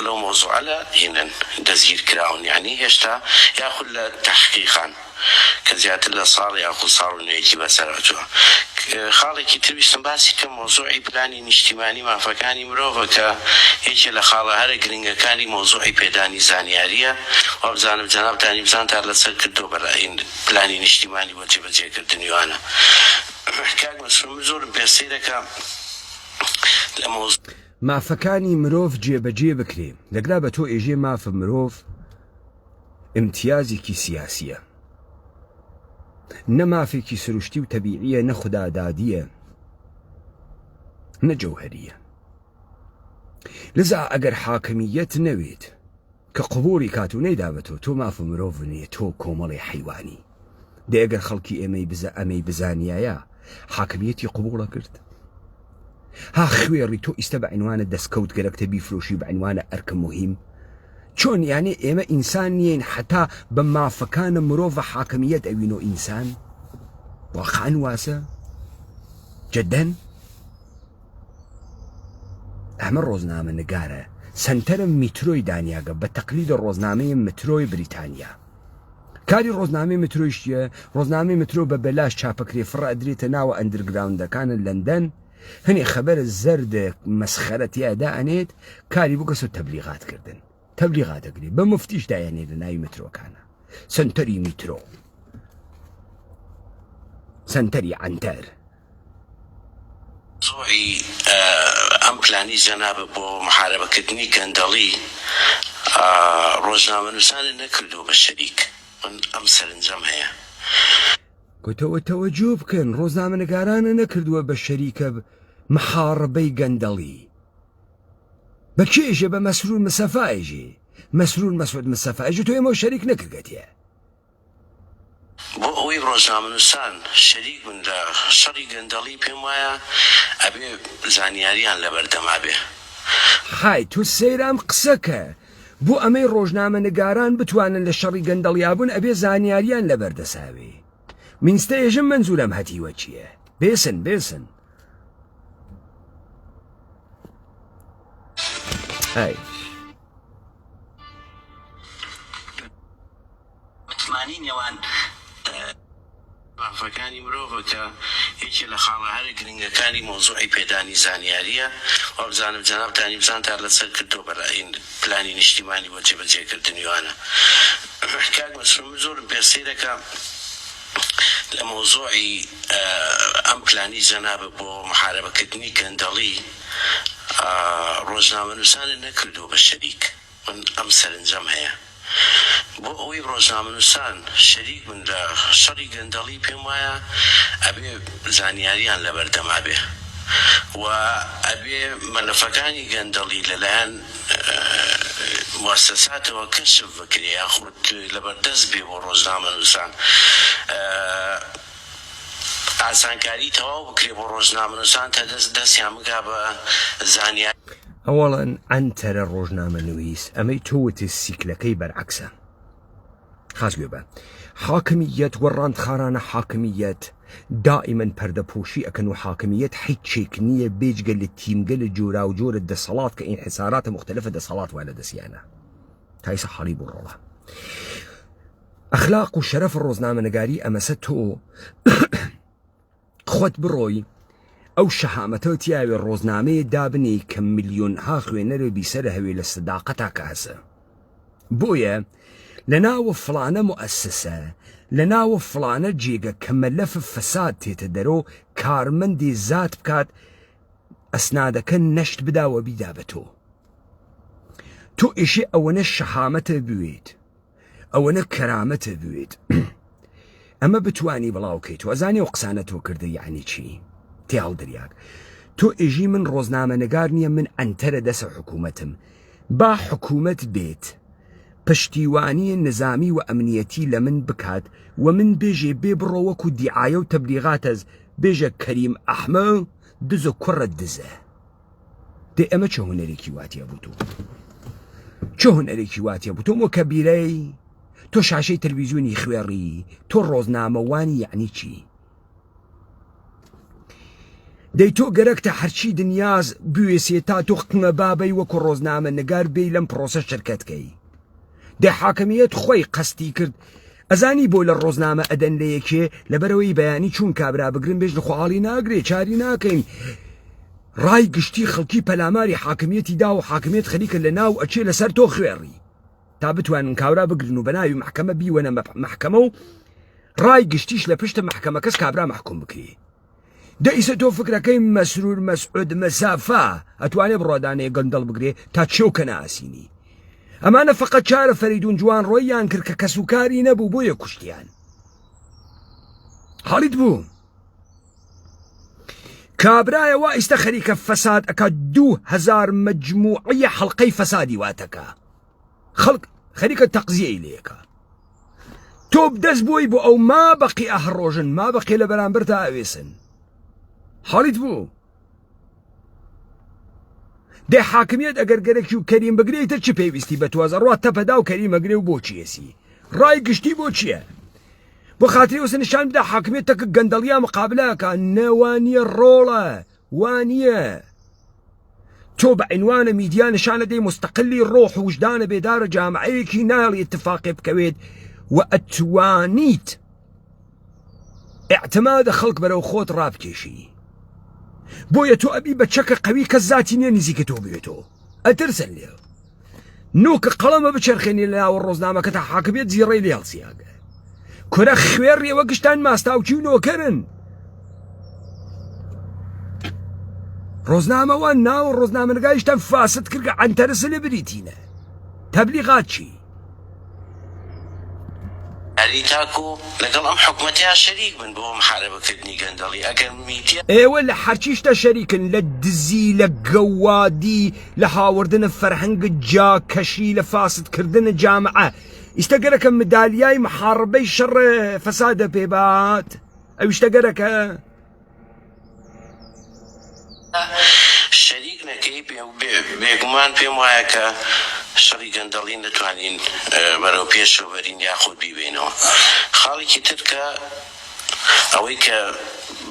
لەو مەوزوعە لە هینن دەستگیر کراون یانی هێشتا یاخود لە تەحقیقان کە زیاتر لە ساڵ یاخود ساڵ و نوێیەکی بەسەر هاتووە. خاڵێکی تر ویستم باسی کەم مەوزوعی پلانی نیشتیمانی مافەکانی مرۆڤە کە یەکێ لە خاڵە هەرە گرنگەکانی مەوزوعی پێدانی زانیارییە وابزانم جەنابتانی بزانتان لەسەر کردووە بەرئین پلانی نیشتیمانی بۆ جێبەجێکردنی وانە کاک مەسرور من زۆرم پێ سەیرە کە لە مەوزوع. مافەکانی مرۆڤ جێبەجێ بکرێ لەگلا بە تۆ ئێژێ ماف مرۆڤ ئیمتیازێکی سیاسیە نە مافێکی سروشتی و تەبیعیە نە خودادادیە نە جەوهەریە لذا ئەگەر حاکمیەت نەوێت. کە قبوڵی کات و نەیدا بە تۆ، تۆ ماف و مرۆڤ نیە، تۆ کۆمەڵی حەیوانی. دەی ئەگەر خەڵکی ئێمەی بزە ئەمەی بزانیایە حاکمیەتی قبوڵ ئەکرد؟ ها خوێڕی تۆ ئیستە بە عینوانە دەسکەوت گەرەکتە بیفرۆشی بە عینوانە ئەرکە موهیم؟ چۆن یانێ ئێمە ئینسان نیین حەتا بە مافەکانە مرۆڤە حاکمیەت ئەوینۆ ئینسان؟ واقعا واسە؟ جدەن؟ ئەمە ڕۆزنامە نگارە سەنتەرە میترۆی دانیاگە بە تەقلیدە ڕۆزنامەیە مترۆی بریتانیا کاری ڕۆزنامەی مترۆیش چیە ڕۆزنامەی مترۆ بە بەلاش چاپەکرێ فڕە ئەدرێتە ناوە ئەندرگراوندەکانە لەندەن هەنێ خەبەرە زەردە مەسخەرە تیا دائەنێت کاری بکەسە تەبلیغات کردن تەبلیغات دەگرێ بە مفتیش دایەنێ لە ناوی مترۆکانە سەنتەری میترۆ سەنتەری عەنتەر. مەوزوعی ئەم پلانی جەنابت بۆ محاربەکردنی گەندەڵی ڕۆژنامەنووسانت نەکردووە بە شەریک، من ئەم سەرنجەم هەیە. گوتەوە تەوەجۆ بکەن ڕۆزنامەنگارانە نەکردووە بە شەریکە محاڕبەی گەندەڵی بە کێژێ بە مەسرور مسەفایژێ مەسرور مەسعود مسەفایژ تۆ ئێمە شەریک نەکردگەتیە. بۆ ئەوەی ڕۆژنامەنووسان شەریک بن لە شەڕی گەندەڵی پێم وایە ئەبێ زانیاریان لەبەردەما بێ. خای تۆ سەیرە ئەم قسە کە. بۆ ئەمەی ڕۆژنامە نگاران بتوانن لە شەڕی گەندەڵیا بن ئەبێ زانیاریان لەبەر دەساوێ. مینستە ئێژم مەنزورەم هەتیوە چیە؟ بێسن بێسن. ئای. متمانەی نێوان مافەکانی مرۆڤە کە یەکێ لە خاڵە هەرە گرنگەکانی مەوزوعی پێدانی زانیارییە، وابزانم جەنابتانی بزانتان لەسەر کردووە بە رەئی پلانی نیشتیمانی بۆ جێبەجێکردنی وانە. کاک مەسرور من زۆرم پێ سەیرە کە لە مەوزوعی ئەم پلانی جەنابت بۆ محاربەکردنی گەندەڵی ڕۆژنامەنووسانت نەکردووە بە شەریک. من ئەم سەرنجەم هەیە. بۆ ئەوەی ڕۆژنامەنووسان شەریک بن لە شەڕی گەندەڵی پێم وایە ئەبێ زانیاریان لەبەردەما بێ و ئەبێ مەلەفەکانی گەندەڵی لەلایەن موەسەساتەوە کەشف بکرێ یاخود لەبەردەست بێ بۆ ڕۆژنامەنووسان. ئاسانکاری تەواو بکرێ بۆ ڕۆژنامەنووسان تا دەست دەستیان بگا بە زانیاری. ئەوەڵەن عەنتەرە ڕۆژنامەنوویس ئەمەی تۆ وتت سیکلەکەی بەرعەکسە خاس گوێ بە حاکمیەت وە ڕانتخارانە حاکمیەت دائیمەن پەردەپۆشی ئەکەن و حاکمیەت حیچێک نییە بێجگە لە تیمگەل جۆراوجۆرە دەسەڵات کە ئینحساراتە مختلفە دەسەڵات وا لە دەستیانە تا ئیسە حاڵی بوو ڕۆڵە ئەخلاق و شەرەف ڕۆزنامەنگاری ئەمەسە تۆ خۆت بڕۆی ئەو شەهامەتەوە تیاوێ ڕۆزنامەیە دابنێی کە ملیۆنها خوێنەرە بیسەرە هەوێ لە سداقەتا کە هەسە بۆیە لە ناوە فڵانە موئەسسە لە ناوە فڵانە جێگە کە مەلەف فەساد تێتە دەرۆ کارمەندی زات بکات ئەسنادەکە نەشت بدا وە بیدا بە تۆ تۆ ئێشێ ئەوەنە شەهامەتە بوێیت ئەوەنە کەرامەتە بوێت ئەمە بتانی بڵاوکەیت و ئەزانی و قسانە تۆ کردە یعنی چی تێ هەڵدریاک تۆ ئێژی من ڕۆزنامە نگار نییە من ئەنتەرە دەسە حکوومەتم با حکوومەت بێت پشتیوانی نظامی و ئەمنیەتی لە من بکات و من بێژێ بێ بڕۆ وەکو دیعاە و تەبلیغاتەز بێژە کەریم ئەحمە دزە کوڕە دزە دەی ئەمە چه هونەرێکی واتە بوو تۆ چه هونەرێکی واتە بوو تۆ مۆکەبیرەی تۆ شاشەی تەلویزیۆنی خوێڕی تۆ ڕۆزنامەوانی یعنی چی دەی تۆ گەرەکتە هەرچی دنیاز بوێسێ تا تۆ قنە بابەی وەکو ڕۆزنامە نگار بێی لەم پرۆسە شرکەتکەی دە حاکمیت خۆی قەستی کرد ئەزانی بۆ لە ڕۆزنامە ئەدەن لە یەکێ لەبەرەوەی بەیانی چوون کابرا بگرن بێژن خۆ ئاڵی ناگرێ چاری ناکەین ڕای گشتی خەڵکی پەلاماری حاکمیەتی دا و حاکمیەت خەریکە لە ناو ئەچێ لەسەر تۆ خوێڕی تا بتوانن کاورا بگرن و بەناوی محکەمە بیوەنە محکەمە و ڕای گشتیش لە پشتە محکەمەکەس کابرا محکوم بکرێ دە ئیسە تۆ فکرەکەی مەسرور مەسعود مەسافا ئەتوانێ بڕۆدانێ گەندەڵ بگرێ تا چێو کە ناسینی ئەمانە فقط چارە فەریدون جوان ڕۆیان کرد کە کەسوکاری نەبوو بۆیە کوشتیان حاڵیت بوو کابرایە وا ئیستا خەریکە فەساد ئەکا 2000 مجموعەیە حەڵقەی فەسادی واتەکە. خەڵک خەریکە تەقزیەی لێکا تۆپ دەست بۆی بۆ ئەو ما بەقی ئەهڕۆژن ما بەقی لە بەرامبەر تا ئەوێسن حاڵیت بوو دێ حاکمیت ئەگەر گەرەکی و کەریم بگرێتە چ پێویستی بە توازە ڕوا تەپەدا و کەریم ئەگرێ و بۆچیەسی ڕای گشتی بۆ چییە؟ بۆ خاتری وسە نیشان بدا حاکمیت تەکە گەندەڵیا مقابلەکە نەوانیە ڕۆڵە وانیە تۆ بە عینوانە میدیا نیشانە دەی مستەقلی ڕۆح و وژدانە بێدارە جامعەیەکی نایڵی اتفاقێ بکەوێت و ئەتوانیت اعتمادە خەڵک بەرەو خۆت ڕابکێشی بۆیە تۆ ئەبی بە چەکە قەوی کەس زاتی نییە نزیکە تۆ بێتەوە ئەترسن لێ نوکە قەڵەمە بچەرخێنی لە ناوە ڕۆزنامەکە تا حاکمیت زیڕەی لێ هەڵسیاگە کورە خوێڕیەوە گشتان ماستاوچی و نۆکەرن ڕۆزنامەوان ناوە ڕۆزنامەنگایشتان فاسد کردگە عەنتەرە سلێ بریتینە تەبلیغات چی؟ ئەری تاکو لەگەڵ ئەم حکومەتەیا شەریک بن بۆ محارەبەکردنی گەندەڵی ئەگەر میدیا. ئێوە لە هەرچی شتە شەریکن لە دزی لە گەوادی لە هاوردنە فەرهەنگ جاکەشی لە فاسد کردن جامعە ئیستە گەرەکە مدالیای محاڕبەی شەڕ فەسادە پێ بات ئەویشتە گەرەکە. شەریک نەکەی بێگومان پێم وایە کە شەڕی گەندەڵی نەتوانین بەرەو پێشەوە بەرین یاخود بیبەینەوە. خاڵێکی تر کە ئەوەی کە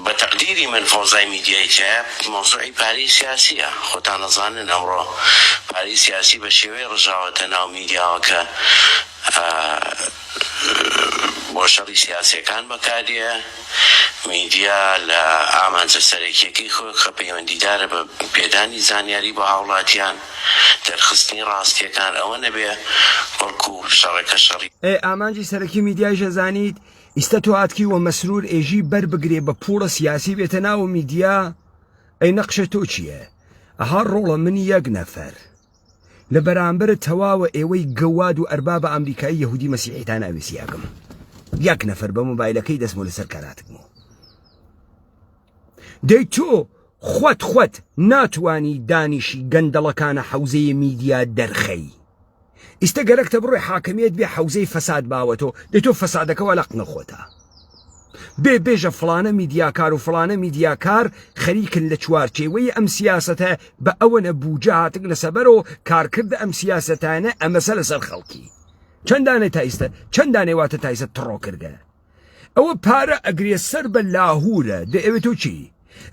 بە تەقدیری من فەوزای میدیای تیایە مەوزوعی پارەی سیاسیە خۆتان ئەزانن ئەمڕۆ پارەی سیاسی بە شێوەی ڕژاوەتە ناو میدیاوە کە بۆ شەڕی سیاسیەکان بەکاردێ، میدیا لە ئامانجە سەرەکیەکەی خۆی کە پەیوەندیدارە بە پێدانی زانیاری بۆ هاوڵاتیان، دەرخستنی ڕاستیەکان ئەوە نەبێ بەڵکو شەڕەکە شەڕی. ئێ ئامانجی سەرەکی میدیایش ئەزانیت ئیستە تۆ ئاتکی وە مەسرور ئێژی بەر بگرێ بە پوڵە سیاسی بێتە ناو میدیا ئەی نەقشە تۆ چیە ئەها ڕۆڵە من یەک نەفەر لە بەرامبەر تەواوە ئێوەی گەواد و ئەربابە ئەمریکایی یەهودی مەسیحیتان ئاوێسیاگم یەک نەفەر بە مۆبایلەکەی دەستمۆ لەسەر کاراتکمۆ دەی تۆ خۆت خۆت ناتوانی دانیشی گەندەڵەکانە حەوزەیە میدیا دەرخەی ئیستە گەرەکتە بڕۆی حاکمیت بێ حەوزەی فەساد باوەتۆ دەی تۆ فەسادەکە وە لەقنە خۆتا بێ بێژە فڵانە میدیاکار و فڵانە میدیاکار خەریکن لە چوارچێوەی ئەم سیاسەتە بە ئەوەنە بوجە هاتگنە سەبەرەوە کارکردە ئەم سیاسەتانە ئەمەسە لەسەر خەڵکی چەند دانێ تا ئیستە چەند دانێ واتە تا ئیستە تڕۆ کردگە ئەوە پارە ئەگرێ سەر بە لاهورە دە ئەوێ تۆ چی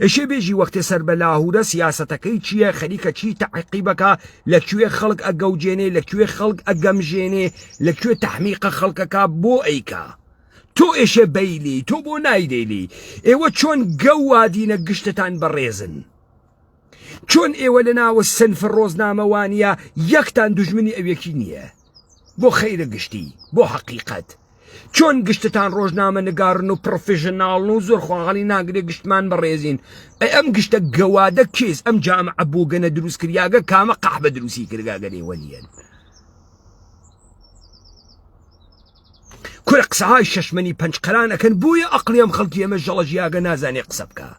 ئەشێ بێژی وەختێ سەر بە لاهورە سیاسەتەکەی چییە خەریکە چی تەعقیبەکە لە کوێ خەڵک ئەگەوجێنێ لە کوێ خەڵک ئەگەمژێنێ لە کوێ تەحمیقە خەڵکەکە بۆ ئەیکا تۆ ئێشێ بەیلی تۆ بۆ نایدەیلی ئێوە چۆن گەوادینە گشتتان بەڕێزن چۆن ئێوە لە ناوە سنف ڕۆزنامەوانیە یەکتان دوژمنی ئەویەکی نییە بۆ خەیرە گشتی بۆ حەقیقەت چۆن گشتتان ڕۆژنامە نگارن و پڕۆفیشناڵن و زۆر خواڵی ناگرێ گشتمان بەڕێزین ئەی ئەم گشتە گەوادە کێس ئەم جامعە بۆگەنە دروست کریاگە کامە قەحبە دروستی کردگاگە لێوە نییەن کورە قسەهای شەشمەنی پەنج قەران ئەکەن بۆیە ئەقلی ئەم خەڵکی ئەمە ژەڵەژیاگە نازانێ قسە بکە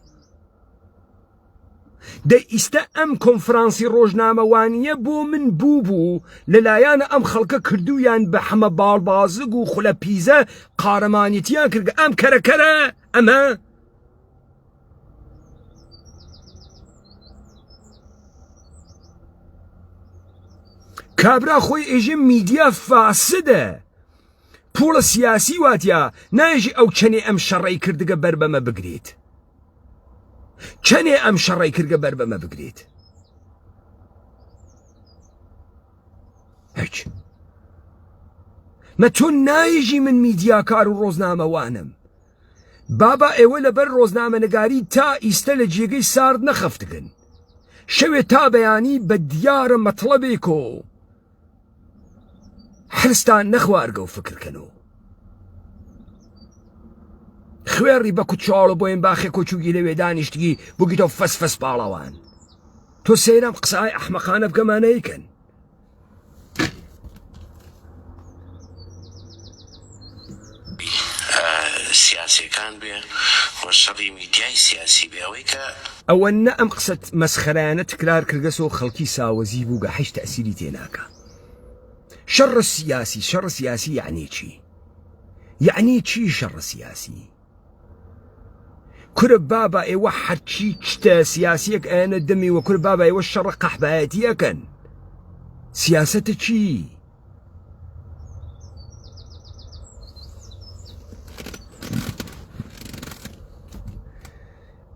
دەی ئیستە ئەم کۆنفرانسی ڕۆژنامەوانییە بۆ من بوو بوو لەلایەنە ئەم خەڵکە کردوویان بە حەمە باڵبازگ و خولە پیزە قارەمانیتیان کردگە ئەم کەرەکەرە ئەمە کابرا خۆی ئێژێ میدیا فاسدە پوڵە سیاسی واتیا نایژی ئەو چەنێ ئەم شەڕەی کردگە بەر بەمە بگریت چەنێ ئەم شەڕەی کردگە بەر بەمە بگریت هیچ مە تۆ نایژی من میدیاکار و ڕۆزنامەوانم بابا ئێوە لەبەر ڕۆزنامەنگاری تا ئیستە لە جێگەی سارد نەخەفتگن شەوێ تا بەیانی بە دیارە مەتڵەبێکۆ حرستان نەخوارگە و فکر کەن و خوێڕی بە کوچاڵ و بۆین باخێ کۆچوگی لەوێ دانیشتگی بگیتەوە فەس فەس پاڵەوان تۆ سەیرم قسای ئەحمەقانە بکەمانەیکەن سیاسیەکان بێ و شەڕی میدیای سیاسی بێ ئەوەی کە. ئەوەنە ئەم قسە مەسخەرایانە تکرار کردگەسەوە خەڵکی ساوەزی بووگە حیچ تەئسیری تێ ناکا. شەڕ سیاسی شەڕ سیاسی یعنی چی یعنی چی شەڕ سیاسی کورە بابا ئێوە هەرچی شتە سیاسیەک ئەیەنە دەمی وە کورە بابا ئێوە شەڕە قەحبایەتی ئەکەن سیاسەتە چی؟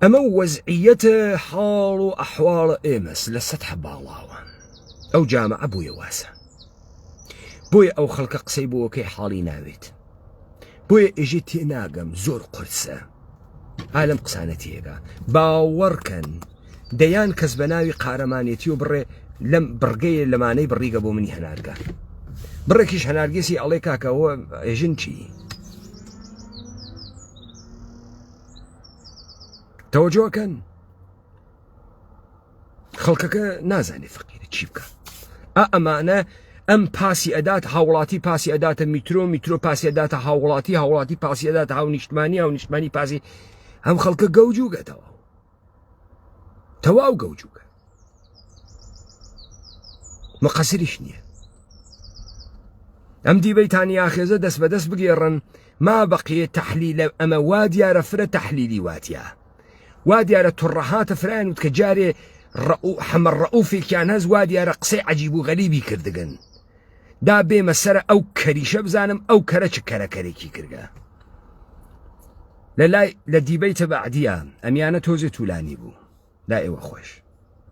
ئەمە وەزعیەتە حاڵ و ئەحواڵ ئێمەس لە سەتح باڵاوە ئەو جامعە بوویە واسە بۆیە ئەو خەڵکە قسەی بۆکەی حاڵی ناوێت بۆیە ئێژێ تێناگەم زۆر قورسە ئا لەم قسانە تێگا باوەڕکەن دەیان کەس بە ناوی قارەمانێتی و بڕێ لەم بڕگەیە لەمانەی بڕیگە بۆ منی هەنارگە بڕێکیش هەنارگەسی ئەڵێ کاکەەوە ئێژن چی تەوەجۆکەن خەڵکەکە نازانێ فەقیرە چی بکە ئا ئەمانە ئەم پاسی ئەدات هاوڵاتی پاسی ئەداتە میترۆ میترۆ پاسی ئەداتە هاوڵاتی هاوڵاتی پاسی ئەداتە هاو نیشتمانی هاو نیشتمانی پاسی ئەم خەڵکە گەوجوگە تەواو تەواو گەوجوگە مقەسریش نییە ئەم دیبەیتانی ئاخێزە دەست بە دەست بگێڕن ما بەقیە تەحلیلە ئەمە وا دیارە فرە تەحلیلی واتە وا دیارە تڕەهاتە فرایان وت کە جارێ حەمە ڕەئوفێکیان هەست وا دیارە قسەی عەجیب و غەریبی کردگن دا بێمە سەرە ئەو کەریشە بزانم ئەو کەرە چ کەرەکەرێکی کردگە لە لای لە دیبەیتە بەعدیە ئەمیانە تۆزێ تولانی بوو لا ئێوە خۆش.